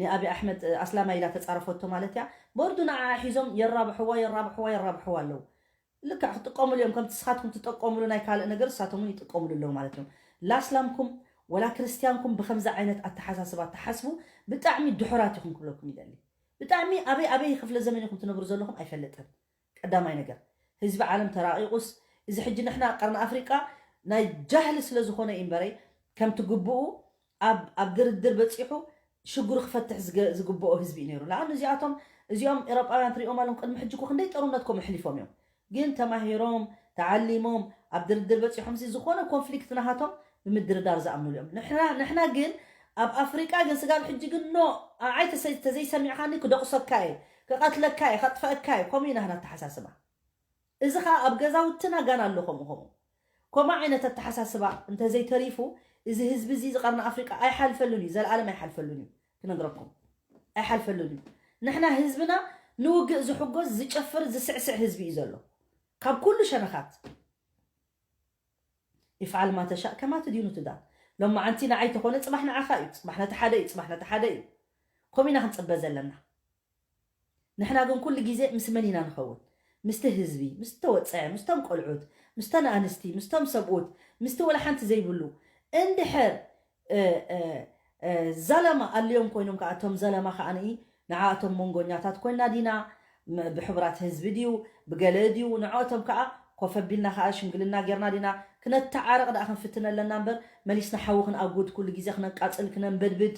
ንኣብይ ኣሕመድ ኣስላማይ ኢላ ተፃረፈቶ ማለት እያ ቦርዱ ንዓ ሒዞም የራብሕዋ የራብሕዋ የራብሕዋ ኣለዉ ልክዕ ክጥቀምሉ እዮም ከምቲ ስኻትኩም ትጠቀምሉ ናይ ካልእ ነገር እሳቶም እውን ይጥቀምሉ ኣለዉ ማለት እዮም ላስላምኩም ወላ ክርስትያንኩም ብከምዚ ዓይነት ኣተሓሳስባ ተሓስቡ ብጣዕሚ ድሑራት ኢኹም ክብለኩም ይደሊ ብጣዕሚ ኣበይ ኣበይ ክፍለ ዘመን ኢኹም ትነብሩ ዘለኹም ኣይፈልጥን ቀዳማይ ነገር ህዝቢ ዓለም ተራቂቁስ እዚ ሕጂ ንሕና ቀርኒ ኣፍሪቃ ናይ ጃህሊ ስለ ዝኾነ እዩ እምበረይ ከምቲ ግብኡ ኣብ ድርድር በፂሑ ሽግሩ ክፈትሕ ዝግብኦ ህዝቢ እዩ ነይሩ ንኣን እዚኣቶም እዚኦም ኤሮጳውያን ትሪኦም ኣሎም ቅድሚ ሕጂ እኮ ክንደይ ጠሩነት ከምኡ ሕሊፎም እዮም ግን ተማሂሮም ተዓሊሞም ኣብ ድርድር በፂሖም ሲ ዝኾነ ኮንፍሊክት ናሃቶም ብምድርዳር ዝኣምኑሉ እዮም ንሕና ግን ኣብ ኣፍሪቃ ግን ስጋብ ሕጂ ግን ኖ ኣዓይ ተዘይሰሚዕካኒ ክደቑሰካ እየ ክቐትለካ እየ ከጥፈአካ እየ ከምኡ እዩ ናህና ኣተሓሳስባ እዚ ኸዓ ኣብ ገዛውትና ጋና ኣሎ ከምኡ ከምኡ ከምኡ ዓይነት ኣተሓሳስባ እንተዘይተሪፉ እዚ ህዝቢ እዚ ዝቐርኒ ኣፍሪቃ ኣይሓልፈሉን እዩ ዘለኣለም ኣይሓልፈሉን እዩ ክነግረኩም ኣይሓልፈሉን እዩ ንሕና ህዝብና ንውግእ ዝሕጎዝ ዝጨፍር ዝስዕስዕ ህዝቢ እዩ ዘሎ ካብ ኩሉ ሸነኻት ይፍዓል ማተሻእ ከማ ትድይኑ ትዳን ሎማዓንቲ ንዓይ ተኾነ ፅባሕ ንዓኻ እዩ ፅባሕ ነቲ ሓደ እዩ ፅባሕ ነቲ ሓደ እዩ ከምኡ ኢና ክንፅበ ዘለና ንሕና ግን ኩሉ ግዜ ምስ መን ኢና ንኸውን ምስቲ ህዝቢ ምስ ተወፀዐ ምስቶም ቆልዑት ምስቶን ኣንስቲ ምስቶም ሰብኡት ምስቲ ወላ ሓንቲ ዘይብሉ እንድሕር ዘለማ ኣልዮም ኮይኖም ከዓ እቶም ዘለማ ከዓ ንኢ ንዓኣቶም መንጎኛታት ኮይና ዲና ብሕቡራት ህዝቢ ድዩ ብገለ ድዩ ንዕኦቶም ከዓ ኮፍ ኣቢልና ከዓ ሽምግልና ጌርና ዲና ክነተዓረቕ ደኣ ክንፍትን ኣለና እምበር መሊስና ሓዊ ክንኣጉድ ኩሉ ግዜ ክነቃፅል ክነንበድብድ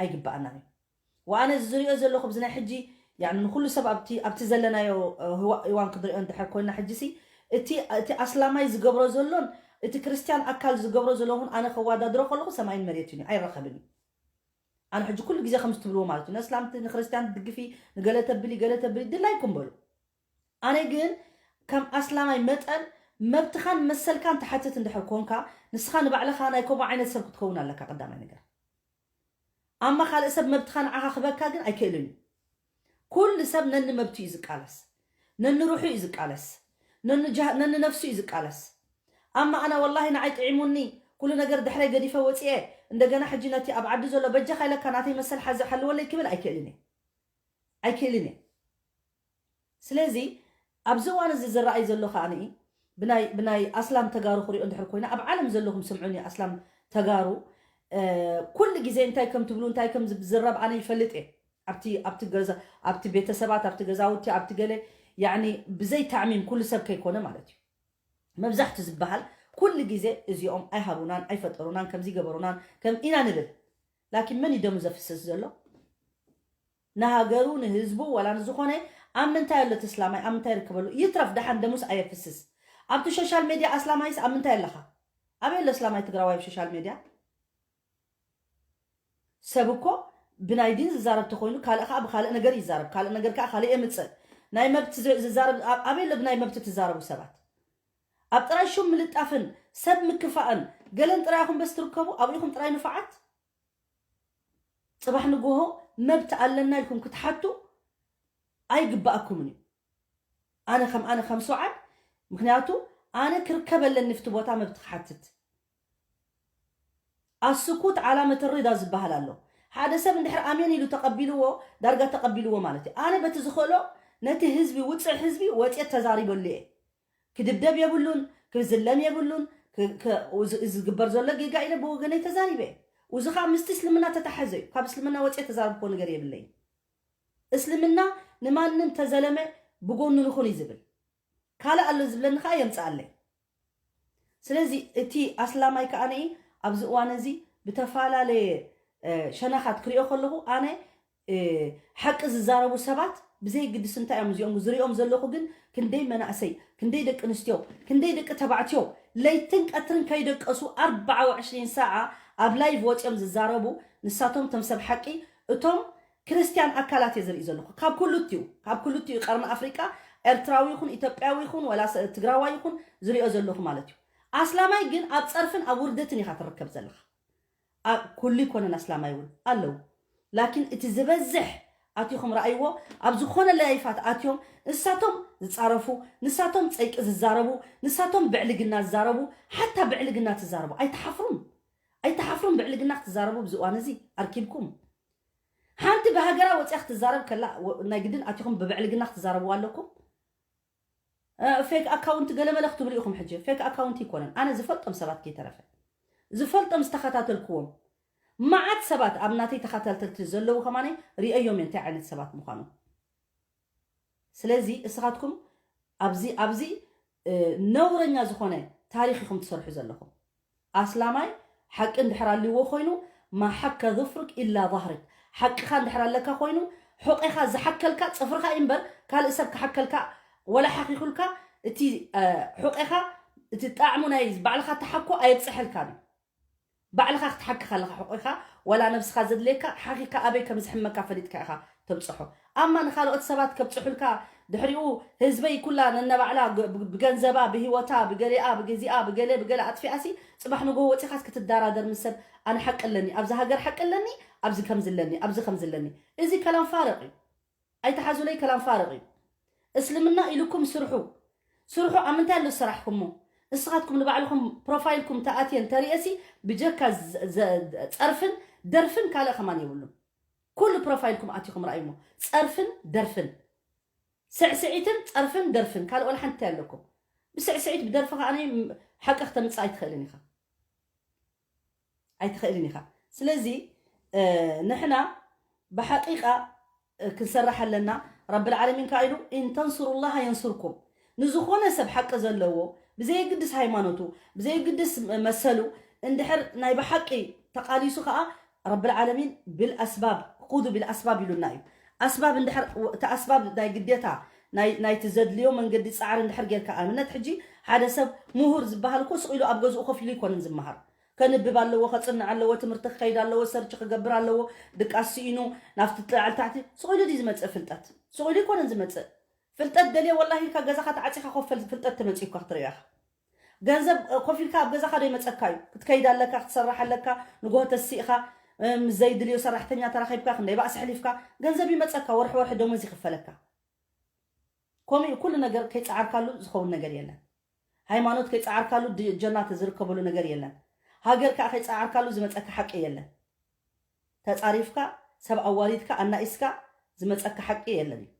ኣይግበኣናን እዩ ወኣነ ዝሪኦ ዘለኹ ብዚ ናይ ሕጂ ንኩሉ ሰብ ኣብቲ ዘለናዮ እዋን ክንሪኦ እንድሕር ኮይና ሕጂ ሲ እቲ ኣስላማይ ዝገብሮ ዘሎን እቲ ክርስትያን ኣካል ዝገብሮ ዘሎ እውን ኣነ ከዋዳድሮ ከለኹ ሰማይን መሬትን እዩ ኣይረኸብን እዩ ኣነ ሕጂ ኩሉ ግዜ ከም ዝትብልዎ ማለት እዩ ነስላምቲ ንክርስትያን ትድግፊ ንገለ ተብሊ ገለ ተብሊ ድላይኩም በሉ ኣነ ግን ከም ኣስላማይ መጠን መብትኻን መሰልካን ትሓትት እንድሕር ኮንካ፣ ንስኻ ንባዕልኻ ናይ ከምኡ ዓይነት ሰብ ክትከውን ኣለካ። ቀዳማይ ነገር፣ ኣማ ካልእ ሰብ መብትኻ ንዓኻ ክበካ ግን ኣይክእልን እዩ። ኩሉ ሰብ ነኒ መብቱ እዩ ዝቃለስ፣ ነኒ ሩሑ እዩ ዝቃለስ፣ ነኒ ጃ-፣ ነኒ ነፍሱ እዩ ዝቃለስ። ኣማ ኣና ወላሂ ንዓይ ጥዒሙኒ፣ ኩሉ ነገር ድሕረይ ገዲፈ ወፅኤ፣ እንደገና ሕጂ ነቲ ኣብ ዓዲ ዘሎ በጃኻ ኢለካ ናተይ መሰል ሓዚ ሓልወለይ ክብል ኣይክእልን እየ። ኣይክእልን እየ። ስለዚ ኣብዚ እዋን እዚ ዝረኣይ ዘሎ ከኣ ብናይ ብናይ ኣስላም ተጋሩ ክሪኦ እንድሕር ኮይና፣ ኣብ ዓለም ዘለኹም ስምዑኒ፣ ኣስላም ተጋሩ፣ ኩሉ ግዜ እንታይ ከም ትብሉ እንታይ ከም ዝረብ ኣነ ይፈልጥ እየ። ኣብቲ ኣብቲ ገዛ፣ ኣብቲ ቤተሰባት፣ ኣብቲ ገዛውቲ፣ ኣብቲ ገለ፣ ያኒ፣ ብዘይ ታዕሚም ኩሉ ሰብ ከይኮነ ማለት እዩ። መብዛሕቱ ዝበሃል ኩሉ ግዜ እዚኦም ኣይሃቡናን ኣይፈጠሩናን ከምዚ ገበሩናን ከም ኢና ንብል። ላኪን መን እዩ ደሙ ዘፍስስ ዘሎ? ንሃገሩ፣ ንህዝቡ፣ ዋላ ንዝኾነ ኣብ ምንታይ ኣሎ እቲ ኣስላማይ፣ ኣብ ምንታይ ይርከበሉ? ይትረፍ ደሓን ደሙስ ኣየፍስስ። ኣብቲ ሶሻል ሜድያ ኣስላማይስ ኣብ ምንታይ ኣለኻ? ኣበይ ኣሎ ኣስላማይ ትግራዋይ ኣብ ሶሻል ሜድያ? ሰብ እኮ ብናይ ዲን ዝዛረብ ተኾይኑ ካልእ ከዓ ብካልእ ነገር ይዛረብ፣ ካልእ ነገር ከዓ ካልእ የምፅእ። ናይ መብት ዝ-፣ ዝዛረብ ኣብ-፣ ኣበይ ኣሎ ብናይ መብት ትዛረቡ ሰባት? ኣብ ጥራይ ሹም ምልጣፍን ሰብ ምክፋእን ገለን ጥራይ ኢኹም በስ ትርከቡ፣ ኣብኡ ኢኹም ጥራይ ንፉዓት። ፅባሕ ንጎሆ መብት ኣለና ኢልኩም ክትሓቱ ኣይግባኣኩምን እዩ። ኣነ ከም ኣነ ከም ሱዓድ፣ ምክንያቱ ኣነ ክርከብ ኣለኒ ፍቲ ቦታ መብት ክሓትት። ኣስኩት ዓላመት ሪዳ ዝበሃል ኣሎ። ሓደ ሰብ እንድሕር ኣሜን ኢሉ ተቐቢልዎ፣ ዳርጋ ተቐቢልዎ ማለት እዩ። ኣነ በቲ ዝኽእሎ ነቲ ህዝቢ፣ ውፅዕ ህዝቢ ወፅየ ተዛሪበሉ እየ። ክድብደብ የብሉን፣ ክዝለም የብሉን። ክ-፣ ክ-፣ እዚ፣ እዚ ዝግበር ዘሎ ጌጋ ኢለ ብወገነይ ተዛሪበ እየ። እዚ ከዓ ምስቲ እስልምና ተታሓዘ እዩ። ካብ እስልምና ወፅየ ተዛረብክዎ ነገር የብለይን። እስልምና ንማንም ተዘለመ ብጎኑ ንኹን እዩ ዝብል። ካልእ ኣሎ ዝብለኒ ከዓ የምፅኣለይ። ስለዚ እቲ ኣስላማይ ከዓ ኣብዚ እዋን እዚ ብተፈላለየ፣ እ፣ ሸነኻት ክሪኦ ከለኹ ኣነ፣ እ፣ ሓቂ ዝዛረቡ ሰባት ብዘይ ግድስ እንታይ እዮም እዚኦም ዝሪኦም ዘለኹ ግን ክንደይ መናእሰይ፣ ክንደይ ደቂ ኣንስትዮ፣ ክንደይ ደቂ ተባዕትዮ ለይትን ቀትርን ከይደቀሱ ኣርባዓ ወዕሽሪን ሰዓ ኣብ ላይቭ ወፂኦም ዝዛረቡ ንሳቶም እቶም ሰብ ሓቂ እቶም ክርስትያን ኣካላት እየ ዝርኢ ዘለኹ። ካብ ክልቲኡ፣ ካብ ክልቲኡ ቀርኒ ኣፍሪቃ፣ ኤርትራዊ ይኹን፣ ኢትዮጵያዊ ይኹን፣ ዋላ ሰ-፣ ትግራዋይ ይኹን ዝሪኦ ዘለኹ ማለት እዩ። ኣስላማይ ግን ኣብ ጸርፍን ኣብ ውርደትን ኢኻ ትርከብ ዘለኻ። ኣብ ኩሉ ይኮነን ኣስላማይ እውን ኣለዉ። ላኪን እቲ ዝበዝሕ ኣቲኹም ረኣይዎ፣ ኣብ ዝኾነ ላይፋት ኣትዮም ንሳቶም ዝጻረፉ፣ ንሳቶም ጸይቂ ዝዛረቡ፣ ንሳቶም ብዕልግና ዝዛረቡ፣ ሓታ ብዕልግና ትዛረቡ። ኣይትሓፍሩን? ኣይትሓፍሩን ብዕልግና ክትዛረቡ ኣብዚ እዋን እዚ ኣርኪብኩም? ሓንቲ ብሃገራ ወፂኣ ክትዛረብ ከላ ወ-፣ ናይ ግድን ኣቲኹም ብብዕልግና ክትዛረብዋ ኣለኩም? እ፣ ፌክ ኣካውንት ገለመለ ክትብሉ ኢኹም። ሕጂ ፌክ ኣካውንት ይኮነን። ኣነ ዝፈልጦም ሰባት ከይተረፈ፣ ዝፈልጦም ዝተኸታተልክዎም መዓት ሰባት ኣብ ናተይ ተኸታተልቲ ዘለዉ ከማነይ ሪአዮም እየ እንታይ ዓይነት ሰባት ምዃኖም። ስለዚ እስኻትኩም ኣብዚ፣ ኣብዚ፣ እ፣ ነውረኛ ዝኾነ ታሪኽ ኢኹም ትሰርሑ ዘለኹም። ኣስላማይ ሓቂ እንድሕር ኣልዎ ኮይኑ፣ ማ ሓከ ظفرك إلا ظهرك። ሓቅኻ እንድሕር ኣለካ ኮይኑ፣ ሑቄኻ ዝሓከልካ ጽፍርኻ እዩ እምበር፣ ካልእ ሰብ ክሓከልካ ወላ ሓኺኹልካ፣ እቲ፣ እ፣ ሑቄኻ፣ እቲ ጣዕሙ ናይ ባዕልኻ ተሓኮ ኣየብጽሐልካን እዩ። ባዕልኻ ክትሓክኽ ኣለኻ ሑቄኻ፣ ወላ ነብስኻ ዘድልየካ ሓኺካ ኣበይ ከም ዝሕመካ ፈሊጥካ ኢኻ ተብጽሖ። ኣማ ንኻልኦት ሰባት ከብጽሑልካ፣ ድሕሪኡ ህዝበይ ኩላ ነነባዕላ ግ-፣ ብ-፣ ብገንዘባ፣ ብህይወታ፣ ብገሊኣ፣ ብግዚኣ፣ ብገለ፣ ብገለ ኣጥፊኣሲ፣ ጽባሕ ንግሆ ወጺኻስ ክትደራደር ምስ ሰብ፣ ኣነ ሓቂ ኣለኒ፣ ኣብዚ ሃገር ሓቂ ኣለኒ፣ ኣብዚ ከምዚ ኣለኒ፣ ኣብዚ ከምዚ ኣለኒ። እዚ ከላም ፋርቕ እዩ። ኣይትሓዙለይ፣ ከላም ፋርቕ እዩ። እስልምና ኢልኩም ስርሑ። ስርሑ ኣብ ምንታይ ኣሎ ዝሰራሕኩሞ? ንስኻትኩም ንባዕልኹም ፕሮፋይልኩም ተኣትየን ተርእየሲ ብጀካ ዘ-፣ ዘ-፣ ጸርፍን ደርፍን ካልእ ከማን የብሉን። ኩሉ ፕሮፋይልኩም ኣቲኹም ረኣይሞ። ጸርፍን ደርፍን። ስዕስዒትን ጸርፍን ደርፍን። ካልእ ወላ ሓንቲ ኣለኩም። ብስዕስዒት ብደርፊ ከኣ ሓቂ ክተምጽእ ኣይትኽእልን ኢኻ። ኣይትኽእልን ኢኻ። ስለዚ፣ እ፣ ንሕና ብሓቂቃ፣ እ፣ ክንሰርሕ ኣለና። ረብል ዓለሚን ከኣ ኢሉ፣ "ኢን ተንሱሩላሃ የንሱርኩም።" ንዝኾነ ሰብ ሓቂ ዘለዎ፣ ብዘየግድስ ሃይማኖቱ፣ ብዘየግድስ መሰሉ፣ እንድሕር ናይ ብሓቂ ተቓሊሱ ከኣ፣ ረብል ዓለሚን ብልኣስባብ፣ "ኹዙ ብልኣስባብ" ኢሉና እዩ። ኣስባብ እንድሕር፣ እቲ ኣስባብ ናይ ግዴታ፣ ናይ፣ ናይቲ ዘድልዮ መንገዲ ጻዕሪ እንድሕር ጌርካ፣ ኣብነት ሕጂ ሓደ ሰብ ምሁር ዝበሃል እኮ ስቕ ኢሉ ኣብ ገዝኡ ኮፍ ኢሉ ኣይኮነን ዝመሃር። ከንብብ ኣለዎ፣ ከጽንዕ ኣለዎ፣ ትምህርቲ ክኸይድ ኣለዎ፣ ሰርች ክገብር ኣለዎ። ድቃስ ስኢኑ ናብቲ ላዕሊ ታሕቲ ስቕ ኢሉ ድዩ ዝመጽእ ፍልጠት? ስቕ ኢሉ ኣይኮነን ዝመጽእ። ፍልጠት ደልየ ወላሂ ኢልካ ገዛኻ ተዓፂኻ ኮፍ በል፣ ፍልጠት ተመፂኡካ ክትርእዮ ኢኻ። ገንዘብ ኮፍ ኢልካ ኣብ ገዛኻ ዶ ይመፀካ እዩ? ክትከይድ ኣለካ፣ ክትሰርሕ ኣለካ፣ ንጎሆ ተሲእኻ፣ ምስ ዘይድልዮ ሰራሕተኛ ተራኺብካ፣ ክንደይ ባእሲ ኣሕሊፍካ፣ ገንዘብ ይመፀካ፣ ወርሒ ወርሒ ደሞዝ ይኽፈለካ። ከምኡ እዩ፣ ኩሉ ነገር ከይፀዓርካሉ ዝኸውን ነገር የለን። ሃይማኖት ከይፀዓርካሉ ጀና ዝርከበሉ ነገር የለን። ሃገር ከዓ ከይፀዓርካሉ ዝመፀካ ሓቂ የለን። ተፃሪፍካ፣ ሰብ ኣዋሪድካ ኣናኢስካ ዝመፀካ ሓቂ የለን እዩ።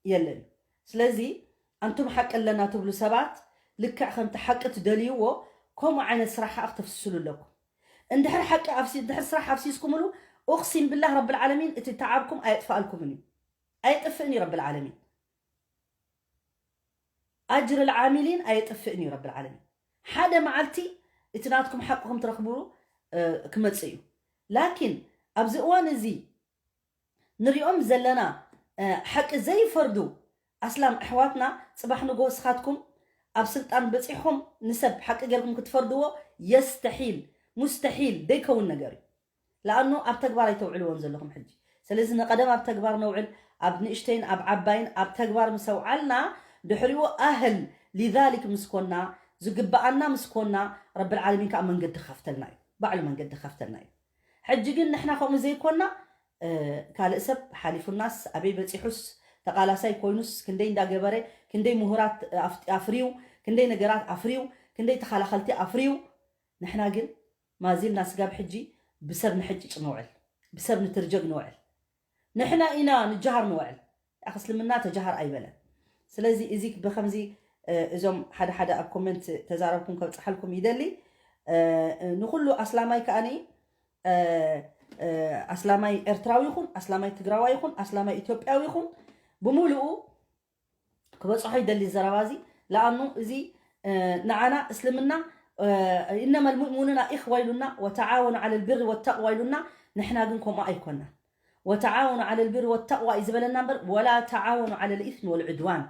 የለን። ስለዚ ኣንቱም ሓቂ ኣለና ትብሉ ሰባት፣ ልክዕ ከምቲ ሓቂ ትደልይዎ ከምኡ ዓይነት ስራሕ ከዓ ክተፍስስሉ ኣለኩም። እንድሕር ሓቂ ኣፍሲ እንድሕር ስራሕ ኣፍሲስኩምሉ፣ ኡቅሲም ብላህ ረብል ዓለሚን እቲ ተዓብኩም ኣየጥፍኣልኩምን እዩ። ኣየጥፍእን እዩ ረብል ዓለሚን። ኣጅር ልዓሚሊን ኣየጥፍእን እዩ ረብል ዓለሚን። ሓደ መዓልቲ እቲ ናትኩም ሓቅኹም ትረኽብሉ ክመፅእ እዩ። ላኪን ኣብዚ እዋን እዚ ንሪኦም ዘለና ሓቂ ዘይፈርዱ ኣስላም ኣሕዋትና፣ ፅባሕ ንጎ ስኻትኩም ኣብ ስልጣን በፂሕኹም ንሰብ ሓቂ ገይርኩም ክትፈርድዎ የስተሒል፣ ሙስተሒል ደይከውን ነገር እዩ። ለኣኑ ኣብ ተግባር ኣይተውዕልዎን ዘለኹም ሕጂ። ስለዚ ንቐደም ኣብ ተግባር ነውዕል፣ ኣብ ንእሽተይን ኣብ ዓባይን ኣብ ተግባር ምስ ኣውዓልና፣ ድሕሪኡ ኣህል ሊዛሊክ ምስ ኮና፣ ዝግብኣና ምስ ኮና፣ ረብል ዓለሚን ከዓ መንገዲ ክኸፍተልና እዩ፣ ባዕሉ መንገዲ ክኸፍተልና እዩ። ሕጂ ግን ንሕና ከምኡ ዘይኮና፣ ካልእ ሰብ ሓሊፉናስ፣ ኣበይ በፂሑስ፣ ተቓላሳይ ኮይኑስ፣ ክንደይ እንዳገበረ፣ ክንደይ ምሁራት ኣፍርዩ፣ ክንደይ ነገራት ኣፍርዩ፣ ክንደይ ተኸላኸልቲ ኣፍርዩ፣ ንሕና ግን ማዚልና ስጋብ ሕጂ ብሰብ ንሕጭጭ ንውዕል፣ ብሰብ ንትርጀግ ንውዕል፣ ንሕና ኢና ንጀሃር ንውዕል። ኣኽ እስልምና ተጀሃር ኣይበለን። ስለዚ እዚ ብከምዚ እዞም ሓደ ሓደ ኣብ ኮመንት ተዛረብኩም ከብፅሓልኩም ይደሊ። ንኩሉ ኣስላማይ ከኣኒ ኣስላማይ ኤርትራዊ ይኹን ኣስላማይ ትግራዋይ ይኹን ኣስላማይ ኢትዮጵያዊ ይኹን ብምሉኡ ክበፅሖ ይደሊ ዘረባ እዚ። ለኣኑ እዚ ንዓና እስልምና እነማ ልሙእሚኑና ኢኽዋ ኢሉና፣ ወተዓወኑ ዓለ ልብሪ ወተቅዋ ኢሉና፣ ንሕና ግን ከምኡ ኣይኮናን። ወተዓወኑ ዓለ ልብሪ ወተቅዋ እዩ ዝበለና እምበር፣ ወላ ተዓወኑ ዓለ ልኢስሚ ወልዕድዋን፣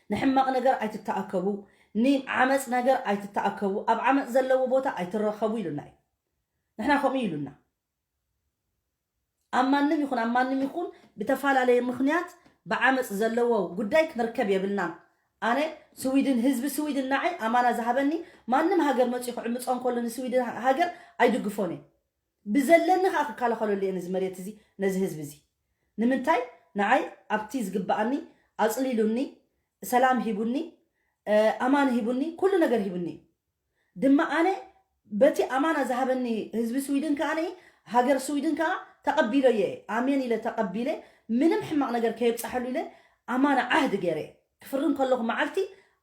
ንሕማቕ ነገር ኣይትተኣከቡ፣ ንዓመፅ ነገር ኣይትተኣከቡ፣ ኣብ ዓመፅ ዘለዎ ቦታ ኣይትረኸቡ ኢሉና እዩ። ንሕና ከምኡ ኢሉና። ኣብ ማንም ይኹን ኣብ ማንም ይኹን ብተፈላለየ ምኽንያት ብዓመፅ ዘለዎ ጉዳይ ክንርከብ የብልናን። ኣነ ስዊድን፣ ህዝቢ ስዊድን ንዓይ ኣማና ዝሃበኒ፣ ማንም ሃገር መፅኡ ክዕምፆ እንከሎ ንስዊድን ሃገር ኣይድግፎን እየ። ብዘለኒ ከዓ ክከላኸለሉ እየ ነዚ መሬት እዚ፣ ነዚ ህዝቢ እዚ። ንምንታይ? ንዓይ ኣብቲ ዝግበኣኒ ኣፅሊሉኒ፣ ሰላም ሂቡኒ፣ ኣማን ሂቡኒ፣ ኩሉ ነገር ሂቡኒ እዩ። ድማ ኣነ በቲ ኣማና ዝሃበኒ ህዝቢ ስዊድን ከዓ፣ ሃገር ስዊድን ከዓ ተቐቢለዮ እየ። ኣሜን ኢለ ተቐቢለ፣ ምንም ሕማቕ ነገር ከየብፃሐሉ ኢለ ኣማና ዓህዲ ገይረ እየ። ክፍርን ከለኹ መዓልቲ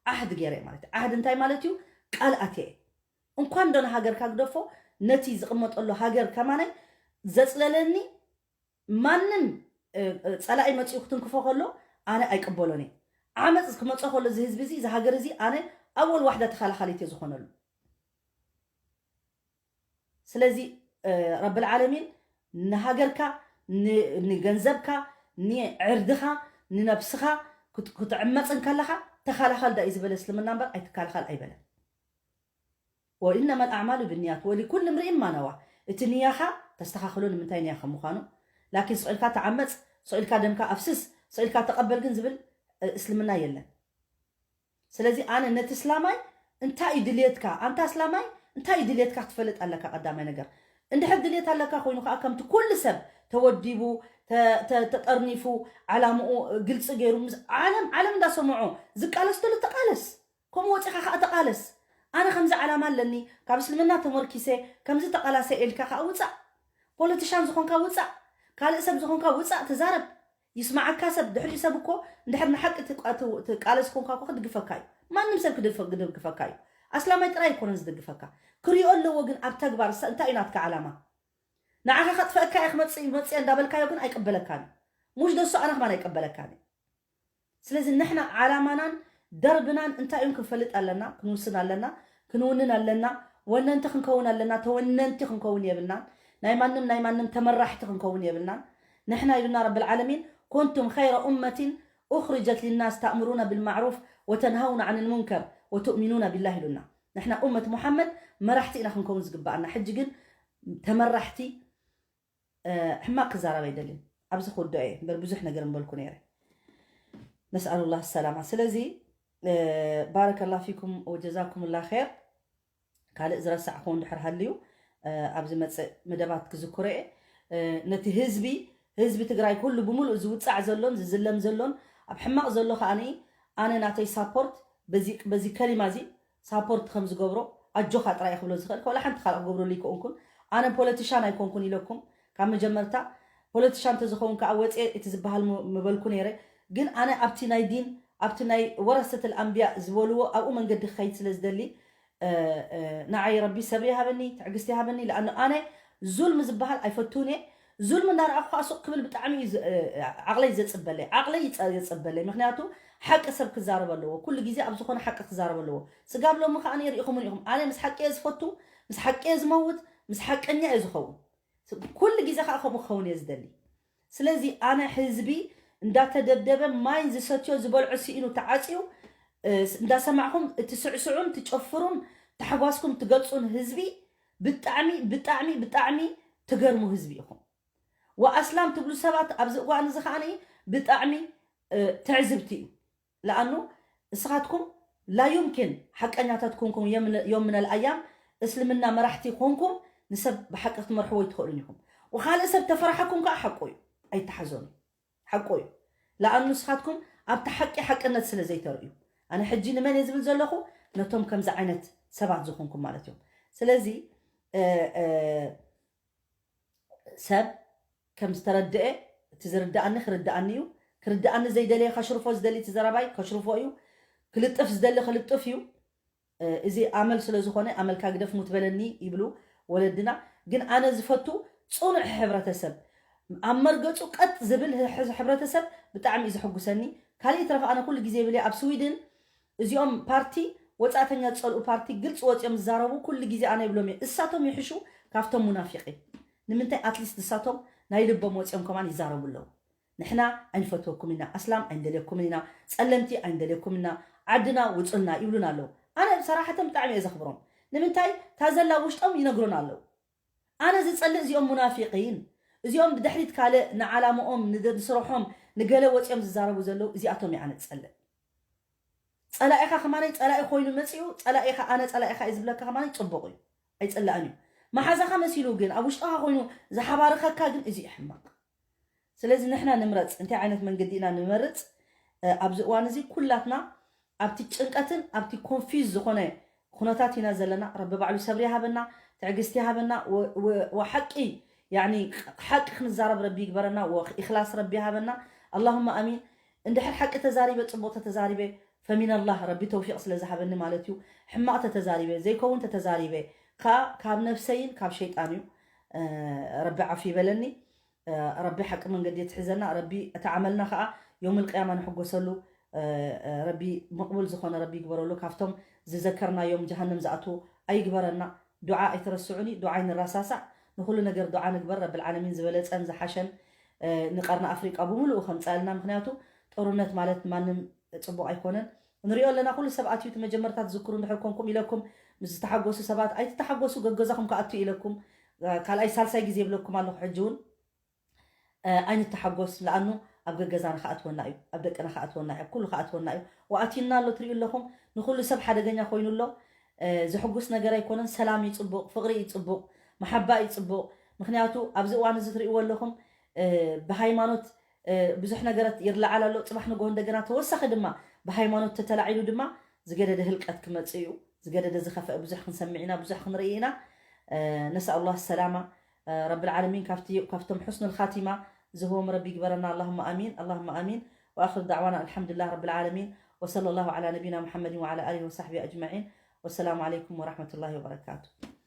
ዓህዲ ገይረ እየ ማለት እዩ። ዓህዲ እንታይ ማለት እዩ? ቃል ኣትየ እየ። እንኳን ዶ ንሃገርካ ግደፎ፣ ነቲ ዝቕመጠሉ ሃገር ከማናይ ዘፅለለኒ ማንም፣ እ፣ እ፣ ፀላኢ መፂኡ ክትንክፎ ከሎ ኣነ ኣይቅበሎን እየ። ዓመፅ ክመፆ ከሎ እዚ ህዝቢ እዚ፣ እዚ ሃገር እዚ ኣነ ኣወል ዋሕዳ ተኸላኻሊት እየ ዝኾነሉ። ስለዚ፣ እ፣ ረብል ዓለሚን ንሃገርካ፣ ን-፣ ንገንዘብካ፣ ንዕርድኻ፣ ንነብስኻ ክት-፣ ክትዕመፅ እንከለኻ ተኸላኸል ዳ እዩ ዝበለ እስልምና እምበር ኣይትከላኸል ኣይበለን። ወኢነማ ኣልኣዕማሉ ብንያት ወሊኩል እምርኢን ማ ነዋ። እቲ ንያኻ ተስተኻኽሎ ንምንታይ ንያ ከም ምዃኑ። ላኪን ስቕ ኢልካ ተዓመፅ፣ ስቕ ኢልካ ደምካ ኣፍስስ፣ ስቕ ኢልካ ተቐበል ግን ዝብል፣ እ፣ እስልምና የለን። ስለዚ ኣነ ነቲ እስላማይ እንታይ እዩ ድልየትካ? ኣንታ እስላማይ እንታይ እዩ ድልየትካ ክትፈልጥ ኣለካ ቀዳማይ ነገር። እንድሕር ድልየት ኣለካ ኮይኑ ከዓ ከምቲ ኩሉ ሰብ ተወዲቡ፣ ተ-፣ ተ-፣ ተጠርኒፉ፣ ዓላምኡ ግልፂ ገይሩ ምስ ዓለም፣ ዓለም እንዳሰምዖ ዝቃለስ ተሎ ተቃለስ። ከምኡ ወፂኻ ከዓ ተቃለስ። ኣነ ከምዚ ዓላማ ኣለኒ፣ ካብ እስልምና ተመርኪሰ ከምዚ ተቃላሰ ኢልካ ከዓ ውፃእ። ፖለቲሻን ዝኾንካ ውፃእ፣ ካልእ ሰብ ዝኾንካ ውፃእ፣ ተዛረብ። ይስማዓካ ሰብ፣ ድሕሪኡ ሰብ እኮ እንድሕር ንሓቂ ትቃ-፣ ት-፣ ትቃለስ ኮንካ እኮ ክድግፈካ እዩ። ማንም ሰብ ክድፍ-፣ ክድግፈካ እዩ። ኣስላማይ ጥራይ ኣይኮነን ዝድግፈካ። ክሪኦ ኣለዎ ግን ኣብ ተግባር እሳ እንታይ እዩ ናትካ ዓላማ? ንዓኻ ከጥፍአካ እየ ክመፅእ መፅእ እንዳበልካዮ ግን ኣይቅበለካን እዩ። ሙሽ ደሱ ኣነ ከማን ኣይቅበለካን እዩ። ስለዚ ንሕና ዓላማናን ደርብናን እንታይ እዮም ክንፈልጥ ኣለና፣ ክንውስን ኣለና፣ ክንውንን ኣለና። ወነንቲ ክንከውን ኣለና፣ ተወነንቲ ክንከውን የብልናን። ናይ ማንም ናይ ማንም ተመራሕቲ ክንከውን የብልናን። ንሕና ኢሉና ረብል ዓለሚን፣ ኩንቱም ኸይረ ኡመቲን ኡኽርጀት ሊናስ ተእምሩነ ብልማዕሩፍ ወተንሃውነ ዓን ልሙንከር ወትእሚኑነ ቢላህ ኢሉና። ንሕና ኡመት ሙሓመድ መራሕቲ ኢና ክንከውን ዝግበኣና። ሕጂ ግን ተመራሕቲ፣ እ፣ ሕማቕ ክዛረብ ኣይደልን። ኣብዚ ክውድኦ እየ እምበር ብዙሕ ነገር ምበልኩ ነይረ። ነስኣሉላህ ሰላማ። ስለዚ ባረከላ ፊኩም ወጀዛኩም ላ ር። ካልእ ዝረሳዕኹ እንድሕር ሃልዩ ኣብዚ መፅእ መደባት ክዝክሮ እየ። ነቲ ህዝቢ ህዝቢ ትግራይ ኩሉ ብምሉእ ዝውፃዕ ዘሎን ዝዝለም ዘሎን ኣብ ሕማቕ ዘሎ ከዓኒ ኣነ ናተይ ሳፖርት በዚ ከሊማ እዚ ሳፖርት ከም ዝገብሮ ኣጆኻ ጥራይ ክብሎ ዝኽእል ከላ ሓንቲ ካልእ ክገብረሉ ይከውንኩን። ኣነ ፖለቲሻን ኣይኮንኩን ኢለኩም ካብ መጀመርታ። ፖለቲሻን እንተዝኸውን ከዓ ወፅየ እቲ ዝበሃል ምበልኩ ነይረ። ግን ኣነ ኣብቲ ናይ ዲን ኣብቲ ናይ ወረሰት ኣንብያ ዝበልዎ ኣብኡ መንገዲ ክኸይድ ስለ ዝደሊ ንዓይ ረቢ ሰብሪ ይሃበኒ ትዕግስቲ ይሃበኒ። ለኣኑ ኣነ ዙልም ዝበሃል ኣይፈትውን እየ። ዙልም እናረኣኹ ከዓ ሱቕ ክብል ብጣዕሚ እዩ ዓቕለይ ዘፅበለይ ዓቕለይ የፅበለይ። ምክንያቱ ሓቂ ሰብ ክዛረብ ኣለዎ። ኩሉ ግዜ ኣብ ዝኾነ ሓቂ ክዛረብ ኣለዎ። ስጋብ ሎሚ ከዓ ርኢኹምን ኢኹም ኣነ ምስ ሓቂ እየ ዝፈቱ፣ ምስ ሓቂ እየ ዝመውት፣ ምስ ሓቀኛ እየ ዝኸውን። ኩሉ ግዜ ከዓ ከምኡ ክኸውን እየ ዝደሊ። ስለዚ ኣነ ህዝቢ እንዳተደብደበ ማይ ዝሰትዮ ዝበልዖ ስኢኑ ተዓፅዩ እንዳሰማዕኹም እቲ ስዕስዑን ትጨፍሩን ታሕጓስኩም ትገልፁን ህዝቢ ብጣዕሚ ብጣዕሚ ብጣዕሚ ትገርሙ ህዝቢ ኢኹም። ወኣስላም ትብሉ ሰባት ኣብዚ እዋን እዚ ከዓኒ ብጣዕሚ ትዕዝብቲ እዩ። ለኣኑ እስኻትኩም ላዩምኪን ሓቀኛታት ኮንኩም የምነል ኣያም እስልምና መራሕቲ ኮንኩም ንሰብ ብሓቂ ክትመርሕዎ ይትኽእሉን ኢኹም። ወካልእ ሰብ ተፈራሓኩም ከዓ ሓቁ እዩ ኣይተሓዘኑ ሓቁ እዩ። ለኣኑ ንስኻትኩም ኣብቲ ሓቂ ሓቅነት ስለ ዘይተርእዩ ኣነ ሕጂ ንመን እየ ዝብል ዘለኹ ነቶም ከምዚ ዓይነት ሰባት ዝኾንኩም ማለት እዮም። ስለዚ ሰብ ከም ዝተረድአ እቲ ዝርድኣኒ ክርድኣኒ እዩ። ክርድኣኒ ዘይደለየ ከሽርፎ ዝደሊ እቲ ዘረባይ ከሽርፎ እዩ። ክልጥፍ ዝደሊ ክልጥፍ እዩ። እዚ ኣመል ስለ ዝኾነ ኣመልካ ግደፍ ሙት በለኒ ይብሉ ወለድና። ግን ኣነ ዝፈቱ ፅኑዕ ሕብረተሰብ ኣብ መርገፁ ቀጥ ዝብል ሕብረተሰብ ብጣዕሚ እዩ ዘሐጉሰኒ። ካልእ ይትረፍ ኣነ ኩሉ ግዜ ይብል ኣብ ስዊድን እዚኦም ፓርቲ ወፃእተኛ ዝፀልኡ ፓርቲ ግልፂ ወፂኦም ዝዛረቡ ኩሉ ግዜ ኣነ ይብሎም እየ እሳቶም ይሕሹ ካብቶም ሙናፊቂን። ንምንታይ ኣትሊስት ንሳቶም ናይ ልቦም ወፂኦም ከማን ይዛረቡ ኣለዉ። ንሕና ኣይንፈትወኩም ኢና ኣስላም ኣይንደልየኩምን ኢና ጸለምቲ ኣይንደልየኩም ኢና ዓድና ውፁልና ይብሉና ኣለዉ። ኣነ ብሰራሕተን ብጣዕሚ እየ ዘኽብሮም። ንምንታይ ታዘላ ውሽጦም ይነግሩና ኣለዉ። ኣነ ዝጸልእ እዚኦም ሙናፊቂን እዚኦም ብድሕሪት ካልእ ንዓላምኦም ንስርሖም ንገለ ወፂኦም ዝዛረቡ ዘለዉ እዚኣቶም እየ ኣነ ዝጸልእ። ጸላኢኻ ከማነይ ጸላኢ ኮይኑ መጺኡ ጸላኢኻ ኣነ ጸላኢኻ እየ ዝብለካ ከማነይ ጽቡቕ እዩ ኣይጽላእን እዩ። መሓዛኻ መሲሉ ግን ኣብ ውሽጥኻ ኮይኑ ዝሓባርኸካ ግን እዚ እዩ ሕማቕ። ስለዚ ንሕና ንምረጽ እንታይ ዓይነት መንገዲ ኢና ንመርጽ? ኣብዚ እዋን እዚ ኩላትና ኣብቲ ጭንቀትን ኣብቲ ኮንፊዝ ዝኾነ ኩነታት ኢና ዘለና። ረቢ ባዕሉ ሰብሪ ይሃበና፣ ትዕግስቲ ይሃበና፣ ወሓቂ ያኒ ሓቂ ክንዛረብ ረቢ ይግበረና፣ ወኢኽላስ ረቢ ይሃበና። ኣላሁማ ኣሚን። እንድሕር ሓቂ ተዛሪበ ፅቡቕ ተተዛሪበ ፈሚነላህ ረቢ ተውፊቕ ስለ ዝሃበኒ ማለት እዩ። ሕማቕ ተተዛሪበ ዘይከውን ተተዛሪበ ከዓ ካብ ነፍሰይን ካብ ሸይጣን እዩ። ረቢ ዓፉ ይበለኒ። ረቢ ሓቂ መንገዲ የትሕዘና። ረቢ እቲ ዓመልና ከዓ ዮም ልቅያማ ንሕጎሰሉ። ረቢ መቕቡል ዝኾነ ረቢ ይግበረሉ። ካብቶም ዝዘከርናዮም ጀሃንም ዝኣትዉ ኣይግበረና። ዱዓ ኣይትረስዑኒ። ዱዓ ኣይንረሳሳዕ። ንኹሉ ነገር ዱዓ ንግበር። ረብል ዓለሚን ዝበለፀን ዝሓሸን ንቀርኒ ኣፍሪቃ ብምሉኡ ከምፀልና። ምክንያቱ ጦርነት ማለት ማንም ፅቡቅ ኣይኮነን። ንሪኦ ኣለና ኩሉ ሰብ ኣትዩ እቲ መጀመርታ ትዝክሩ እንድሕር ኮንኩም ኢለኩም ምስ ዝተሓጎሱ ሰባት ኣይትተሓጎሱ ገገዛኹም ክኣቱ ኢለኩም ካልኣይ ሳልሳይ ግዜ ይብለኩም ኣለኹ። ሕጂ እውን ኣይንተሓጎስ ለኣኑ ኣብ ገገዛና ከኣትወና እዩ ኣብ ደቅና ከኣትወና እዩ ኩሉ ከኣትወና እዩ። ወኣትዩና ኣሎ ትሪኡ ኣለኹም ንኩሉ ሰብ ሓደገኛ ኮይኑ ኣሎ። ዘሕጉስ ነገር ኣይኮነን። ሰላም እዩ ፅቡቕ፣ ፍቕሪ እዩ ፅቡቕ፣ መሓባ እዩ ፅቡቕ። ምክንያቱ ኣብዚ እዋን እዚ ትሪእዎ ኣለኹም ብሃይማኖት ብዙሕ ነገራት ይርለዓል ኣሎ። ፅባሕ ንግሆ እንደገና ተወሳኺ ድማ ብሃይማኖት ተተላዒሉ ድማ ዝገደደ ህልቀት ክመፅእ እዩ። ዝገደደ ዝኸፈአ ብዙሕ ክንሰምዕ ኢና፣ ብዙሕ ክንርኢ ኢና። ነስኣሉላህ ሰላማ። ረብል ዓለሚን ካብቶም ሑስኑል ኻቲማ ዝህቦም ረቢ ይግበረና። ኣላሁማ ኣሚን ኣላሁማ ኣሚን። ወኣኽር ዳዕዋና ኣልሓምዱሊላህ ረብል ዓለሚን። ወሰለላሁ ዓላ ነቢና ሙሓመድን ወዓላ ኣሊሂ ወሳሕቢሂ ኣጅመዒን። ወሰላሙ ዓለይኩም ወራሕመቱላሂ ወበረካቱ።